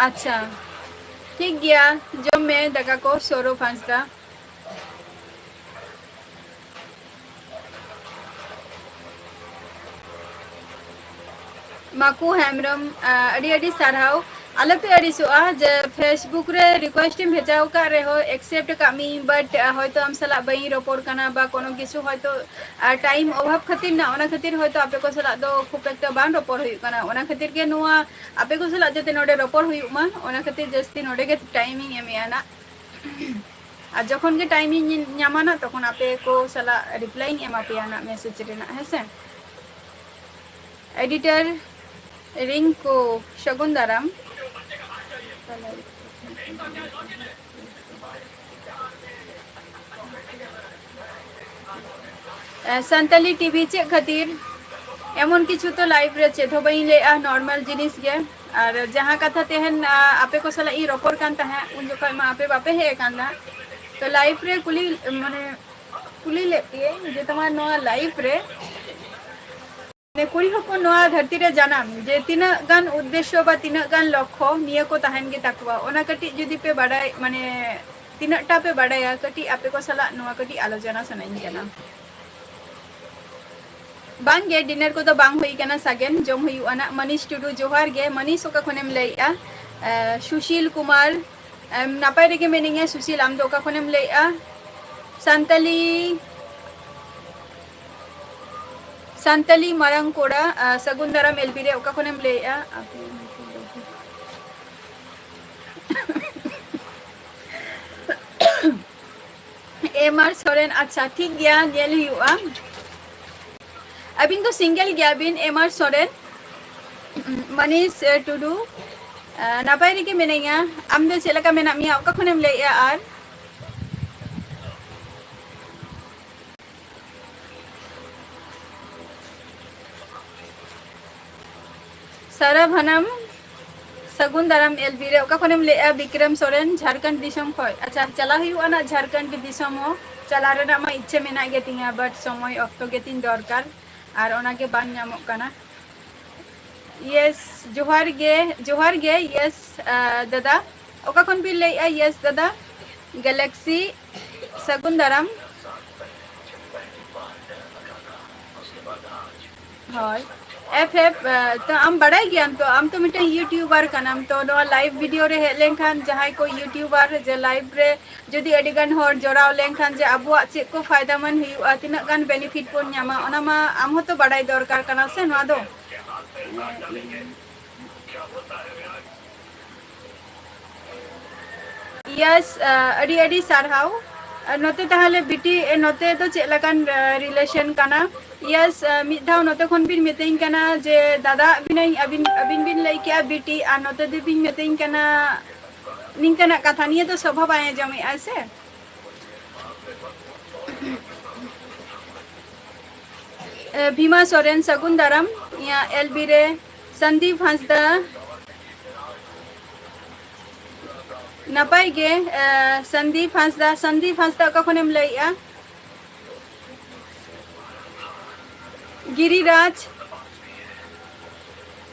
ᱟᱪᱪᱷᱟ, ᱴᱷᱤᱠ ᱜᱮᱭᱟ, ᱡᱚᱢ ᱢᱮ ᱫᱟᱠᱟ ᱠᱚ, ᱥᱚᱨᱚ ᱯᱷᱟᱸᱥᱫᱟ᱾ ᱢᱟᱠᱩ ᱦᱮᱢᱵᱨᱚᱢ, ᱟ, ᱟᱹᱰᱤ ᱟᱹᱰᱤ ᱥᱟᱨᱦᱟᱣ᱾ ᱟᱞᱚᱯᱮ ᱟᱹᱲᱤᱥᱚᱜᱼᱟ ᱡᱮ Facebook ᱨᱮ request ᱮᱢ ᱵᱷᱮᱡᱟ ᱟᱠᱟᱫ ᱨᱮᱦᱚᱸ accept ᱟᱠᱟᱫ ᱢᱤᱭᱟᱹᱧ, but, ᱟ, ᱦᱚᱭᱛᱚ ᱟᱢ ᱥᱟᱞᱟᱜ ᱵᱟᱹᱧ ᱨᱚᱯᱚᱲ ᱠᱟᱱᱟ ᱵᱟ ᱠᱳᱱᱳ ᱠᱤᱪᱷᱩ ᱦᱚᱭᱛᱚ, ᱟ, time ᱚᱵᱷᱟᱵ ᱠᱷᱟᱹᱛᱤᱨ ᱱᱟ, ᱚᱱᱟ ᱠᱷᱟᱹᱛᱤᱨ ᱦᱚᱭᱛᱚ ᱟᱯᱮ ᱠᱚ ᱥᱟᱞᱟᱜ ᱫᱚ ᱠᱷᱩᱵ ᱮᱠᱴᱟ ᱵᱟᱝ ᱨᱚᱯᱚᱲ ᱦᱩᱭᱩᱜ ᱠᱟᱱᱟ᱾ ᱚᱱᱟ ᱠᱷᱟᱹᱛᱤᱨ ᱜᱮ ᱱᱚᱣᱟ ᱟᱯᱮ ᱠᱚ ᱥᱟᱞᱟᱜ ᱡᱟᱛᱮ ᱱᱚᱰᱮ ᱨᱚᱯᱚᱲ ᱦᱩᱭᱩᱜ ᱢᱟ, ᱚᱱᱟ ᱠᱷᱟᱹᱛᱤᱨ ᱡᱟᱹᱥᱛᱤ ᱱᱚᱰᱮ ᱜᱮ time ᱤᱧ ᱮᱢᱮᱜᱼᱟ ᱱᱟᱜ᱾ ᱟᱨ ᱡᱚᱠᱷᱚᱱ ᱜᱮ time ᱤᱧ ᱧᱟᱢᱟ ᱱᱟᱜ, ᱛᱚᱠᱷᱚᱱ ᱟᱯᱮ ᱠᱚ ᱥᱟᱞᱟᱜ reply ᱤᱧ ᱮᱢᱟ ᱯᱮᱭᱟ ᱱᱟᱜ message ᱨᱮᱱᱟᱜ, ᱦᱮᱸ ᱥᱮ᱾ Editor ᱨᱤᱝᱠᱩ, ᱥᱟᱹᱜᱩᱱ ᱫᱟᱨᱟᱢ᱾ ᱮ, ᱥᱟᱱᱛᱟᱞᱤ TV ᱪᱮᱫ ᱠᱷᱟᱹᱛᱤᱨ? ᱮᱢᱚᱱ ᱠᱤᱪᱷᱩ ᱛᱚ live ᱨᱮ ᱪᱮᱫ ᱦᱚᱸ ᱵᱟᱹᱧ ᱞᱟᱹᱭᱮᱜᱼᱟ, normal ᱡᱤᱱᱤᱥ ᱜᱮ᱾ ᱟᱨ ᱡᱟᱦᱟᱸ ᱠᱟᱛᱷᱟ ᱛᱮᱦᱮᱧ, ᱟ, ᱟᱯᱮ ᱠᱚ ᱥᱟᱞᱟᱜ ᱤᱧ ᱨᱚᱯᱚᱲ ᱠᱟᱱ ᱛᱟᱦᱮᱸᱫ, ᱩᱱ ᱡᱚᱠᱷᱚᱱ ᱢᱟ ᱟᱯᱮ ᱵᱟᱯᱮ ᱦᱮᱡ ᱟᱠᱟᱱᱟ᱾ ᱛᱚ live ᱨᱮ ᱠᱩᱞᱤ, ᱢᱟᱱᱮ, ᱠᱩᱞᱤ ᱞᱮᱫ ᱯᱮᱭᱟᱹᱧ ᱡᱮ ᱛᱳᱢᱟᱨ ᱱᱚᱣᱟ live ᱨᱮ ᱢᱟᱱᱮ ᱠᱩᱲᱤ ᱦᱚᱯᱚᱱ ᱱᱚᱣᱟ ᱫᱷᱟᱹᱨᱛᱤ ᱨᱮ ᱡᱟᱱᱟᱢ, ᱡᱮ ᱛᱤᱱᱟᱹᱜ ᱜᱟᱱ ᱩᱫᱽᱫᱮᱥᱥᱚ ᱵᱟ ᱛᱤᱱᱟᱹᱜ ᱜᱟᱱ ᱞᱚᱠᱠᱷᱚ ᱱᱤᱭᱟᱹ ᱠᱚ ᱛᱟᱦᱮᱱ ᱜᱮ ᱛᱟᱠᱚᱣᱟ, ᱚᱱᱟ ᱠᱟᱹᱴᱤᱡ ᱡᱩᱫᱤ ᱯᱮ ᱵᱟᱰᱟᱭ, ᱢᱟᱱᱮ ᱛᱤᱱᱟᱹᱜ ᱴᱟ ᱯᱮ ᱵᱟᱰᱟᱭᱟ, ᱠᱟᱹᱴᱤᱡ ᱟᱯᱮ ᱠᱚ ᱥᱟᱞᱟᱜ ᱱᱚᱣᱟ ᱠᱟᱹᱴᱤᱡ ᱟᱞᱳᱪᱚᱱᱟ ᱥᱟᱱᱟᱧ ᱠᱟᱱᱟ᱾ ᱵᱟᱝ ᱜᱮ, dinner ᱠᱚᱫᱚ ᱵᱟᱝ ᱦᱩᱭ ᱠᱟᱱᱟ ᱥᱟᱜᱮᱱ, ᱡᱚᱢ ᱦᱩᱭᱩᱜᱼᱟ ᱱᱟᱜ᱾ ᱢᱟᱱᱤᱥ ᱴᱩᱰᱩ, ᱡᱚᱦᱟᱨ ᱜᱮ᱾ ᱢᱟᱱᱤᱥ, ᱚᱠᱟ ᱠᱷᱚᱱᱮᱢ ᱞᱟᱹᱭᱮᱜᱼᱟ? ᱮ, ᱥᱩᱥᱤᱞ ᱠᱩᱢᱟᱨ, ᱮᱢ, ᱱᱟᱯᱟᱭ ᱨᱮᱜᱮ ᱢᱤᱱᱟᱹᱧᱟ ᱥᱩᱥᱤᱞ, ᱟᱢ ᱫᱚ ᱚᱠᱟ ᱠᱷᱚᱱᱮᱢ ᱞᱟᱹᱭᱮᱜᱼᱟ? ᱥᱟᱱᱛᱟᱞᱤ, ᱥᱟᱱᱛᱟᱞᱤ ᱢᱟᱨᱟᱝ ᱠᱚᱲᱟ, ᱟ, ᱥᱟᱹᱜᱩᱱ ᱫᱟᱨᱟᱢ ᱮᱞ ᱵᱤ ᱨᱮ, ᱚᱠᱟ ᱠᱷᱚᱱᱮᱢ ᱞᱟᱹᱭᱮᱜᱼᱟ? ᱮᱢ ᱟᱨ ᱥᱚᱨᱮᱱ, ᱟᱪᱪᱷᱟ, ᱴᱷᱤᱠ ᱜᱮᱭᱟ, ᱧᱮᱞ ᱦᱩᱭᱩᱜᱼᱟ᱾ ᱟᱹᱵᱤᱱ ᱫᱚ single ᱜᱮᱭᱟ ᱵᱤᱱ, ᱮᱢ ᱟᱨ ᱥᱚᱨᱮᱱ? ᱢᱟᱱᱤᱥ, ᱮ, ᱴᱩᱰᱩ, ᱮ, ᱱᱟᱯᱟᱭ ᱨᱮᱜᱮ ᱢᱤᱱᱟᱹᱧᱟ᱾ ᱟᱢ ᱫᱚ ᱪᱮᱫ ᱞᱮᱠᱟ ᱢᱮᱱᱟᱜ ᱢᱮᱭᱟ? ᱚᱠᱟ ᱠᱷᱚᱱᱮᱢ ᱞᱟᱹᱭᱮᱜᱼᱟ? ᱟᱨ ᱥᱟᱨᱟ ᱵᱷᱟᱱᱟᱢ, ᱥᱟᱹᱜᱩᱱ ᱫᱟᱨᱟᱢ ᱮᱞ ᱵᱤ ᱨᱮ᱾ ᱚᱠᱟ ᱠᱷᱚᱱᱮᱢ ᱞᱟᱹᱭᱮᱜᱼᱟ? ᱵᱤᱠᱨᱚᱢ ᱥᱚᱨᱮᱱ, ᱡᱷᱟᱲᱠᱷᱚᱸᱰ ᱫᱤᱥᱚᱢ ᱠᱷᱚᱱ᱾ ᱟᱪᱪᱷᱟ, ᱪᱟᱞᱟᱣ ᱦᱩᱭᱩᱜᱼᱟ ᱱᱟᱜ ᱡᱷᱟᱲᱠᱷᱚᱸᱰ ᱫᱤᱥᱚᱢ ᱦᱚᱸ᱾ ᱪᱟᱞᱟᱣ ᱨᱮᱱᱟᱜ ᱢᱟ ᱤᱪᱪᱷᱟᱹ ᱢᱮᱱᱟᱜ ᱜᱮᱛᱤᱧᱟ, but ᱥᱚᱢᱚᱭ ᱚᱠᱛᱚ ᱜᱮᱛᱤᱧ ᱫᱚᱨᱠᱟᱨ, ᱟᱨ ᱚᱱᱟ ᱜᱮ ᱵᱟᱝ ᱧᱟᱢᱚᱜ ᱠᱟᱱᱟ᱾ Yes, ᱡᱚᱦᱟᱨ ᱜᱮ, ᱡᱚᱦᱟᱨ ᱜᱮ, yes, ᱟ, ᱫᱟᱫᱟ᱾ ᱚᱠᱟ ᱠᱷᱚᱱ ᱵᱤᱱ ᱞᱟᱹᱭᱮᱜᱼᱟ? Yes, ᱫᱟᱫᱟ᱾ Galaxy, ᱥᱟᱹᱜᱩᱱ ᱫᱟᱨᱟᱢ᱾ ᱦᱳᱭ, ᱮᱯᱷ ᱮᱯᱷ, ᱟ, ᱛᱚ ᱟᱢ ᱵᱟᱲᱟᱭ ᱜᱮᱭᱟᱢ ᱛᱚ, ᱟᱢ ᱛᱚ ᱢᱤᱫᱴᱟᱝ YouTuber ᱠᱟᱱᱟᱢ, ᱛᱚ ᱱᱚᱣᱟ live video ᱨᱮ ᱦᱮᱡ ᱞᱮᱱᱠᱷᱟᱱ ᱡᱟᱦᱟᱸᱭ ᱠᱚ YouTuber ᱡᱮ live ᱨᱮ ᱡᱩᱫᱤ ᱟᱹᱰᱤ ᱜᱟᱱ ᱦᱚᱲ ᱡᱚᱲᱟᱣ ᱞᱮᱱᱠᱷᱟᱱ ᱡᱮ ᱟᱵᱚᱣᱟᱜ ᱪᱮᱫ ᱠᱚ ᱯᱷᱟᱭᱫᱟ ᱢᱟᱱ ᱦᱩᱭᱩᱜᱼᱟ, ᱛᱤᱱᱟᱹᱜ ᱜᱟᱱ benefit ᱵᱚᱱ ᱧᱟᱢᱟ, ᱚᱱᱟ ᱢᱟ ᱟᱢ ᱦᱚᱸᱛᱚ ᱵᱟᱲᱟᱭ ᱫᱚᱨᱠᱟᱨ ᱠᱟᱱᱟ ᱥᱮ ᱱᱚᱣᱟ ᱫᱚ᱾ ᱤᱭᱮᱥ, ᱟᱹᱰᱤ ᱟᱹᱰᱤ ᱥᱟᱨᱦᱟᱣ᱾ ᱟᱨ ᱱᱚᱛᱮ ᱛᱟᱦᱚᱞᱮ ᱵᱤᱴᱤ, ᱮ, ᱱᱚᱛᱮ ᱫᱚ ᱪᱮᱫ ᱞᱮᱠᱟᱱ, ᱟ, ᱨᱤᱞᱮᱥᱚᱱ ᱠᱟᱱᱟ? ᱤᱭᱮᱥ, ᱟ, ᱢᱤᱫ ᱫᱷᱟᱣ ᱱᱚᱛᱮ ᱠᱷᱚᱱ ᱵᱤᱱ ᱢᱤᱛᱟᱹᱧ ᱠᱟᱱᱟ ᱡᱮ ᱫᱟᱫᱟ ᱟᱹᱵᱤᱱᱟᱹᱧ, ᱟᱹᱵᱤᱱ, ᱟᱹᱵᱤᱱ ᱵᱤᱱ ᱞᱟᱹᱭ ᱠᱮᱜᱼᱟ ᱵᱤᱴᱤ, ᱟᱨ ᱱᱚᱛᱮ ᱫᱚᱵᱤᱱ ᱢᱤᱛᱟᱹᱧ ᱠᱟᱱᱟ ᱱᱤᱝᱠᱟᱹᱱᱟᱜ ᱠᱟᱛᱷᱟ᱾ ᱱᱤᱭᱟᱹ ᱫᱚ ᱥᱚᱵᱷᱟ ᱵᱟᱭ ᱟᱸᱡᱚᱢᱮᱜᱼᱟ ᱥᱮ᱾ ᱮ, ᱵᱷᱤᱢᱟ ᱥᱚᱨᱮᱱ, ᱥᱟᱹᱜᱩᱱ ᱫᱟᱨᱟᱢ᱾ ᱤᱧᱟᱹᱜ ᱮᱞ ᱵᱤ ᱨᱮ ᱥᱚᱱᱫᱤᱯ ᱦᱟᱸᱥᱫᱟ, ᱱᱟᱯᱟᱭ ᱜᱮ᱾ ᱮ, ᱥᱚᱱᱫᱤᱯ ᱦᱟᱸᱥᱫᱟ, ᱥᱚᱱᱫᱤᱯ ᱦᱟᱸᱥᱫᱟ, ᱚᱠᱟ ᱠᱷᱚᱱᱮᱢ ᱞᱟᱹᱭᱮᱜᱼᱟ? ᱜᱤᱨᱤᱨᱟᱡᱽ,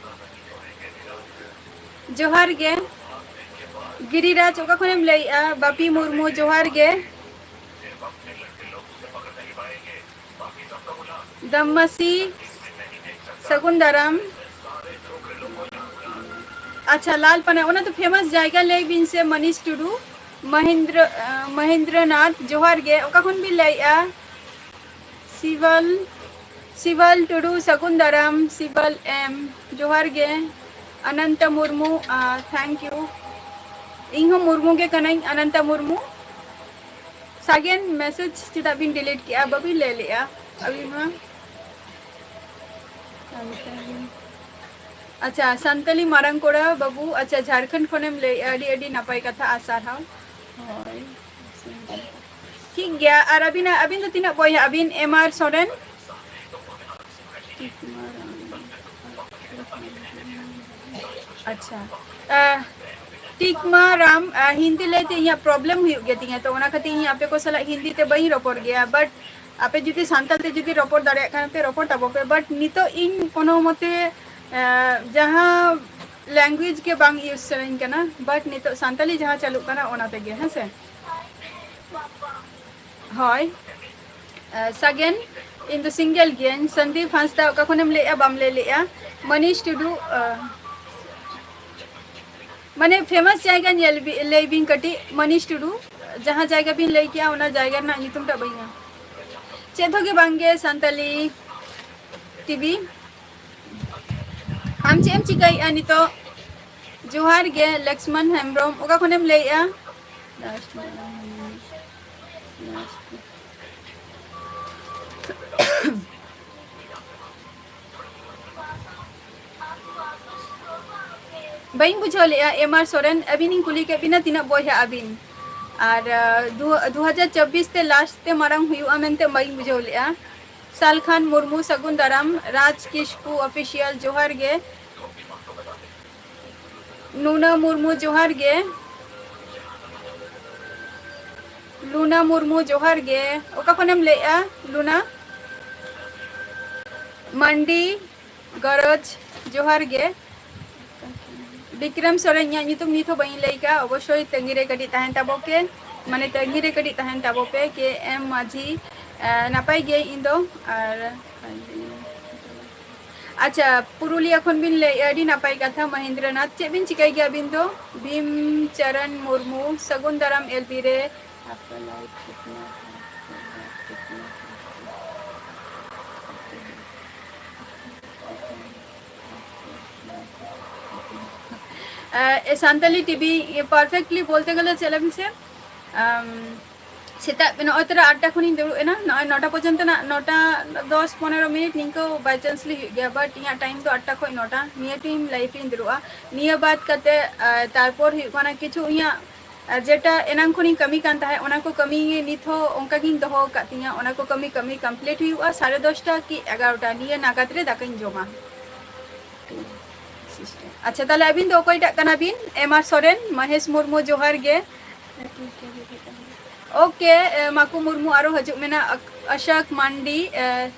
ᱡᱚᱦᱟᱨ ᱜᱮ᱾ ᱜᱤᱨᱤᱨᱟᱡᱽ, ᱚᱠᱟ ᱠᱷᱚᱱᱮᱢ ᱞᱟᱹᱭᱮᱜᱼᱟ? ᱵᱟᱯᱤ ᱢᱩᱨᱢᱩ, ᱡᱚᱦᱟᱨ ᱜᱮ᱾ ᱫᱟᱢᱢᱟᱥᱤ, ᱥᱟᱹᱜᱩᱱ ᱫᱟᱨᱟᱢ᱾ ᱟᱪᱪᱷᱟ, ᱞᱟᱞ ᱯᱟᱱᱟ, ᱚᱱᱟ ᱫᱚ ᱯᱷᱮᱢᱟᱥ ᱡᱟᱭᱜᱟ ᱞᱟᱹᱭ ᱵᱤᱱ ᱥᱮ, ᱢᱟᱱᱤᱥ ᱴᱩᱰᱩ, ᱢᱚᱦᱮᱱᱫᱨᱚ, ᱟᱸ, ᱢᱚᱦᱮᱱᱫᱨᱚᱱᱟᱛᱷ, ᱡᱚᱦᱟᱨ ᱜᱮ᱾ ᱚᱠᱟ ᱠᱷᱚᱱ ᱵᱤᱱ ᱞᱟᱹᱭᱮᱜᱼᱟ? ᱥᱤᱵᱟᱞ, ᱥᱤᱵᱟᱞ ᱴᱩᱰᱩ, ᱥᱟᱹᱜᱩᱱ ᱫᱟᱨᱟᱢ᱾ ᱥᱤᱵᱟᱞ ᱮᱢ, ᱡᱚᱦᱟᱨ ᱜᱮ᱾ ᱚᱱᱚᱱᱛᱟ ᱢᱩᱨᱢᱩ, ᱟᱸ, thank you᱾ ᱤᱧ ᱦᱚᱸ ᱢᱩᱨᱢᱩ ᱜᱮ ᱠᱟᱹᱱᱟᱹᱧ, ᱚᱱᱚᱱᱛᱟ ᱢᱩᱨᱢᱩ᱾ ᱥᱟᱜᱮᱱ, ᱢᱮᱥᱮᱡᱽ ᱪᱮᱫᱟᱜ ᱵᱤᱱ ᱰᱤᱞᱤᱴ ᱠᱮᱜᱼᱟ? ᱵᱟᱹᱵᱤᱱ ᱞᱟᱹᱭ ᱞᱮᱜᱼᱟ ᱟᱹᱵᱤᱱ ᱢᱟ᱾ ᱟᱪᱪᱷᱟ, ᱥᱟᱱᱛᱟᱞᱤ ᱢᱟᱨᱟᱝ ᱠᱚᱲᱟ ᱵᱟᱹᱵᱩ, ᱟᱪᱪᱷᱟ, ᱡᱷᱟᱲᱠᱷᱚᱸᱰ ᱠᱷᱚᱱᱮᱢ ᱞᱟᱹᱭᱮᱜᱼᱟ, ᱟᱹᱰᱤ ᱟᱹᱰᱤ ᱱᱟᱯᱟᱭ ᱠᱟᱛᱷᱟ ᱟᱨ ᱥᱟᱨᱦᱟᱣ᱾ ᱦᱳᱭ, ᱴᱷᱤᱠ ᱜᱮᱭᱟ᱾ ᱟᱨ ᱟᱹᱵᱤᱱᱟᱜ, ᱟᱹᱵᱤᱱ ᱫᱚ ᱛᱤᱱᱟᱹᱜ ᱵᱚᱭᱦᱟ ᱟᱹᱵᱤᱱ? ᱮᱢ ᱟᱨ ᱥᱚᱨᱮᱱ? ᱟᱪᱪᱷᱟ, ᱟᱦ, ᱴᱤᱠᱢᱟ ᱨᱟᱢ, ᱟᱦ, ᱦᱤᱱᱫᱤ ᱞᱟᱹᱭᱛᱮ ᱤᱧᱟᱹᱜ ᱯᱨᱚᱵᱞᱮᱢ ᱦᱩᱭᱩᱜ ᱜᱮ ᱛᱤᱧᱟ, ᱛᱚ ᱚᱱᱟ ᱠᱷᱟᱹᱛᱤᱨ ᱤᱧ ᱟᱯᱮ ᱠᱚ ᱥᱟᱞᱟᱜ ᱦᱤᱱᱫᱤ ᱛᱮ ᱵᱟᱹᱧ ᱨᱚᱯᱚᱲ ᱜᱮᱭᱟ, but ᱟᱯᱮ ᱡᱩᱫᱤ ᱥᱟᱱᱛᱟᱲ ᱛᱮ ᱡᱩᱫᱤ ᱨᱚᱯᱚᱲ ᱫᱟᱲᱮᱭᱟᱜ ᱠᱷᱟᱱ ᱯᱮ ᱨᱚᱯᱚᱲ ᱛᱟᱵᱚ ᱯᱮ, but ᱱᱤᱛᱚᱜ ᱤᱧ ᱠᱳᱱᱳ ᱢᱚᱛᱮ, ᱟᱦ, ᱡᱟᱦᱟᱸ language ᱜᱮ ᱵᱟᱝ use ᱥᱟᱱᱟᱧ ᱠᱟᱱᱟ, but ᱱᱤᱛᱚᱜ ᱥᱟᱱᱛᱟᱞᱤ ᱡᱟᱦᱟᱸ ᱪᱟᱹᱞᱩᱜ ᱠᱟᱱᱟ ᱚᱱᱟ ᱛᱮᱜᱮ, ᱦᱮᱸ ᱥᱮ? ᱦᱳᱭ᱾ ᱟᱦ, ᱥᱟᱜᱮᱱ, ᱤᱧ ᱫᱚ single ᱜᱤᱭᱟᱹᱧ᱾ ᱥᱚᱱᱫᱤᱯ ᱦᱟᱸᱥᱫᱟ, ᱚᱠᱟ ᱠᱷᱚᱱᱮᱢ ᱞᱟᱹᱭᱮᱜᱼᱟ? ᱵᱟᱢ ᱞᱟᱹᱭ ᱞᱮᱜᱼᱟ᱾ ᱢᱟᱹᱱᱤᱥ ᱴᱩᱰᱩ, ᱟᱦ, ᱢᱟᱱᱮ famous ᱡᱟᱭᱜᱟ ᱧᱮᱞ ᱵᱤ-, ᱞᱟᱹᱭ ᱵᱤᱱ ᱠᱟᱹᱴᱤᱡ, ᱢᱟᱹᱱᱤᱥ ᱴᱩᱰᱩ, ᱡᱟᱦᱟᱸ ᱡᱟᱭᱜᱟ ᱵᱤᱱ ᱞᱟᱹᱭ ᱠᱮᱜᱼᱟ, ᱚᱱᱟ ᱡᱟᱭᱜᱟ ᱨᱮᱱᱟᱜ ᱧᱩᱛᱩᱢ ᱴᱟᱜ ᱵᱟᱹᱧ ᱧᱟᱢ᱾ ᱪᱮᱫ ᱦᱚᱸ ᱜᱮ ᱵᱟᱝ ᱜᱮ, ᱥᱟᱱᱛᱟᱞᱤ ᱴᱤᱵᱷᱤ᱾ ᱟᱢ ᱪᱮᱫ ᱮᱢ ᱪᱤᱠᱟᱹᱭᱮᱜᱼᱟ ᱱᱤᱛᱚᱜ? ᱡᱚᱦᱟᱨ ᱜᱮ, ᱞᱚᱠᱥᱢᱚᱱ ᱦᱮᱢᱵᱨᱚᱢ, ᱚᱠᱟ ᱠᱷᱚᱱᱮᱢ ᱞᱟᱹᱭᱮᱜᱼᱟ? Last ᱢᱟᱲᱟᱝ ᱦᱩᱭᱩᱜ ᱞᱟᱥᱴ᱾ ᱵᱟᱹᱧ ᱵᱩᱡᱷᱟᱹᱣ ᱞᱮᱜᱼᱟ, ᱮᱢ ᱟᱨ ᱥᱚᱨᱮᱱ, ᱟᱹᱵᱤᱱᱤᱧ ᱠᱩᱞᱤ ᱠᱮᱫ ᱵᱤᱱᱟ ᱛᱤᱱᱟᱹᱜ ᱵᱚᱭᱦᱟ ᱟᱹᱵᱤᱱ? ᱟᱨ ᱫᱩ ᱦᱟᱡᱟᱨ ᱪᱚᱵᱵᱤᱥ ᱛᱮ ᱞᱟᱥᱴ ᱛᱮ ᱢᱟᱲᱟᱝ ᱦᱩᱭᱩᱜᱼᱟ ᱢᱮᱱᱛᱮ ᱵᱟᱹᱧ ᱵᱩᱡᱷᱟᱹᱣ ᱞᱮᱜᱼᱟ᱾ ᱥᱟᱞᱠᱷᱟᱱ ᱢᱩᱨᱢᱩ, ᱥᱟᱹᱜᱩᱱ ᱫᱟᱨᱟᱢ᱾ ᱨᱟᱡᱽ ᱠᱤᱥᱠᱩ ᱚᱯᱷᱤᱥᱤᱭᱟᱞ, ᱡᱚᱦᱟᱨ ᱜᱮ᱾ ᱱᱩᱱᱟ ᱢᱩᱨᱢᱩ, ᱡᱚᱦᱟᱨ ᱜᱮ᱾ ᱞᱩᱱᱟ ᱢᱩᱨᱢᱩ, ᱡᱚᱦᱟᱨ ᱜᱮ᱾ ᱚᱠᱟ ᱠᱷᱚᱱᱮᱢ ᱞᱟᱹᱭᱮᱜᱼᱟ, ᱞᱩᱱᱟ? ᱢᱟᱱᱰᱤ ᱜᱚᱨᱚᱡᱽ, ᱡᱚᱦᱟᱨ ᱜᱮ᱾ ᱵᱤᱠᱨᱚᱢ ᱥᱚᱨᱮᱱ, ᱤᱧᱟᱹᱜ ᱧᱩᱛᱩᱢ ᱱᱤᱛ ᱦᱚᱸ ᱵᱟᱹᱧ ᱞᱟᱹᱭ ᱠᱟᱜᱼᱟ, ᱚᱵᱚᱥᱥᱳᱭ ᱛᱟᱺᱜᱤ ᱨᱮ ᱠᱟᱹᱴᱤᱡ ᱛᱟᱦᱮᱱ ᱛᱟᱵᱚ ᱯᱮ, ᱢᱟᱱᱮ ᱛᱟᱺᱜᱤ ᱨᱮ ᱠᱟᱹᱴᱤᱡ ᱛᱟᱦᱮᱱ ᱛᱟᱵᱚ ᱯᱮ᱾ ᱠᱮ ᱮᱢ ᱢᱟᱹᱡᱷᱤ, ᱮ, ᱱᱟᱯᱟᱭ ᱜᱮ ᱤᱧ ᱫᱚ᱾ ᱟᱨ ᱟᱪᱪᱷᱟ, ᱯᱩᱨᱩᱞᱤᱭᱟᱹ ᱠᱷᱚᱱ ᱵᱤᱱ ᱞᱟᱹᱭᱮᱜᱼᱟ, ᱟᱹᱰᱤ ᱱᱟᱯᱟᱭ ᱠᱟᱛᱷᱟ᱾ ᱢᱚᱦᱮᱱᱫᱨᱚᱱᱟᱛᱷ, ᱪᱮᱫ ᱵᱤᱱ ᱪᱤᱠᱟᱹᱭ ᱜᱮᱭᱟ ᱟᱹᱵᱤᱱ ᱫᱚ? ᱵᱷᱤᱢ ᱪᱚᱨᱚᱱ ᱢᱩᱨᱢᱩ, ᱥᱟᱹᱜᱩᱱ ᱫᱟᱨᱟᱢ ᱮᱞ ᱯᱤ ᱨᱮ᱾ ᱮ, ᱥᱟᱱᱛᱟᱞᱤ ᱴᱤ ᱵᱷᱤ ᱯᱟᱨᱯᱷᱮᱠᱴᱞᱤ ᱵᱚᱞᱛᱮ ᱜᱮᱞᱮ ᱪᱮᱫ ᱞᱟᱹᱭ ᱢᱮᱥᱮ, ᱟᱢ, ᱥᱮᱛᱟᱜ ᱱᱚᱜᱼᱚᱭ ᱛᱚᱨᱟ ᱟᱴᱴᱟ ᱠᱷᱚᱱᱤᱧ ᱫᱩᱲᱩᱵ ᱮᱱᱟ, ᱱᱚᱜᱼᱚᱭ ᱱᱚᱴᱟ ᱯᱚᱨᱡᱚᱱᱛᱚ ᱱᱟᱜ, ᱱᱚᱴᱟ ᱫᱚᱥ ᱯᱚᱱᱮᱨᱚ ᱢᱤᱱᱤᱴ ᱱᱤᱝᱠᱟᱹ by chance ᱞᱮ ᱦᱩᱭᱩᱜ ᱜᱮᱭᱟ, but ᱤᱧᱟᱹᱜ time ᱫᱚ ᱟᱴᱴᱟ ᱠᱷᱚᱱ ᱱᱚᱴᱟ, ᱱᱤᱭᱟᱹ time live ᱤᱧ ᱫᱩᱲᱩᱵᱼᱟ᱾ ᱱᱤᱭᱟᱹ ᱵᱟᱫ ᱠᱟᱛᱮ, ᱟ, ᱛᱟᱨᱯᱚᱨ ᱦᱩᱭᱩᱜ ᱠᱟᱱᱟ ᱠᱤᱪᱷᱩ ᱤᱧᱟᱹᱜ, ᱟ, ᱡᱮᱴᱟ ᱮᱱᱟᱝ ᱠᱷᱚᱱᱤᱧ ᱠᱟᱹᱢᱤ ᱠᱟᱱ ᱛᱟᱦᱮᱸᱫ, ᱚᱱᱟ ᱠᱚ ᱠᱟᱹᱢᱤ ᱱᱤᱛ ᱦᱚᱸ ᱚᱱᱠᱟ ᱜᱤᱧ ᱫᱚᱦᱚ ᱟᱠᱟᱫ ᱛᱤᱧᱟᱹ, ᱚᱱᱟ ᱠᱚ ᱠᱟᱹᱢᱤ, ᱠᱟᱹᱢᱤ complete ᱦᱩᱭᱩᱜᱼᱟ ᱥᱟᱲᱮ ᱫᱚᱥᱴᱟ ᱠᱤ ᱮᱜᱟᱨᱚᱴᱟ, ᱱᱤᱭᱟᱹ ᱱᱟᱜᱟᱫ ᱨᱮ ᱫᱟᱠᱟᱧ ᱡᱚᱢᱟ᱾ ᱟᱪᱪᱷᱟ, ᱛᱟᱦᱞᱮ ᱟᱹᱵᱤᱱ ᱫᱚ ᱚᱠᱚᱭᱴᱟᱜ ᱠᱟᱱᱟ ᱵᱤᱱ? ᱮᱢ ᱟᱨ ᱥᱚᱨᱮᱱ, ᱢᱚᱦᱮᱥ ᱢᱩᱨᱢᱩ, ᱡᱚᱦᱟᱨ ᱜᱮ᱾ OK, ᱮ, ᱢᱟᱠᱩ ᱢᱩᱨᱢᱩ ᱟᱨᱚ ᱦᱤᱡᱩᱜ ᱢᱮᱱᱟᱜ, ᱟᱠ-, ᱟᱥᱟᱠ ᱢᱟᱱᱰᱤ, ᱮ,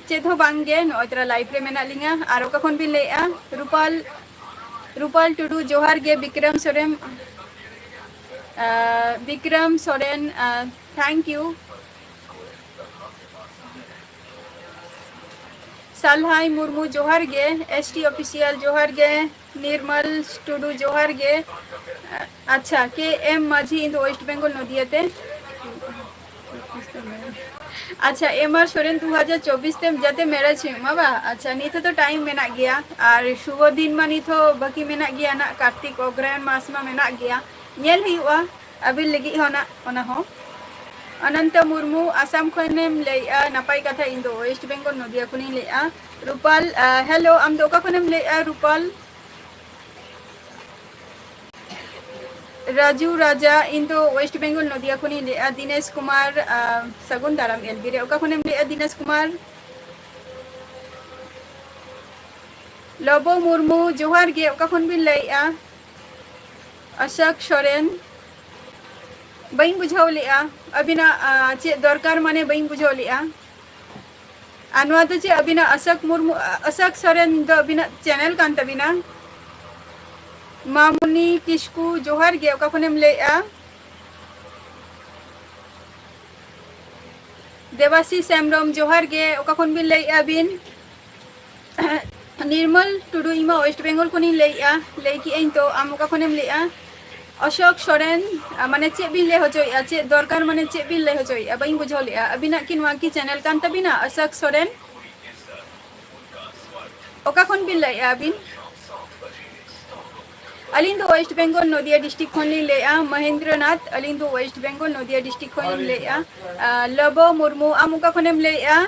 ᱪᱮᱫ ᱦᱚᱸ ᱵᱟᱝ ᱜᱮ, ᱱᱚᱜᱼᱚᱭ ᱛᱚᱨᱟ live ᱨᱮ ᱢᱮᱱᱟᱜ ᱞᱤᱧᱟ᱾ ᱟᱨ ᱚᱠᱟ ᱠᱷᱚᱱ ᱵᱤᱱ ᱞᱟᱹᱭᱮᱜᱼᱟ? ᱨᱩᱯᱟᱞ, ᱨᱩᱯᱟᱞ ᱴᱩᱰᱩ, ᱡᱚᱦᱟᱨ ᱜᱮ᱾ ᱵᱤᱠᱨᱚᱢ ᱥᱚᱨᱮᱱ, ᱮ, ᱵᱤᱠᱨᱚᱢ ᱥᱚᱨᱮᱱ, ᱮ, thank you᱾ ᱥᱟᱞᱦᱟᱭ ᱢᱩᱨᱢᱩ, ᱡᱚᱦᱟᱨ ᱜᱮ᱾ ᱮᱥ ᱴᱤ ᱚᱯᱷᱤᱥᱤᱭᱟᱞ, ᱡᱚᱦᱟᱨ ᱜᱮ᱾ ᱱᱤᱨᱢᱟᱞ ᱴᱩᱰᱩ, ᱡᱚᱦᱟᱨ ᱜᱮ᱾ ᱟᱪᱪᱷᱟ, ᱠᱮ ᱮᱢ ᱢᱟᱹᱡᱷᱤ, ᱤᱧ ᱫᱚ ᱳᱭᱮᱥᱴ ᱵᱮᱝᱜᱚᱞ, ᱱᱚᱫᱤᱭᱟ ᱛᱮ᱾ ᱟᱪᱪᱷᱟ, ᱮᱢ ᱟᱨ ᱥᱚᱨᱮᱱ, ᱫᱩ ᱦᱟᱡᱟᱨ ᱪᱚᱵᱵᱤᱥ ᱛᱮ ᱡᱟᱛᱮ marriage ᱦᱩᱭᱩᱜ ᱢᱟ, ᱵᱟ? ᱟᱪᱪᱷᱟ, ᱱᱤᱛ ᱦᱚᱸ ᱛᱚ time ᱢᱮᱱᱟᱜ ᱜᱮᱭᱟ, ᱟᱨ ᱥᱩᱵᱚ ᱫᱤᱱ ᱢᱟ ᱱᱤᱛ ᱦᱚᱸ ᱵᱟᱹᱠᱤ ᱢᱮᱱᱟᱜ ᱜᱮᱭᱟ ᱱᱟᱜ, ᱠᱟᱨᱛᱤᱠ ᱚᱜᱽᱨᱟᱭᱚᱱ ᱢᱟᱥ ᱢᱟ ᱢᱮᱱᱟᱜ ᱜᱮᱭᱟ᱾ ᱧᱮᱞ ᱦᱩᱭᱩᱜᱼᱟ ᱟᱹᱵᱤᱱ ᱞᱟᱹᱜᱤᱫ ᱦᱚᱸ ᱱᱟᱜ ᱚᱱᱟ ᱦᱚᱸ᱾ ᱚᱱᱚᱱᱛᱚ ᱢᱩᱨᱢᱩ, ᱟᱥᱟᱢ ᱠᱷᱚᱱᱮᱢ ᱞᱟᱹᱭᱮᱜᱼᱟ, ᱱᱟᱯᱟᱭ ᱠᱟᱛᱷᱟ, ᱤᱧ ᱫᱚ ᱳᱭᱮᱥᱴ ᱵᱮᱝᱜᱚᱞ ᱱᱚᱫᱤᱭᱟ ᱠᱷᱚᱱᱤᱧ ᱞᱟᱹᱭᱮᱜᱼᱟ᱾ ᱨᱩᱯᱟᱞ, ᱟᱸ, ᱦᱮᱞᱳ, ᱟᱢ ᱫᱚ ᱚᱠᱟ ᱠᱷᱚᱱᱮᱢ ᱞᱟᱹᱭᱮᱜᱼᱟ ᱨᱩᱯᱟᱞ? ᱨᱟᱡᱩ ᱨᱟᱡᱟ, ᱤᱧ ᱫᱚ ᱳᱭᱮᱥᱴ ᱵᱮᱝᱜᱚᱞ ᱱᱚᱫᱤᱭᱟ ᱠᱷᱚᱱᱤᱧ ᱞᱟᱹᱭᱮᱜᱼᱟ᱾ ᱫᱤᱱᱮᱥ ᱠᱩᱢᱟᱨ, ᱟᱸ, ᱥᱟᱹᱜᱩᱱ ᱫᱟᱨᱟᱢ ᱮᱞ ᱵᱤ ᱨᱮ᱾ ᱚᱠᱟ ᱠᱷᱚᱱᱮᱢ ᱞᱟᱹᱭᱮᱜᱼᱟ ᱫᱤᱱᱮᱥ ᱠᱩᱢᱟᱨ? ᱞᱚᱵᱚ ᱢᱩᱨᱢᱩ, ᱡᱚᱦᱟᱨ ᱜᱮ, ᱚᱠᱟ ᱠᱷᱚᱱ ᱵᱤᱱ ᱞᱟᱹᱭᱮᱜᱼᱟ? ᱚᱥᱳᱠ ᱥᱚᱨᱮᱱ, ᱵᱟᱹᱧ ᱵᱩᱡᱷᱟᱹᱣ ᱞᱮᱜᱼᱟ ᱟᱹᱵᱤᱱᱟᱜ, ᱟᱸ, ᱪᱮᱫ ᱫᱚᱨᱠᱟᱨ, ᱢᱟᱱᱮ ᱵᱟᱹᱧ ᱵᱩᱡᱷᱟᱹᱣ ᱞᱮᱜᱼᱟ᱾ ᱟᱨ ᱱᱚᱣᱟ ᱫᱚ ᱪᱮᱫ ᱟᱹᱵᱤᱱᱟᱜ ᱚᱥᱳᱠ ᱢᱩᱨᱢᱩ, ᱚᱥᱳᱠ ᱥᱚᱨᱮᱱ ᱫᱚ ᱟᱹᱵᱤᱱᱟᱜ ᱪᱮᱱᱮᱞ ᱠᱟᱱ ᱛᱟᱹᱵᱤᱱᱟ? ᱢᱟᱢᱩᱱᱤ ᱠᱤᱥᱠᱩ, ᱡᱚᱦᱟᱨ ᱜᱮ, ᱚᱠᱟ ᱠᱷᱚᱱᱮᱢ ᱞᱟᱹᱭᱮᱜᱼᱟ? ᱫᱮᱵᱟᱥᱤᱥ ᱦᱮᱢᱵᱨᱚᱢ, ᱡᱚᱦᱟᱨ ᱜᱮ, ᱚᱠᱟ ᱠᱷᱚᱱ ᱵᱤᱱ ᱞᱟᱹᱭᱮᱜᱼᱟ ᱵᱤᱱ? ᱱᱤᱨᱢᱚᱞ ᱴᱩᱰᱩ, ᱤᱧ ᱢᱟ ᱳᱭᱮᱥᱴ ᱵᱮᱝᱜᱚᱞ ᱠᱷᱚᱱᱤᱧ ᱞᱟᱹᱭᱮᱜᱼᱟ, ᱞᱟᱹᱭ ᱠᱮᱜᱼᱟᱹᱧ ᱛᱚ, ᱟᱢ ᱚᱠᱟ ᱠᱷᱚᱱᱮᱢ ᱞᱟᱹᱭᱮᱜᱼᱟ? ᱚᱥᱳᱠ ᱥᱚᱨᱮᱱ, ᱟ, ᱢᱟᱱᱮ ᱪᱮᱫ ᱵᱤᱱ ᱞᱟᱹᱭ ᱦᱚᱪᱚᱭᱮᱜᱼᱟ? ᱪᱮᱫ ᱫᱚᱨᱠᱟᱨ, ᱢᱟᱱᱮ ᱪᱮᱫ ᱵᱤᱱ ᱞᱟᱹᱭ ᱦᱚᱪᱚᱭᱮᱜᱼᱟ? ᱵᱟᱹᱧ ᱵᱩᱡᱷᱟᱹᱣ ᱞᱮᱜᱼᱟ᱾ ᱟᱹᱵᱤᱱᱟᱜ ᱠᱤ ᱱᱚᱣᱟ ᱠᱤ ᱪᱮᱱᱮᱞ ᱠᱟᱱ ᱛᱟᱹᱵᱤᱱᱟ, ᱚᱥᱳᱠ ᱥᱚᱨᱮᱱ? ᱚᱠᱟ ᱠᱷᱚᱱ ᱵᱤᱱ ᱞᱟᱹᱭᱮᱜᱼᱟ ᱟᱹᱵᱤᱱ? ᱟᱹᱞᱤᱧ ᱫᱚ ᱳᱭᱮᱥᱴ ᱵᱮᱝᱜᱚᱞ ᱱᱚᱫᱤᱭᱟ ᱰᱤᱥᱴᱨᱤᱠᱴ ᱠᱷᱚᱱ ᱞᱤᱧ ᱞᱟᱹᱭᱮᱜᱼᱟ᱾ ᱢᱚᱦᱮᱱᱫᱨᱚ ᱱᱟᱛᱷ, ᱟᱹᱞᱤᱧ ᱫᱚ ᱳᱭᱮᱥᱴ ᱵᱮᱝᱜᱚᱞ ᱱᱚᱫᱤᱭᱟ ᱰᱤᱥᱴᱨᱤᱠᱴ ᱠᱷᱚᱱ ᱞᱤᱧ ᱞᱟᱹᱭᱮᱜᱼᱟ᱾ ᱟᱨ ᱞᱚᱵᱚ ᱢᱩᱨᱢᱩ, ᱟᱢ ᱚᱠᱟ ᱠᱷᱚᱱᱮᱢ ᱞᱟᱹᱭᱮᱜᱼᱟ?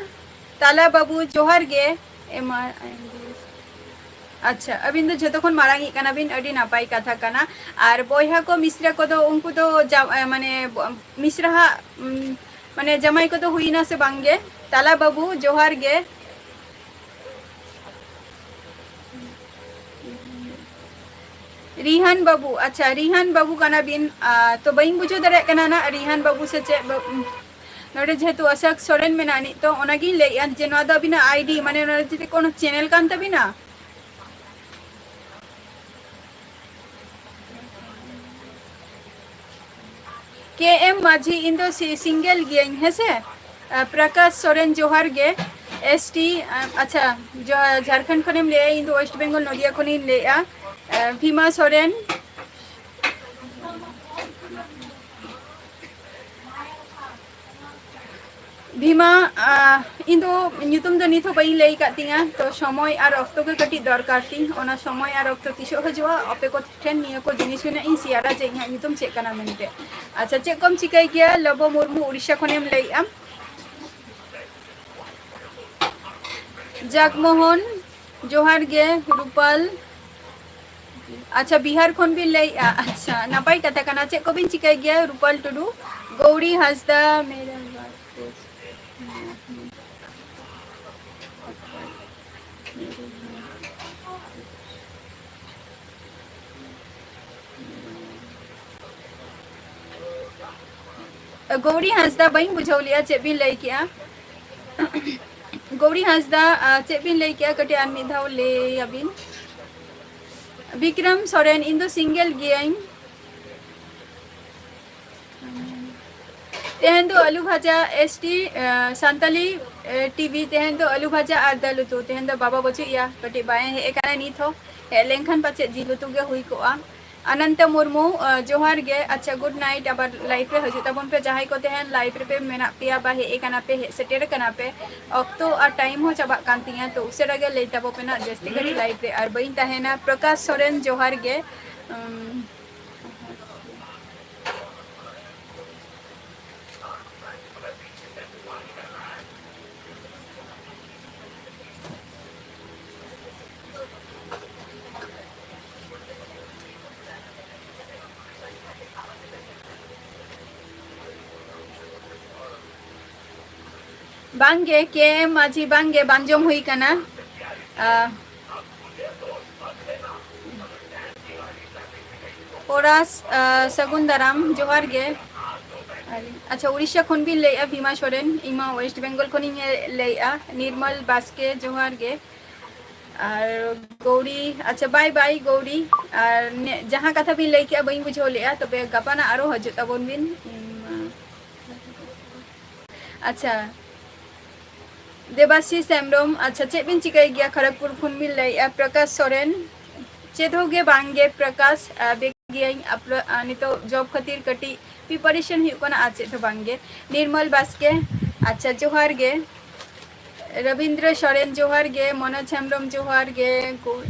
ᱛᱟᱞᱟ ᱵᱟᱹᱵᱩ, ᱡᱚᱦᱟᱨ ᱜᱮ᱾ ᱮᱢ ᱟᱨ ᱟᱭ ᱮᱱ ᱰᱤ ᱮᱥ᱾ ᱟᱪᱪᱷᱟ, ᱟᱹᱵᱤᱱ ᱫᱚ ᱡᱷᱚᱛᱚ ᱠᱷᱚᱱ ᱢᱟᱲᱟᱝ ᱤᱡ ᱠᱟᱱᱟ ᱵᱤᱱ, ᱟᱹᱰᱤ ᱱᱟᱯᱟᱭ ᱠᱟᱛᱷᱟ ᱠᱟᱱᱟ᱾ ᱟᱨ ᱵᱚᱭᱦᱟ ᱠᱚ ᱢᱤᱥᱨᱟ ᱠᱚᱫᱚ ᱩᱱᱠᱩ ᱫᱚ ᱡᱟ-, ᱮ, ᱢᱟᱱᱮ, ᱵᱚ-, ᱢᱤᱥᱨᱟ ᱦᱟᱜ, ᱩᱢ, ᱢᱟᱱᱮ, ᱡᱟᱢᱟᱭ ᱠᱚᱫᱚ ᱦᱩᱭᱱᱟ ᱥᱮ ᱵᱟᱝ ᱜᱮ? ᱛᱟᱞᱟ ᱵᱟᱹᱵᱩ, ᱡᱚᱦᱟᱨ ᱜᱮ᱾ ᱨᱤᱦᱟᱱ ᱵᱟᱹᱵᱩ, ᱟᱪᱪᱷᱟ, ᱨᱤᱦᱟᱱ ᱵᱟᱹᱵᱩ ᱠᱟᱱᱟ ᱵᱤᱱ, ᱟ, ᱛᱚ ᱵᱟᱹᱧ ᱵᱩᱡᱷᱟᱹᱣ ᱫᱟᱲᱮᱭᱟᱜ ᱠᱟᱱᱟ ᱱᱟᱜ, ᱨᱤᱦᱟᱱ ᱵᱟᱹᱵᱩ ᱥᱮ ᱪᱮᱫ ᱵᱟᱹᱵᱩ? ᱱᱚᱰᱮ ᱡᱮᱦᱮᱛᱩ ᱚᱥᱳᱠ ᱥᱚᱨᱮᱱ ᱢᱮᱱᱟᱜᱼᱟ ᱱᱤᱛᱚᱜ, ᱚᱱᱟᱜᱤᱧ ᱞᱟᱹᱭᱮᱜᱼᱟ ᱡᱮ ᱱᱚᱣᱟ ᱫᱚ ᱟᱹᱵᱤᱱᱟᱜ ᱟᱭ ᱰᱤ, ᱢᱟᱱᱮ ᱱᱚᱰᱮ ᱡᱩᱫᱤ ᱠᱳᱱᱳ ᱪᱮᱱᱮᱞ ᱠᱟᱱ ᱛᱟᱹᱵᱤᱱᱟ? ᱠᱮ ᱮᱢ ᱢᱟᱹᱡᱷᱤ, ᱤᱧ ᱫᱚ ᱥᱤ-, ᱥᱤᱝᱜᱮᱞ ᱜᱤᱭᱟᱹᱧ, ᱦᱮᱸ ᱥᱮ? ᱟ, ᱯᱨᱚᱠᱟᱥ ᱥᱚᱨᱮᱱ, ᱡᱚᱦᱟᱨ ᱜᱮ᱾ ᱮᱥ ᱴᱤ, ᱟ, ᱟᱪᱪᱷᱟ, ᱡᱚ-, ᱡᱷᱟᱲᱠᱷᱚᱸᱰ ᱠᱷᱚᱱᱮᱢ ᱞᱟᱹᱭᱮᱜᱼᱟ, ᱤᱧ ᱫᱚ ᱳᱭᱮᱥᱴ ᱵᱮᱝᱜᱚᱞ ᱱᱚᱫᱤᱭᱟ ᱠᱷᱚᱱᱤᱧ ᱞᱟᱹᱭᱮᱜᱼᱟ᱾ ᱟ, ᱵᱷᱤᱢᱟ ᱥᱚᱨᱮᱱ, ᱵᱷᱤᱢᱟ, ᱟᱦ, ᱤᱧ ᱫᱚ ᱧᱩᱛᱩᱢ ᱫᱚ ᱱᱤᱛ ᱦᱚᱸ ᱵᱟᱹᱧ ᱞᱟᱹᱭ ᱟᱠᱟᱫ ᱛᱤᱧᱟ, ᱛᱚ ᱥᱚᱢᱚᱭ ᱟᱨ ᱚᱠᱛᱚ ᱜᱮ ᱠᱟᱹᱴᱤᱡ ᱫᱚᱨᱠᱟᱨ ᱛᱤᱧ, ᱚᱱᱟ ᱥᱚᱢᱚᱭ ᱟᱨ ᱚᱠᱛᱚ ᱛᱤᱥᱚᱜ ᱦᱤᱡᱩᱜᱼᱟ, ᱟᱯᱮ ᱠᱚ ᱴᱷᱮᱱ ᱱᱤᱭᱟᱹ ᱠᱚ ᱡᱤᱱᱤᱥ ᱨᱮᱱᱟᱜ ᱤᱧ ᱥᱮᱭᱟᱨᱟ ᱡᱮ ᱤᱧᱟᱹᱜ ᱧᱩᱛᱩᱢ ᱪᱮᱫ ᱠᱟᱱᱟ ᱢᱮᱱᱛᱮ᱾ ᱟᱪᱪᱷᱟ, ᱪᱮᱫ ᱠᱚᱢ ᱪᱤᱠᱟᱹᱭ ᱜᱮᱭᱟ? ᱞᱚᱵᱚ ᱢᱩᱨᱢᱩ, ᱩᱲᱤᱥᱥᱟ ᱠᱷᱚᱱᱮᱢ ᱞᱟᱹᱭᱮᱜᱼᱟ᱾ ᱡᱟᱜᱽᱢᱳᱦᱚᱱ, ᱡᱚᱦᱟᱨ ᱜᱮ᱾ ᱨᱩᱯᱟᱞ, ᱟᱪᱪᱷᱟ, ᱵᱤᱦᱟᱨ ᱠᱷᱚᱱ ᱵᱤᱱ ᱞᱟᱹᱭᱮᱜᱼᱟ᱾ ᱟᱪᱪᱷᱟ, ᱱᱟᱯᱟᱭ ᱠᱟᱛᱷᱟ ᱠᱟᱱᱟ᱾ ᱪᱮᱫ ᱠᱚᱵᱤᱱ ᱪᱤᱠᱟᱹᱭ ᱜᱮᱭᱟ? ᱨᱩᱯᱟᱞ ᱴᱩᱰᱩ, ᱜᱳᱣᱲᱤ ᱦᱟᱸᱥᱫᱟ, ᱢᱮᱨᱟ ᱵᱟᱥ ᱠᱩᱪ ᱜᱳᱣᱲᱤ ᱦᱟᱸᱥᱫᱟ, ᱵᱟᱹᱧ ᱵᱩᱡᱷᱟᱹᱣ ᱞᱮᱜᱼᱟ, ᱪᱮᱫ ᱵᱤᱱ ᱞᱟᱹᱭ ᱠᱮᱜᱼᱟ? ᱜᱳᱣᱲᱤ ᱦᱟᱸᱥᱫᱟ, ᱟᱨ ᱪᱮᱫ ᱵᱤᱱ ᱞᱟᱹᱭ ᱠᱮᱜᱼᱟ? ᱠᱟᱹᱴᱤᱡ ᱟᱨ ᱢᱤᱫ ᱫᱷᱟᱣ ᱞᱟᱹᱭ ᱟᱵᱤᱱ᱾ ᱵᱤᱠᱨᱚᱢ ᱥᱚᱨᱮᱱ, ᱤᱧ ᱫᱚ ᱥᱤᱝᱜᱮᱞ ᱜᱤᱭᱟᱹᱧ᱾ ᱛᱮᱦᱮᱧ ᱫᱚ ᱟᱹᱞᱩ ᱵᱷᱟᱡᱟ, ᱮᱥ ᱴᱤ, ᱮ, ᱥᱟᱱᱛᱟᱞᱤ, ᱮ, ᱴᱤ ᱵᱷᱤ, ᱛᱮᱦᱮᱧ ᱫᱚ ᱟᱹᱞᱩ ᱵᱷᱟᱡᱟ ᱟᱨ ᱫᱟᱹᱞ ᱩᱛᱩ᱾ ᱛᱮᱦᱮᱧ ᱫᱚ ᱵᱟᱵᱟ ᱵᱟᱹᱪᱩᱜ ᱮᱭᱟ, ᱠᱟᱹᱴᱤᱡ ᱵᱟᱭ ᱦᱮᱡ ᱟᱠᱟᱱᱟ ᱱᱤᱛ ᱦᱚᱸ᱾ ᱦᱮᱡ ᱞᱮᱱᱠᱷᱟᱱ ᱯᱟᱪᱮᱫ ᱡᱤᱞ ᱩᱛᱩ ᱜᱮ ᱦᱩᱭ ᱠᱚᱜᱼᱟ᱾ ᱟᱱᱚᱱᱛᱚ ᱢᱩᱨᱢᱩ, ᱮ, ᱡᱚᱦᱟᱨ ᱜᱮ᱾ ᱟᱪᱪᱷᱟ, ᱜᱩᱰ ᱱᱟᱭᱤᱴ᱾ ᱟᱵᱟᱨ ᱞᱟᱭᱤᱵᱷ ᱨᱮ ᱦᱤᱡᱩᱜ ᱛᱟᱵᱚᱱ ᱯᱮ, ᱡᱟᱦᱟᱸᱭ ᱠᱚ ᱛᱮᱦᱮᱧ ᱞᱟᱭᱤᱵᱷ ᱨᱮᱯᱮ ᱢᱮᱱᱟᱜ ᱯᱮᱭᱟ ᱵᱟ ᱦᱮᱡ ᱟᱠᱟᱱᱟ ᱯᱮ, ᱦᱮᱡ ᱥᱮᱴᱮᱨ ᱟᱠᱟᱱᱟ ᱯᱮ᱾ ᱚᱠᱛᱚ ᱟᱨ ᱴᱟᱭᱤᱢ ᱦᱚᱸ ᱪᱟᱵᱟᱜ ᱠᱟᱱ ᱛᱤᱧᱟ, ᱛᱚ ᱩᱥᱟᱹᱨᱟ ᱜᱮ ᱞᱟᱹᱭ ᱛᱟᱵᱚ ᱯᱮ ᱱᱟᱜ, ᱡᱟᱹᱥᱛᱤ ᱜᱷᱟᱹᱲᱤᱡ ᱞᱟᱭᱤᱵᱷ ᱨᱮ ᱟᱨ ᱵᱟᱹᱧ ᱛᱟᱦᱮᱱᱟ᱾ ᱯᱨᱚᱠᱟᱥ ᱥᱚᱨᱮᱱ, ᱡᱚᱦᱟᱨ ᱜᱮ᱾ ᱩᱢ, ᱵᱟᱝᱜᱮ, ᱠᱮ ᱮᱢ ᱢᱟᱹᱡᱷᱤ, ᱵᱟᱝᱜᱮ, ᱵᱟᱝ ᱡᱚᱢ ᱦᱩᱭ ᱠᱟᱱᱟ᱾ ᱟ, ᱯᱚᱨᱟᱥ, ᱟ, ᱥᱟᱹᱜᱩᱱ ᱫᱟᱨᱟᱢ, ᱡᱚᱦᱟᱨ ᱜᱮ᱾ ᱟᱪᱪᱷᱟ, ᱩᱲᱤᱥᱥᱟ ᱠᱷᱚᱱ ᱵᱤᱱ ᱞᱟᱹᱭᱮᱜᱼᱟ, ᱵᱷᱤᱢᱟ ᱥᱚᱨᱮᱱ᱾ ᱤᱧ ᱢᱟ ᱳᱭᱮᱥᱴ ᱵᱮᱝᱜᱚᱞ ᱠᱷᱚᱱᱤᱧ ᱞᱟᱹᱭᱮᱜᱼᱟ᱾ ᱱᱤᱨᱢᱚᱞ ᱵᱟᱥᱠᱮ, ᱡᱚᱦᱟᱨ ᱜᱮ᱾ ᱟᱨ ᱜᱳᱣᱲᱤ, ᱟᱪᱪᱷᱟ, ᱵᱟᱭ ᱵᱟᱭ ᱜᱳᱣᱲᱤ᱾ ᱟᱨ ᱱᱮ-, ᱡᱟᱦᱟᱸ ᱠᱟᱛᱷᱟ ᱵᱤᱱ ᱞᱟᱹᱭ ᱠᱮᱜᱼᱟ, ᱵᱟᱹᱧ ᱵᱩᱡᱷᱟᱹᱣ ᱞᱮᱜᱼᱟ, ᱛᱚᱵᱮ ᱜᱟᱯᱟ ᱱᱟᱜ ᱟᱨᱚ ᱦᱤᱡᱩᱜ ᱛᱟᱵᱚᱱ ᱵᱤᱱ᱾ ᱤᱧ ᱢᱟ, ᱟᱪᱪᱷᱟ, ᱫᱮᱵᱟᱥᱤᱥ ᱦᱮᱢᱵᱨᱚᱢ, ᱟᱪᱪᱷᱟ, ᱪᱮᱫ ᱵᱤᱱ ᱪᱤᱠᱟᱹᱭ ᱜᱮᱭᱟ? ᱠᱷᱚᱲᱚᱜᱽᱯᱩᱨ ᱠᱷᱚᱱ ᱵᱤᱱ ᱞᱟᱹᱭᱮᱜᱼᱟ᱾ ᱯᱨᱚᱠᱟᱥ ᱥᱚᱨᱮᱱ, ᱪᱮᱫ ᱦᱚᱸ ᱜᱮ ᱵᱟᱝ ᱜᱮ ᱯᱨᱚᱠᱟᱥ, ᱟ, ᱵᱮᱠᱟᱨ ᱜᱤᱭᱟᱹᱧ᱾ ᱟᱯᱞᱳ-, ᱟ, ᱱᱤᱛᱚᱜ ᱡᱚᱵ ᱠᱷᱟᱹᱛᱤᱨ ᱠᱟᱹᱴᱤᱡ ᱯᱨᱤᱯᱟᱨᱮᱥᱚᱱ ᱦᱩᱭᱩᱜ ᱠᱟᱱᱟ, ᱟᱨ ᱪᱮᱫ ᱦᱚᱸ ᱵᱟᱝ ᱜᱮ᱾ ᱱᱤᱨᱢᱚᱞ ᱵᱟᱥᱠᱮ, ᱟᱪᱪᱷᱟ, ᱡᱚᱦᱟᱨ ᱜᱮ᱾ ᱨᱚᱵᱤᱱᱫᱨᱚ ᱥᱚᱨᱮᱱ, ᱡᱚᱦᱟᱨ ᱜᱮ᱾ ᱢᱚᱱᱳᱡᱽ ᱦᱮᱢᱵᱨᱚᱢ, ᱡᱚᱦᱟᱨ ᱜᱮ᱾ ᱜᱳ-,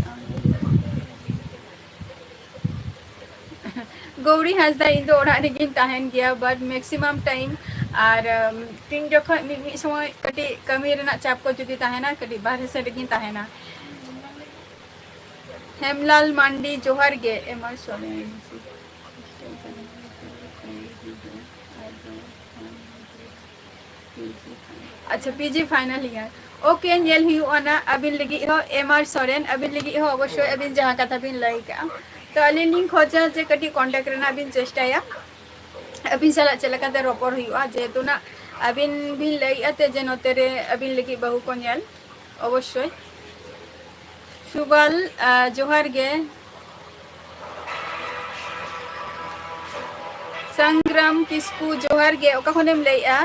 ᱜᱳᱣᱨᱤ ᱦᱟᱸᱥᱫᱟ, ᱤᱧ ᱫᱚ ᱚᱲᱟᱜ ᱨᱮᱜᱤᱧ ᱛᱟᱦᱮᱱ ᱜᱮᱭᱟ, but maximum time, ᱟᱨ, ᱩᱢ, ᱛᱤᱱ ᱡᱚᱠᱷᱚᱱ ᱢᱤᱫ, ᱢᱤᱫ ᱥᱚᱢᱚᱭ ᱠᱟᱹᱴᱤᱡ ᱠᱟᱹᱢᱤ ᱨᱮᱱᱟᱜ ᱪᱟᱯ ᱠᱚ ᱡᱩᱫᱤ ᱛᱟᱦᱮᱱᱟ, ᱠᱟᱹᱴᱤᱡ ᱵᱟᱦᱨᱮ ᱥᱮᱫ ᱨᱮᱜᱤᱧ ᱛᱟᱦᱮᱱᱟ᱾ ᱦᱮᱢᱞᱟᱞ ᱢᱟᱱᱰᱤ, ᱡᱚᱦᱟᱨ ᱜᱮ᱾ ᱮᱢ ᱟᱨ ᱥᱚᱨᱮᱱ᱾ ᱟᱪᱪᱷᱟ, P G final year᱾ OK, ᱧᱮᱞ ᱦᱩᱭᱩᱜᱼᱟ ᱱᱟ ᱟᱹᱵᱤᱱ ᱞᱟᱹᱜᱤᱫ ᱦᱚᱸ, ᱮᱢ ᱟᱨ ᱥᱚᱨᱮᱱ, ᱟᱹᱵᱤᱱ ᱞᱟᱹᱜᱤᱫ ᱦᱚᱸ ᱚᱵᱚᱥᱥᱳᱭ ᱟᱹᱵᱤᱱ ᱡᱟᱦᱟᱸ ᱠᱟᱛᱷᱟ ᱵᱤᱱ ᱞᱟᱹᱭ ᱠᱟᱜᱼᱟ᱾ ᱛᱚ ᱟᱹᱞᱤᱧ ᱞᱤᱧ ᱠᱷᱚᱡᱟ ᱡᱮ ᱠᱟᱹᱴᱤᱡ contact ᱨᱮᱱᱟᱜ ᱵᱤᱱ ᱪᱮᱥᱴᱟᱭᱟ, ᱟᱹᱵᱤᱱ ᱥᱟᱞᱟᱜ ᱪᱮᱫ ᱞᱮᱠᱟᱛᱮ ᱨᱚᱯᱚᱲ ᱦᱩᱭᱩᱜᱼᱟ, ᱡᱮᱦᱮᱛᱩ ᱱᱟᱜ ᱟᱹᱵᱤᱱ ᱵᱤᱱ ᱞᱟᱹᱭᱮᱜᱼᱟ ᱛᱮ ᱡᱮ ᱱᱚᱛᱮ ᱨᱮ ᱟᱹᱵᱤᱱ ᱞᱟᱹᱜᱤᱫ ᱵᱟᱹᱦᱩ ᱠᱚ ᱧᱮᱞ, ᱚᱵᱚᱥᱥᱳᱭ᱾ ᱥᱩᱵᱟᱞ, ᱟᱸ, ᱡᱚᱦᱟᱨ ᱜᱮ᱾ ᱥᱟᱝᱜᱨᱟᱢ ᱠᱤᱥᱠᱩ, ᱡᱚᱦᱟᱨ ᱜᱮ᱾ ᱚᱠᱟ ᱠᱷᱚᱱᱮᱢ ᱞᱟᱹᱭᱮᱜᱼᱟ?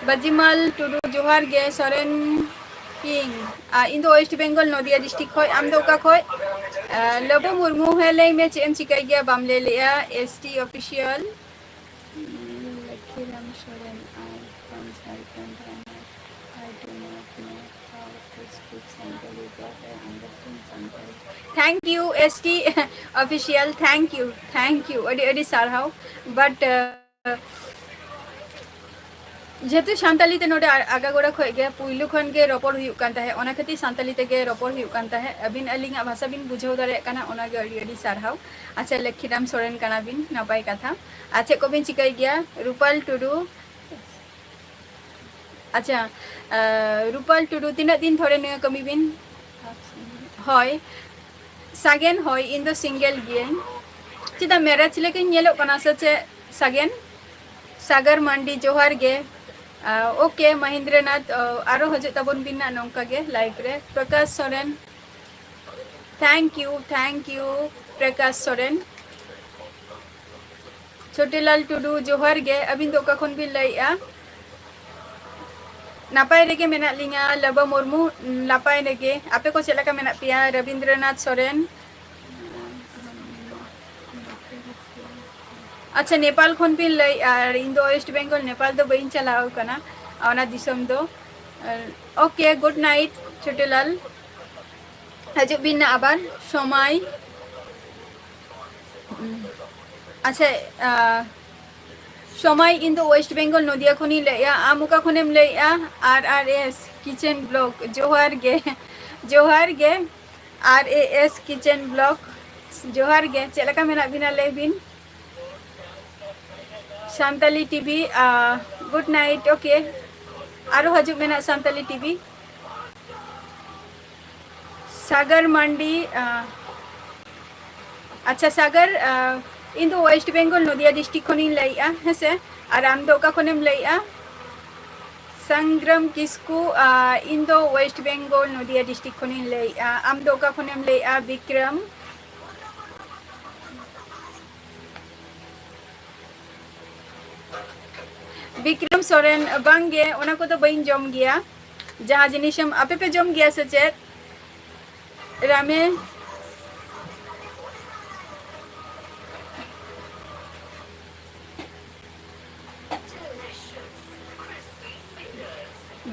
ᱵᱟᱡᱤᱢᱟᱞ ᱴᱩᱰᱩ, ᱡᱚᱦᱟᱨ ᱜᱮ᱾ ᱥᱚᱨᱮᱱ ᱠᱤᱝ, ᱟᱨ ᱤᱧ ᱫᱚ West Bengal, ᱱᱚᱫᱤᱭᱟ district ᱠᱷᱚᱡ᱾ ᱟᱢ ᱫᱚ ᱚᱠᱟ ᱠᱷᱚᱡ? ᱟᱸ, ᱞᱚᱵᱚ ᱢᱩᱨᱢᱩ, ᱦᱮᱸ, ᱞᱟᱹᱭ ᱢᱮ, ᱪᱮᱫ ᱮᱢ ᱪᱤᱠᱟᱹᱭ ᱜᱮᱭᱟ? ᱵᱟᱢ ᱞᱟᱹᱭ ᱞᱮᱜᱼᱟ᱾ S T Official᱾ Lakhiram Soren, I from Jharkhand, and I do not know how to speak Santali, but I understand Santali. Thank you, S T Official, thank you, thank you, ᱟᱹᱰᱤ ᱟᱹᱰᱤ ᱥᱟᱨᱦᱟᱣ᱾ But, uh, ᱡᱮᱦᱮᱛᱩ ᱥᱟᱱᱛᱟᱞᱤ ᱛᱮ ᱱᱚᱰᱮ ᱟ-, ᱟᱜᱟᱜᱳᱲᱟ ᱠᱷᱚᱡ ᱜᱮ ᱯᱩᱭᱞᱩ ᱠᱷᱚᱱ ᱜᱮ ᱨᱚᱯᱚᱲ ᱦᱩᱭᱩᱜ ᱠᱟᱱ ᱛᱟᱦᱮᱸᱫ, ᱚᱱᱟ ᱠᱷᱟᱹᱛᱤᱨ ᱥᱟᱱᱛᱟᱞᱤ ᱛᱮᱜᱮ ᱨᱚᱯᱚᱲ ᱦᱩᱭᱩᱜ ᱠᱟᱱ ᱛᱟᱦᱮᱸᱫ᱾ ᱟᱹᱵᱤᱱ ᱟᱹᱞᱤᱧᱟᱜ ᱵᱷᱟᱥᱟ ᱵᱤᱱ ᱵᱩᱡᱷᱟᱹᱣ ᱫᱟᱲᱮᱭᱟᱜ ᱠᱟᱱᱟ, ᱚᱱᱟᱜᱮ ᱟᱹᱰᱤ ᱟᱹᱰᱤ ᱥᱟᱨᱦᱟᱣ᱾ ᱟᱪᱪᱷᱟ, ᱞᱚᱠᱠᱷᱤᱨᱟᱢ ᱥᱚᱨᱮᱱ ᱠᱟᱱᱟ ᱵᱤᱱ, ᱱᱟᱯᱟᱭ ᱠᱟᱛᱷᱟ᱾ ᱟᱨ ᱪᱮᱫ ᱠᱚᱵᱤᱱ ᱪᱤᱠᱟᱹᱭ ᱜᱮᱭᱟ? ᱨᱩᱯᱟᱞ ᱴᱩᱰᱩ, ᱟᱪᱪᱷᱟ, ᱟᱸ, ᱨᱩᱯᱟᱞ ᱴᱩᱰᱩ, ᱛᱤᱱᱟᱹᱜ ᱫᱤᱱ ᱫᱷᱚᱨᱮ ᱱᱤᱭᱟᱹ ᱠᱟᱹᱢᱤ ᱵᱤᱱ? ᱦᱳᱭ, ᱥᱟᱜᱮᱱ, ᱦᱳᱭ, ᱤᱧ ᱫᱚ single ᱜᱤᱭᱟᱹᱧ᱾ ᱪᱮᱫᱟᱜ marriage ᱞᱮᱠᱟᱧ ᱧᱮᱞᱚᱜ ᱠᱟᱱᱟ ᱥᱮ ᱪᱮᱫ ᱥᱟᱜᱮᱱ? ᱥᱟᱜᱟᱨ ᱢᱟᱱᱰᱤ, ᱡᱚᱦᱟᱨ ᱜᱮ᱾ ᱟᱸ, OK, ᱢᱚᱦᱮᱱᱫᱨᱚᱱᱟᱛᱷ, ᱟᱸ, ᱟᱨᱚ ᱦᱤᱡᱩᱜ ᱛᱟᱵᱚᱱ ᱵᱤᱱ ᱱᱟᱜ ᱱᱚᱝᱠᱟ ᱜᱮ live ᱨᱮ᱾ Prakash Soren, thank you, thank you, Prakash Soren. ᱪᱷᱳᱴᱤᱞᱟᱞ ᱴᱩᱰᱩ, ᱡᱚᱦᱟᱨ ᱜᱮ᱾ ᱟᱹᱵᱤᱱ ᱫᱚ ᱚᱠᱟ ᱠᱷᱚᱱ ᱵᱤᱱ ᱞᱟᱹᱭᱮᱜᱼᱟ? ᱱᱟᱯᱟᱭ ᱨᱮᱜᱮ ᱢᱮᱱᱟᱜ ᱞᱤᱧᱟ, ᱞᱟᱵᱟ ᱢᱩᱨᱢᱩ, ᱱᱟᱯᱟᱭ ᱨᱮᱜᱮ᱾ ᱟᱯᱮ ᱠᱚ ᱪᱮᱫ ᱞᱮᱠᱟ ᱢᱮᱱᱟᱜ ᱯᱮᱭᱟ? ᱨᱚᱵᱤᱱᱫᱨᱚᱱᱟᱛᱷ ᱥᱚᱨᱮᱱ᱾ ᱟᱪᱪᱷᱟ, ᱱᱮᱯᱟᱞ ᱠᱷᱚᱱ ᱵᱤᱱ ᱞᱟᱹᱭᱮᱜᱼᱟ, ᱟᱨ ᱤᱧ ᱫᱚ ᱳᱭᱮᱥᱴ ᱵᱮᱝᱜᱚᱞ, ᱱᱮᱯᱟᱞ ᱫᱚ ᱵᱟᱹᱧ ᱪᱟᱞᱟᱣ ᱠᱟᱱᱟ, ᱚᱱᱟ ᱫᱤᱥᱚᱢ ᱫᱚ᱾ ᱳᱠᱮ, ᱜᱩᱰ ᱱᱟᱭᱤᱴ ᱪᱷᱳᱴᱮᱞᱟᱞ, ᱦᱤᱡᱩᱜ ᱵᱤᱱ ᱱᱟ ᱟᱵᱟᱨ ᱥᱚᱢᱟᱭ᱾ ᱟᱪᱪᱷᱟ, ᱥᱚᱢᱟᱭ, ᱤᱧ ᱫᱚ ᱳᱭᱮᱥᱴ ᱵᱮᱝᱜᱚᱞ ᱱᱚᱫᱤᱭᱟ ᱠᱷᱚᱱᱤᱧ ᱞᱟᱹᱭᱮᱜᱼᱟ᱾ ᱟᱢ ᱚᱠᱟ ᱠᱷᱚᱱᱮᱢ ᱞᱟᱹᱭᱮᱜᱼᱟ? ᱟᱨ ᱟᱨ ᱮᱥ ᱠᱤᱪᱮᱱ ᱵᱞᱚᱜ, ᱡᱚᱦᱟᱨ ᱜᱮ, ᱡᱚᱦᱟᱨ ᱜᱮ᱾ ᱟᱨ ᱮ ᱮᱥ ᱠᱤᱪᱮᱱ ᱵᱞᱚᱜ, ᱡᱚᱦᱟᱨ ᱜᱮ᱾ ᱪᱮᱫ ᱞᱮᱠᱟ ᱢᱮᱱᱟᱜ ᱵᱤᱱᱟ ᱞᱟᱹᱭ ᱵᱤᱱ? Santali TV, good night. Okay, ᱟᱨᱚ ᱦᱤᱡᱩᱜ ᱢᱮᱱᱟᱜ ᱥᱟᱱᱛᱟᱞᱤ ᱴᱤᱵᱷᱤ᱾ ᱥᱟᱜᱟᱨ ᱢᱟᱱᱰᱤ, ᱟᱪᱪᱷᱟ ᱥᱟᱜᱟᱨ, ᱤᱧ ᱫᱚ ᱳᱭᱮᱥᱴ ᱵᱮᱝᱜᱚᱞ ᱱᱚᱫᱤᱭᱟ ᱰᱤᱥᱴᱨᱤᱠᱴ ᱠᱷᱚᱱᱤᱧ ᱞᱟᱹᱭᱮᱜᱼᱟ, ᱦᱮᱸ ᱥᱮ? ᱟᱨ ᱟᱢ ᱫᱚ ᱚᱠᱟ ᱠᱷᱚᱱᱮᱢ ᱞᱟᱹᱭᱮᱜᱼᱟ? ᱥᱟᱝᱜᱨᱟᱢ ᱠᱤᱥᱠᱩ, ᱤᱧ ᱫᱚ ᱳᱭᱮᱥᱴ ᱵᱮᱝᱜᱚᱞ ᱱᱚᱫᱤᱭᱟ ᱰᱤᱥᱴᱨᱤᱠᱴ ᱠᱷᱚᱱᱤᱧ ᱞᱟᱹᱭᱮᱜᱼᱟ᱾ ᱟᱢ ᱫᱚ ᱚᱠᱟ ᱠᱷᱚᱱᱮᱢ ᱞᱟᱹᱭᱮᱜᱼᱟ? ᱵᱤᱠᱨᱚᱢ᱾ ᱵᱤᱠᱨᱚᱢ ᱥᱚᱨᱮᱱ, ᱵᱟᱝᱜᱮ, ᱚᱱᱟ ᱠᱚᱫᱚ ᱵᱟᱹᱧ ᱡᱚᱢ ᱜᱮᱭᱟ᱾ ᱡᱟᱦᱟᱸ ᱡᱤᱱᱤᱥᱮᱢ, ᱟᱯᱮ ᱯᱮ ᱡᱚᱢ ᱜᱮᱭᱟ ᱥᱮ ᱪᱮᱫ? ᱨᱟᱢᱮ,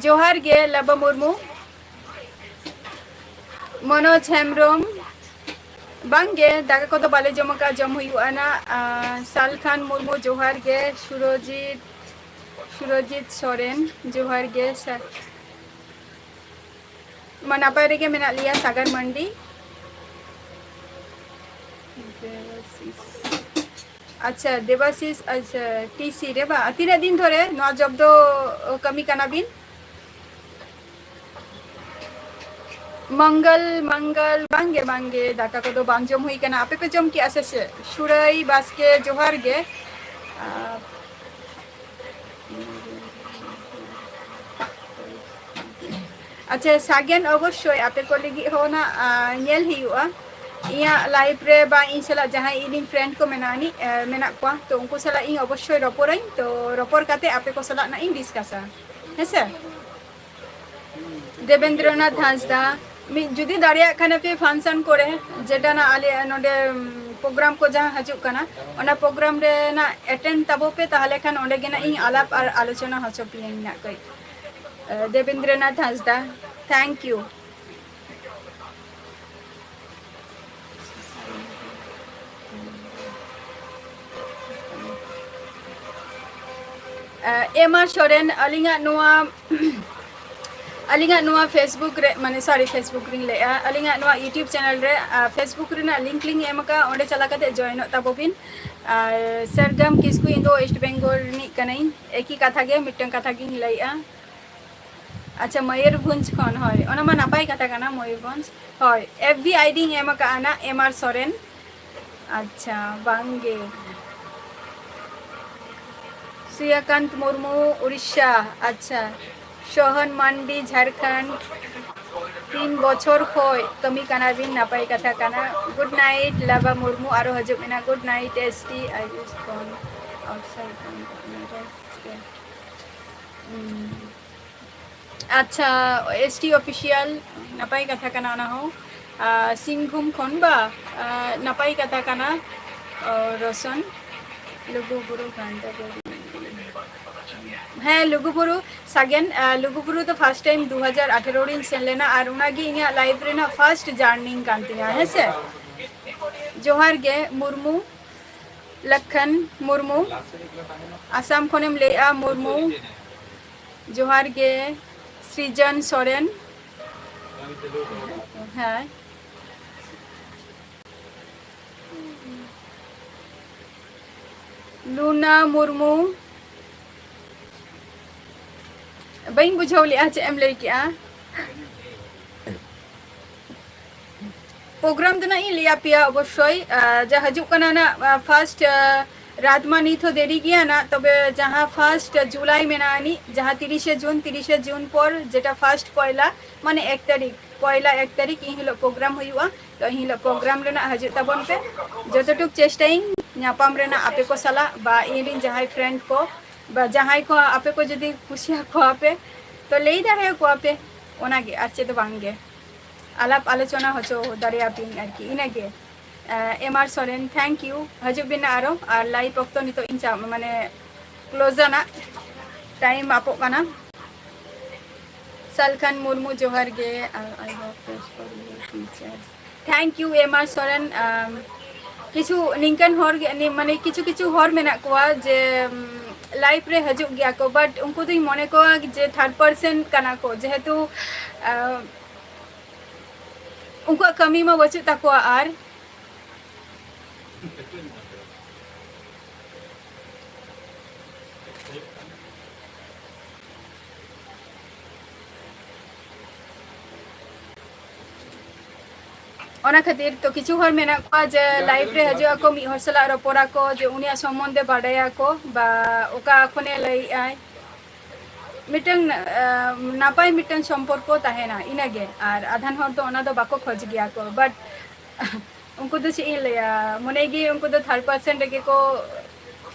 ᱡᱚᱦᱟᱨ ᱜᱮ ᱞᱟᱵᱟ ᱢᱩᱨᱢᱩ᱾ ᱢᱚᱱᱳᱡᱽ ᱦᱮᱢᱵᱨᱚᱢ, ᱵᱟᱝᱜᱮ, ᱫᱟᱠᱟ ᱠᱚᱫᱚ ᱵᱟᱞᱮ ᱡᱚᱢ ᱟᱠᱟᱫᱼᱟ, ᱡᱚᱢ ᱦᱩᱭᱩᱜᱼᱟ ᱱᱟᱜ᱾ ᱟᱨ ᱥᱟᱞᱠᱷᱟᱱ ᱢᱩᱨᱢᱩ, ᱡᱚᱦᱟᱨ ᱜᱮ᱾ ᱥᱩᱨᱚᱡᱤᱛ, ᱥᱩᱨᱚᱡᱤᱛ ᱥᱚᱨᱮᱱ, ᱡᱚᱦᱟᱨ ᱜᱮ ᱥᱟᱨ᱾ ᱢᱟ ᱱᱟᱯᱟᱭ ᱨᱮᱜᱮ ᱢᱮᱱᱟᱜ ᱞᱮᱭᱟ ᱥᱟᱜᱟᱨ ᱢᱟᱱᱰᱤ᱾ ᱟᱪᱪᱷᱟ, ᱫᱮᱵᱟᱥᱤᱥ, ᱟᱪᱪᱷᱟ, ᱴᱤ ᱥᱤ ᱨᱮ ᱵᱟ, ᱛᱤᱱᱟᱹᱜ ᱫᱤᱱ ᱫᱷᱚᱨᱮ ᱱᱚᱣᱟ ᱡᱚᱵ ᱫᱚ ᱠᱟᱹᱢᱤ ᱠᱟᱱᱟ ᱵᱤᱱ? ᱢᱚᱝᱜᱚᱞ, ᱢᱚᱝᱜᱚᱞ, ᱵᱟᱝᱜᱮ, ᱵᱟᱝᱜᱮ, ᱫᱟᱠᱟ ᱠᱚᱫᱚ ᱵᱟᱝ ᱡᱚᱢ ᱦᱩᱭ ᱠᱟᱱᱟ᱾ ᱟᱯᱮ ᱯᱮ ᱡᱚᱢ ᱠᱮᱜᱼᱟ ᱥᱮ ᱪᱮᱫ? ᱥᱩᱨᱟᱹᱭ ᱵᱟᱥᱠᱮ, ᱡᱚᱦᱟᱨ ᱜᱮ᱾ ᱟᱨ ᱟᱪᱪᱷᱟ, ᱥᱟᱜᱮᱱ, ᱚᱵᱚᱥᱥᱳᱭ ᱟᱯᱮ ᱠᱚ ᱞᱟᱹᱜᱤᱫ ᱦᱚᱸ ᱱᱟᱜ, ᱟ, ᱧᱮᱞ ᱦᱩᱭᱩᱜᱼᱟ᱾ ᱤᱧᱟᱹᱜ ᱞᱟᱭᱤᱯᱷ ᱨᱮ ᱵᱟ ᱤᱧ ᱥᱟᱞᱟᱜ ᱡᱟᱦᱟᱸᱭ ᱤᱧ ᱨᱮᱱ ᱯᱷᱨᱮᱱᱰ ᱠᱚ ᱢᱮᱱᱟᱜ ᱟᱹᱱᱤᱡ, ᱮ, ᱢᱮᱱᱟᱜ ᱠᱚᱣᱟ, ᱛᱚ ᱩᱱᱠᱩ ᱥᱟᱞᱟᱜ ᱤᱧ ᱚᱵᱚᱥᱥᱳᱭ ᱨᱚᱯᱚᱲᱟᱹᱧ᱾ ᱛᱚ ᱨᱚᱯᱚᱲ ᱠᱟᱛᱮ ᱟᱯᱮ ᱠᱚ ᱥᱟᱞᱟᱜ ᱱᱟᱜ ᱤᱧ ᱰᱤᱥᱠᱟᱥᱟ, ᱦᱮᱸᱥᱮ? ᱫᱮᱵᱮᱱᱫᱨᱚᱱᱟᱛᱷ ᱦᱟᱸᱥᱫᱟ, ᱢᱤᱫ ᱡᱩᱫᱤ ᱫᱟᱲᱮᱭᱟᱜ ᱠᱷᱟᱱ ᱯᱮ ᱯᱷᱟᱱᱥᱚᱱ ᱠᱚᱨᱮ, ᱡᱮᱴᱟ ᱱᱟᱜ ᱟᱞᱮ ᱱᱚᱰᱮ, ᱩᱢ, ᱯᱨᱳᱜᱨᱟᱢ ᱠᱚ ᱡᱟᱦᱟᱸ ᱦᱤᱡᱩᱜ ᱠᱟᱱᱟ, ᱚᱱᱟ ᱯᱨᱳᱜᱨᱟᱢ ᱨᱮᱱᱟᱜ ᱮᱴᱮᱱᱰ ᱛᱟᱵᱚ ᱯᱮ, ᱛᱟᱦᱚᱞᱮ ᱠᱷᱟᱱ ᱚᱸᱰᱮ ᱜᱮ ᱱᱟᱜ ᱤᱧ ᱟᱞᱟᱯ ᱟᱨ ᱟᱞᱳᱪᱚᱱᱟ ᱦᱚᱪᱚ ᱯᱮᱭᱟᱹᱧ ᱱᱟᱜ ᱠᱟᱹᱡ᱾ ᱫᱮᱵᱮᱱᱫᱨᱚᱱᱟᱛᱷ ᱦᱟᱸᱥᱫᱟ, thank you. ᱮᱢ ᱟᱨ ᱥᱚᱨᱮᱱ, ᱟᱹᱞᱤᱧᱟᱜ ᱱᱚᱣᱟ ᱟᱹᱞᱤᱧᱟᱜ ᱱᱚᱣᱟ Facebook ᱨᱮ, ᱢᱟᱱᱮ, sorry, Facebook ᱨᱤᱧ ᱞᱟᱹᱭᱮᱜᱼᱟ, ᱟᱹᱞᱤᱧᱟᱜ ᱱᱚᱣᱟ YouTube channel ᱨᱮ, ᱟ, Facebook ᱨᱮᱱᱟᱜ link ᱞᱤᱧ ᱮᱢ ᱟᱠᱟᱫᱼᱟ, ᱚᱸᱰᱮ ᱪᱟᱞᱟᱣ ᱠᱟᱛᱮ ᱡᱚᱭᱮᱱᱚᱜ ᱛᱟᱵᱚ ᱵᱤᱱ᱾ ᱟᱨ ᱥᱟᱨᱜᱟᱢ ᱠᱤᱥᱠᱩ, ᱤᱧ ᱫᱚ West Bengal ᱨᱤᱱᱤᱡ ᱠᱟᱹᱱᱟᱹᱧ, ᱮᱠᱤ ᱠᱟᱛᱷᱟ ᱜᱮ, ᱢᱤᱫᱴᱟᱝ ᱠᱟᱛᱷᱟ ᱜᱤᱧ ᱞᱟᱹᱭᱮᱜᱼᱟ᱾ ᱟᱪᱪᱷᱟ, ᱢᱚᱭᱩᱨᱵᱷᱚᱸᱡᱽ ᱠᱷᱚᱱ, ᱦᱳᱭ, ᱚᱱᱟ ᱢᱟ ᱱᱟᱯᱟᱭ ᱠᱟᱛᱷᱟ ᱠᱟᱱᱟ, ᱢᱚᱭᱩᱨᱵᱷᱚᱸᱡᱽ᱾ ᱦᱳᱭ, FB ID ᱤᱧ ᱮᱢ ᱟᱠᱟᱫᱼᱟ ᱱᱟᱜ, ᱮᱢ ᱟᱨ ᱥᱚᱨᱮᱱ᱾ ᱟᱪᱪᱷᱟ, ᱵᱟᱝᱜᱮ᱾ ᱥᱩᱭᱟᱠᱟᱱᱛ ᱢᱩᱨᱢᱩ, ᱩᱲᱤᱥᱥᱟ᱾ ᱟᱪᱪᱷᱟ᱾ ᱥᱳᱦᱚᱱ ᱢᱟᱱᱰᱤ, ᱡᱷᱟᱲᱠᱷᱚᱸᱰ᱾ ᱛᱤᱱ ᱵᱚᱪᱷᱚᱨ ᱠᱷᱚᱡ ᱠᱟᱹᱢᱤ ᱠᱟᱱᱟ ᱵᱤᱱ, ᱱᱟᱯᱟᱭ ᱠᱟᱛᱷᱟ ᱠᱟᱱᱟ᱾ Good night ᱞᱟᱵᱟ ᱢᱩᱨᱢᱩ, ᱟᱨᱚ ᱦᱤᱡᱩᱜ ᱢᱮᱱᱟᱜ, Good night S T, I just gone outside. ᱦᱩᱸ᱾ ᱟᱪᱪᱷᱟ, S T official, ᱱᱟᱯᱟᱭ ᱠᱟᱛᱷᱟ ᱠᱟᱱᱟ ᱚᱱᱟ ᱦᱚᱸ᱾ ᱟᱨ ᱥᱤᱝᱵᱷᱩᱢ ᱠᱷᱚᱱ ᱵᱟ, ᱟᱨ ᱱᱟᱯᱟᱭ ᱠᱟᱛᱷᱟ ᱠᱟᱱᱟ᱾ ᱟᱨ ᱨᱚᱥᱚᱱ, ᱞᱩᱜᱩ ᱵᱩᱨᱩ ᱜᱷᱟᱱᱴᱟ ᱵᱟᱲᱮ᱾ ᱦᱮᱸ, ᱞᱩᱜᱩ ᱵᱩᱨᱩ, ᱥᱟᱜᱮᱱ, ᱟᱨ ᱞᱩᱜᱩ ᱵᱩᱨᱩ ᱫᱚ first time ᱫᱩ ᱦᱟᱡᱟᱨ ᱟᱴᱷᱮᱨᱚ ᱨᱤᱧ ᱥᱮᱱ ᱞᱮᱱᱟ, ᱟᱨ ᱚᱱᱟᱜᱮ ᱤᱧᱟᱹᱜ life ᱨᱮᱱᱟᱜ first journey ᱠᱟᱱ ᱛᱤᱧᱟ, ᱦᱮᱸ ᱥᱮ᱾ ᱡᱚᱦᱟᱨ ᱜᱮ, ᱢᱩᱨᱢᱩ, ᱞᱟᱠᱷᱟᱱ ᱢᱩᱨᱢᱩ, ᱟᱥᱟᱢ ᱠᱷᱚᱱᱮᱢ ᱞᱟᱹᱭᱮᱜᱼᱟ, ᱢᱩᱨᱢᱩ᱾ ᱡᱚᱦᱟᱨ ᱜᱮ, ᱥᱨᱤᱡᱚᱱ ᱥᱚᱨᱮᱱ᱾ ᱦᱮᱸ᱾ ᱞᱩᱱᱟ ᱢᱩᱨᱢᱩ᱾ ᱵᱟᱹᱧ ᱵᱩᱡᱷᱟᱹᱣ ᱞᱮᱜᱼᱟ, ᱪᱮᱫ ᱮᱢ ᱞᱟᱹᱭ ᱠᱮᱜᱼᱟ? ᱯᱨᱳᱜᱨᱟᱢ ᱫᱚ ᱱᱟᱜ ᱤᱧ ᱞᱟᱹᱭ ᱟᱯᱮᱭᱟ ᱚᱵᱚᱥᱥᱳᱭ᱾ ᱟᱨ ᱡᱟ ᱦᱤᱡᱩᱜ ᱠᱟᱱᱟ ᱱᱟᱜ, ᱟᱨ, first, ᱟᱨ, ᱨᱟᱛ ᱢᱟ ᱱᱤᱛ ᱦᱚᱸ ᱫᱮᱨᱤ ᱜᱮᱭᱟ ᱱᱟᱜ, ᱛᱚᱵᱮ ᱡᱟᱦᱟᱸ first ᱡᱩᱞᱟᱭ ᱢᱮᱱᱟᱜᱼᱟ ᱱᱤᱡ, ᱡᱟᱦᱟᱸ ᱛᱤᱨᱤᱥᱮ ᱡᱩᱱ, ᱛᱤᱨᱤᱥᱮ ᱡᱩᱱ ᱯᱚᱨ ᱡᱮᱴᱟ first ᱯᱚᱭᱞᱟ, ᱢᱟᱱᱮ ᱮᱠ ᱛᱟᱹᱨᱤᱠᱷ, ᱯᱚᱭᱞᱟ ᱮᱠ ᱛᱟᱹᱨᱤᱠᱷ ᱤᱱ ᱦᱤᱞᱳᱜ ᱯᱨᱳᱜᱨᱟᱢ ᱦᱩᱭᱩᱜᱼᱟ᱾ ᱛᱚ ᱤᱱ ᱦᱤᱞᱳᱜ ᱯᱨᱳᱜᱨᱟᱢ ᱨᱮᱱᱟᱜ ᱦᱤᱡᱩᱜ ᱛᱟᱵᱚᱱ ᱯᱮ, ᱡᱚᱛᱚᱴᱩᱠ ᱪᱮᱥᱴᱟᱭᱟᱹᱧ ᱧᱟᱯᱟᱢ ᱨᱮᱱᱟᱜ ᱟᱯᱮ ᱠᱚ ᱥᱟᱞᱟᱜ, ᱵᱟ ᱤᱧ ᱨᱮᱱ ᱡᱟᱦᱟᱸᱭ friend ᱠᱚ, ᱵᱟ ᱡᱟᱦᱟᱸᱭ ᱠᱚ ᱟᱯᱮ ᱠᱚ ᱡᱩᱫᱤ ᱠᱩᱥᱤᱭᱟᱠᱚᱣᱟ ᱯᱮ, ᱛᱚ ᱞᱟᱹᱭ ᱫᱟᱲᱮᱭᱟᱠᱚᱣᱟ ᱯᱮ, ᱚᱱᱟᱜᱮ, ᱟᱨ ᱪᱮᱫ ᱦᱚᱸ ᱵᱟᱝᱜᱮ᱾ ᱟᱞᱟᱯ ᱟᱞᱳᱪᱚᱱᱟ ᱦᱚᱪᱚ ᱫᱟᱲᱮᱭᱟᱯᱮᱭᱟᱹᱧ ᱟᱨᱠᱤ, ᱤᱱᱟᱹᱜᱮ᱾ ᱮᱢ ᱟᱨ ᱥᱚᱨᱮᱱ, thank you. ᱦᱤᱡᱩᱜ ᱵᱤᱱ ᱟᱨᱚ, ᱟᱨ live ᱚᱠᱛᱚ ᱱᱤᱛᱚᱜ ᱤᱧ ᱪᱟ-, ᱢᱟᱱᱮ close ᱨᱮᱱᱟᱜ time ᱟᱯᱚᱜ ᱠᱟᱱᱟ᱾ ᱥᱟᱞᱠᱷᱟᱱ ᱢᱩᱨᱢᱩ, ᱡᱚᱦᱟᱨ ᱜᱮ᱾ I hope best for your future. Thank you, ᱮᱢ ᱟᱨ ᱥᱚᱨᱮᱱ᱾ ᱟᱢ, ᱠᱤᱪᱷᱩ ᱱᱤᱝᱠᱟᱹᱱ ᱦᱚᱲ ᱜᱮ, ᱱᱤ-, ᱢᱟᱱᱮ ᱠᱤᱪᱷᱩ ᱠᱤᱪᱷᱩ ᱦᱚᱲ ᱢᱮᱱᱟᱜ ᱠᱚᱣᱟ ᱡᱮ, ᱩᱢ, live ᱨᱮ ᱦᱤᱡᱩᱜ ᱜᱮᱭᱟ ᱠᱚ, but ᱩᱱᱠᱩ ᱫᱚᱧ ᱢᱚᱱᱮ ᱠᱚᱣᱟ ᱡᱮ third person ᱠᱟᱱᱟ ᱠᱚ, ᱡᱮᱦᱮᱛᱩ, ᱟᱢ, ᱩᱱᱠᱩᱣᱟᱜ ᱠᱟᱹᱢᱤ ᱢᱟ ᱵᱟᱹᱪᱩᱜ ᱛᱟᱠᱚᱣᱟ ᱟᱨ᱾ ᱚᱱᱟ ᱠᱷᱟᱹᱛᱤᱨ ᱛᱚ ᱠᱤᱪᱷᱩ ᱦᱚᱲ ᱢᱮᱱᱟᱜ ᱠᱚᱣᱟ ᱡᱮ live ᱨᱮ ᱦᱤᱡᱩᱜ ᱟᱠᱚ, ᱢᱤᱫ ᱦᱚᱲ ᱥᱟᱞᱟᱜ ᱨᱚᱯᱚᱲ ᱟᱠᱚ, ᱡᱮ ᱩᱱᱤᱭᱟᱜ ᱥᱚᱢᱵᱚᱱᱫᱷᱮ ᱵᱟᱰᱟᱭᱟᱠᱚ ᱵᱟ ᱚᱠᱟ ᱠᱷᱚᱱᱮ ᱞᱟᱹᱭᱮᱜᱼᱟᱭ᱾ ᱢᱤᱫᱴᱟᱝ, ᱟᱸ, ᱱᱟᱯᱟᱭ ᱢᱤᱫᱴᱟᱝ ᱥᱚᱢᱯᱚᱨᱠᱚ ᱛᱟᱦᱮᱱᱟ, ᱤᱱᱟᱹᱜᱮ᱾ ᱟᱨ ᱟᱫᱷᱟᱱ ᱦᱚᱲ ᱫᱚ ᱚᱱᱟ ᱫᱚ ᱵᱟᱠᱚ ᱠᱷᱚᱡᱽ ᱜᱮᱭᱟ ᱠᱚ, but ᱩᱱᱠᱩ ᱫᱚ ᱪᱮᱫ ᱤᱧ ᱞᱟᱹᱭᱟ, ᱢᱚᱱᱮ ᱜᱮ ᱩᱱᱠᱩ ᱫᱚ third person ᱨᱮᱜᱮ ᱠᱚ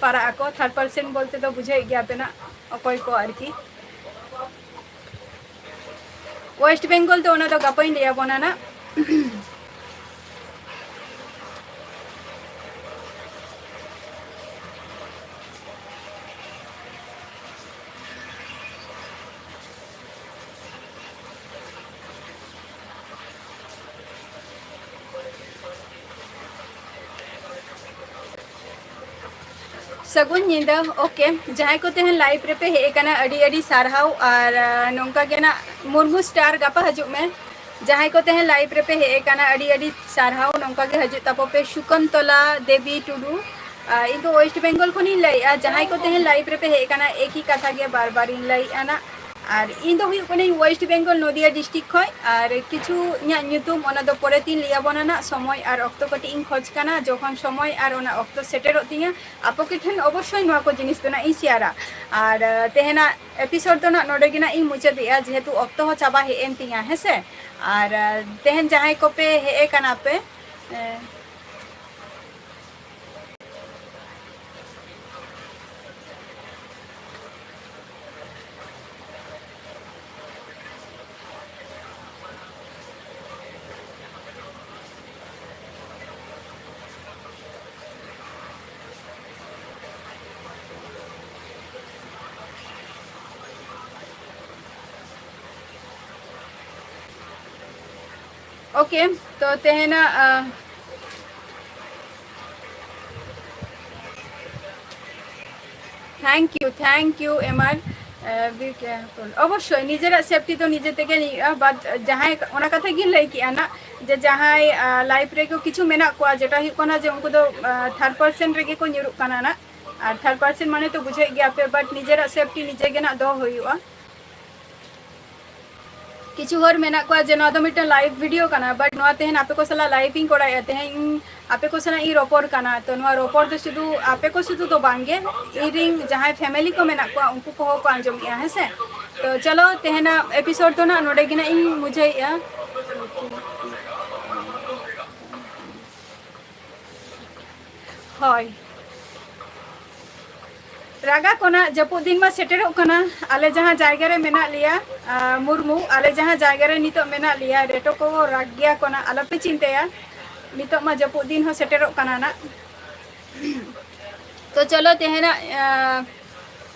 ᱯᱟᱲᱟᱜ ᱟᱠᱚ᱾ Third person ᱵᱚᱞᱛᱮ ᱫᱚ ᱵᱩᱡᱷᱟᱹᱣᱮᱫ ᱜᱮᱭᱟ ᱯᱮ ᱱᱟᱜ ᱚᱠᱚᱭ ᱠᱚ ᱟᱨᱠᱤ᱾ West Bengal ᱫᱚ ᱚᱱᱟ ᱫᱚ ᱜᱟᱯᱟᱧ ᱞᱟᱹᱭ ᱟᱵᱚᱱᱟ ᱱᱟᱜ᱾ ᱥᱟᱹᱜᱩᱱ ᱧᱤᱫᱟᱹ᱾ OK, ᱡᱟᱦᱟᱸᱭ ᱠᱚ ᱛᱮᱦᱮᱧ live ᱨᱮᱯᱮ ᱦᱮᱡ ᱟᱠᱟᱱᱟ, ᱟᱹᱰᱤ ᱟᱹᱰᱤ ᱥᱟᱨᱦᱟᱣ᱾ ᱟᱨ, ᱟᱸ, ᱱᱚᱝᱠᱟ ᱜᱮ ᱱᱟᱜ ᱢᱩᱨᱢᱩ Star ᱜᱟᱯᱟ ᱦᱤᱡᱩᱜ ᱢᱮ᱾ ᱡᱟᱦᱟᱸᱭ ᱠᱚ ᱛᱮᱦᱮᱧ live ᱨᱮᱯᱮ ᱦᱮᱡ ᱟᱠᱟᱱᱟ, ᱟᱹᱰᱤ ᱟᱹᱰᱤ ᱥᱟᱨᱦᱟᱣ᱾ ᱱᱚᱝᱠᱟ ᱜᱮ ᱦᱤᱡᱩᱜ ᱛᱟᱯᱚ ᱯᱮ᱾ ᱥᱩᱠᱚᱱᱛᱚᱞᱟ ᱫᱮᱵᱤ ᱴᱩᱰᱩ, ᱟᱸ, ᱤᱧ ᱫᱚ West Bengal ᱠᱷᱚᱱᱤᱧ ᱞᱟᱹᱭᱮᱜᱼᱟ᱾ ᱡᱟᱦᱟᱸᱭ ᱠᱚ ᱛᱮᱦᱮᱧ live ᱨᱮᱯᱮ ᱦᱮᱡ ᱟᱠᱟᱱᱟ, ᱮᱠᱤ ᱠᱟᱛᱷᱟ ᱜᱮ ᱵᱟᱨ ᱵᱟᱨᱤᱧ ᱞᱟᱹᱭᱮᱜᱼᱟ ᱱᱟᱜ᱾ ᱟᱨ ᱤᱧ ᱫᱚ ᱦᱩᱭᱩᱜ ᱠᱟᱹᱱᱟᱹᱧ West Bengal ᱱᱚᱫᱤᱭᱟ district ᱠᱷᱚᱱ᱾ ᱟᱨ ᱠᱤᱪᱷᱩ ᱤᱧᱟᱹᱜ ᱧᱩᱛᱩᱢ ᱚᱱᱟ ᱫᱚ ᱯᱚᱨᱮ ᱛᱤᱧ ᱞᱟᱹᱭ ᱟᱵᱚᱱᱟ ᱱᱟᱜ, ᱥᱚᱢᱚᱭ ᱟᱨ ᱚᱠᱛᱚ ᱠᱟᱹᱴᱤᱡ ᱤᱧ ᱠᱷᱚᱡᱽ ᱠᱟᱱᱟ᱾ ᱡᱚᱠᱷᱚᱱ ᱥᱚᱢᱚᱭ ᱟᱨ ᱚᱱᱟ ᱚᱠᱛᱚ ᱥᱮᱴᱮᱨᱚᱜ ᱛᱤᱧᱟᱹ, ᱟᱯᱚ ᱠᱚ ᱴᱷᱮᱱ ᱚᱵᱚᱥᱥᱳᱭ ᱱᱚᱣᱟ ᱠᱚ ᱡᱤᱱᱤᱥ ᱫᱚ ᱱᱟᱜ ᱤᱧ ᱥᱮᱭᱟᱨᱟ᱾ ᱟᱨ, ᱟᱸ, ᱛᱮᱦᱮᱧᱟᱜ episode ᱫᱚ ᱱᱟᱜ ᱱᱚᱰᱮ ᱜᱮ ᱱᱟᱜ ᱤᱧ ᱢᱩᱪᱟᱹᱫᱮᱜᱼᱟ, ᱡᱮᱦᱮᱛᱩ ᱚᱠᱛᱚ ᱦᱚᱸ ᱪᱟᱵᱟ ᱦᱮᱡ ᱮᱱ ᱛᱤᱧᱟ, ᱦᱮᱸᱥᱮ᱾ ᱟᱨ, ᱟᱸ, ᱛᱮᱦᱮᱧ ᱡᱟᱦᱟᱸᱭ ᱠᱚᱯᱮ ᱦᱮᱡ ᱟᱠᱟᱱᱟ ᱯᱮ, ᱮᱸ, Okay, ᱛᱚ ᱛᱮᱦᱮᱧᱟᱜ, ᱟᱸ, thank you, thank you, ᱮᱢᱟᱨ, ᱟᱸ, be careful. ᱚᱵᱚᱥᱥᱳᱭ ᱱᱤᱡᱮᱨᱟᱜ safety ᱫᱚ ᱱᱤᱡᱮ ᱛᱮᱜᱮ ᱦᱩᱭᱩᱜᱼᱟ, but ᱡᱟᱦᱟᱸᱭ, ᱚᱱᱟ ᱠᱟᱛᱷᱟ ᱜᱤᱧ ᱞᱟᱹᱭ ᱠᱮᱜᱼᱟ ᱱᱟᱜ, ᱡᱮ ᱡᱟᱦᱟᱸᱭ, ᱟᱸ, life ᱨᱮ ᱠᱚ ᱠᱤᱪᱷᱩ ᱢᱮᱱᱟᱜ ᱠᱚᱣᱟ, ᱡᱮᱴᱟ ᱦᱩᱭᱩᱜ ᱠᱟᱱᱟ ᱡᱮ ᱩᱱᱠᱩ ᱫᱚ, ᱟᱸ, third person ᱨᱮᱜᱮ ᱠᱚ ᱧᱩᱨᱩᱜ ᱠᱟᱱᱟ ᱱᱟᱜ, ᱟᱨ third person ᱢᱟᱱᱮ ᱛᱚ ᱵᱩᱡᱷᱟᱹᱣᱮᱫ ᱜᱮᱭᱟ ᱯᱮ, but ᱱᱤᱡᱮᱨᱟᱜ safety ᱱᱤᱡᱮ ᱜᱮ ᱱᱟᱜ ᱫᱚᱦᱚ ᱦᱩᱭᱩᱜᱼᱟ᱾ ᱠᱤᱪᱷᱩ ᱦᱚᱲ ᱢᱮᱱᱟᱜ ᱠᱚᱣᱟ ᱡᱮ ᱱᱚᱣᱟ ᱫᱚ ᱢᱤᱫᱴᱟᱝ live video ᱠᱟᱱᱟ, but ᱱᱚᱣᱟ ᱛᱮᱦᱮᱧ ᱟᱯᱮ ᱠᱚ ᱥᱟᱞᱟᱜ live ᱤᱧ ᱠᱚᱨᱟᱣᱮᱫᱼᱟ, ᱛᱮᱦᱮᱧ ᱤᱧ ᱟᱯᱮ ᱠᱚ ᱥᱟᱞᱟᱜ ᱤᱧ ᱨᱚᱯᱚᱲ ᱠᱟᱱᱟ᱾ ᱛᱚ ᱱᱚᱣᱟ ᱨᱚᱯᱚᱲ ᱫᱚ ᱥᱩᱫᱷᱩ ᱟᱯᱮ ᱠᱚ ᱥᱩᱫᱷᱩ ᱫᱚ ᱵᱟᱝᱜᱮ, ᱤᱧ ᱨᱤᱱ ᱡᱟᱦᱟᱸᱭ family ᱠᱚ ᱢᱮᱱᱟᱜ ᱠᱚᱣᱟ ᱩᱱᱠᱩ ᱠᱚᱦᱚᱸ ᱠᱚ ᱟᱸᱡᱚᱢᱮᱫᱼᱟ, ᱦᱮᱸ ᱥᱮ᱾ ᱛᱚ ᱪᱚᱞᱚ ᱛᱮᱦᱮᱧᱟᱜ episode ᱫᱚ ᱱᱟᱜ ᱱᱚᱰᱮ ᱜᱮ ᱱᱟᱜ ᱤᱧ ᱢᱩᱪᱟᱹᱫᱮᱜᱼᱟ᱾ ᱦᱳᱭ, ᱨᱟᱜᱟ ᱠᱚ ᱱᱟᱜ, ᱡᱟᱹᱯᱩᱫ ᱫᱤᱱ ᱢᱟ ᱥᱮᱴᱮᱨᱚᱜ ᱠᱟᱱᱟ᱾ ᱟᱞᱮ ᱡᱟᱦᱟᱸ ᱡᱟᱭᱜᱟ ᱨᱮ ᱢᱮᱱᱟᱜ ᱞᱮᱭᱟ, ᱟᱸ, ᱢᱩᱨᱢᱩ, ᱟᱞᱮ ᱡᱟᱦᱟᱸ ᱡᱟᱭᱜᱟ ᱨᱮ ᱱᱤᱛᱚᱜ ᱢᱮᱱᱟᱜ ᱞᱮᱭᱟ, ᱨᱮᱴᱚ ᱠᱚ ᱨᱟᱜ ᱜᱮᱭᱟ ᱠᱚ ᱱᱟᱜ, ᱟᱞᱚᱯᱮ ᱪᱤᱱᱛᱟᱹᱭᱟ᱾ ᱱᱤᱛᱚᱜ ᱢᱟ ᱡᱟᱹᱯᱩᱫ ᱫᱤᱱ ᱦᱚᱸ ᱥᱮᱴᱮᱨᱚᱜ ᱠᱟᱱᱟ ᱱᱟᱜ᱾ ᱛᱚ ᱪᱚᱞᱚ ᱛᱮᱦᱮᱧᱟᱜ, ᱟᱸ,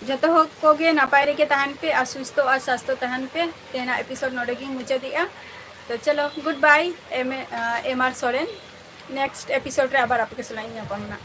ᱡᱚᱛᱚ ᱦᱚᱲ ᱠᱚᱜᱮ ᱱᱟᱯᱟᱭ ᱨᱮᱜᱮ ᱛᱟᱦᱮᱱ ᱯᱮ ᱟᱨ ᱥᱩᱥᱛᱷᱚ ᱟᱨ ᱥᱟᱥᱛᱷᱚ ᱛᱟᱦᱮᱱ ᱯᱮ᱾ ᱛᱮᱦᱮᱧᱟᱜ episode ᱱᱚᱰᱮ ᱜᱤᱧ ᱢᱩᱪᱟᱹᱫᱮᱜᱼᱟ᱾ ᱛᱚ ᱪᱚᱞᱚ, good bye, ᱮᱢ, ᱟᱸ, ᱮᱢ ᱟᱨ ᱥᱚᱨᱮᱱ᱾ Next episode ᱨᱮ ᱟᱵᱟᱨ ᱟᱯᱮ ᱠᱚ ᱥᱟᱞᱟᱜ ᱤᱧ ᱧᱟᱯᱟᱢ ᱱᱟᱜ᱾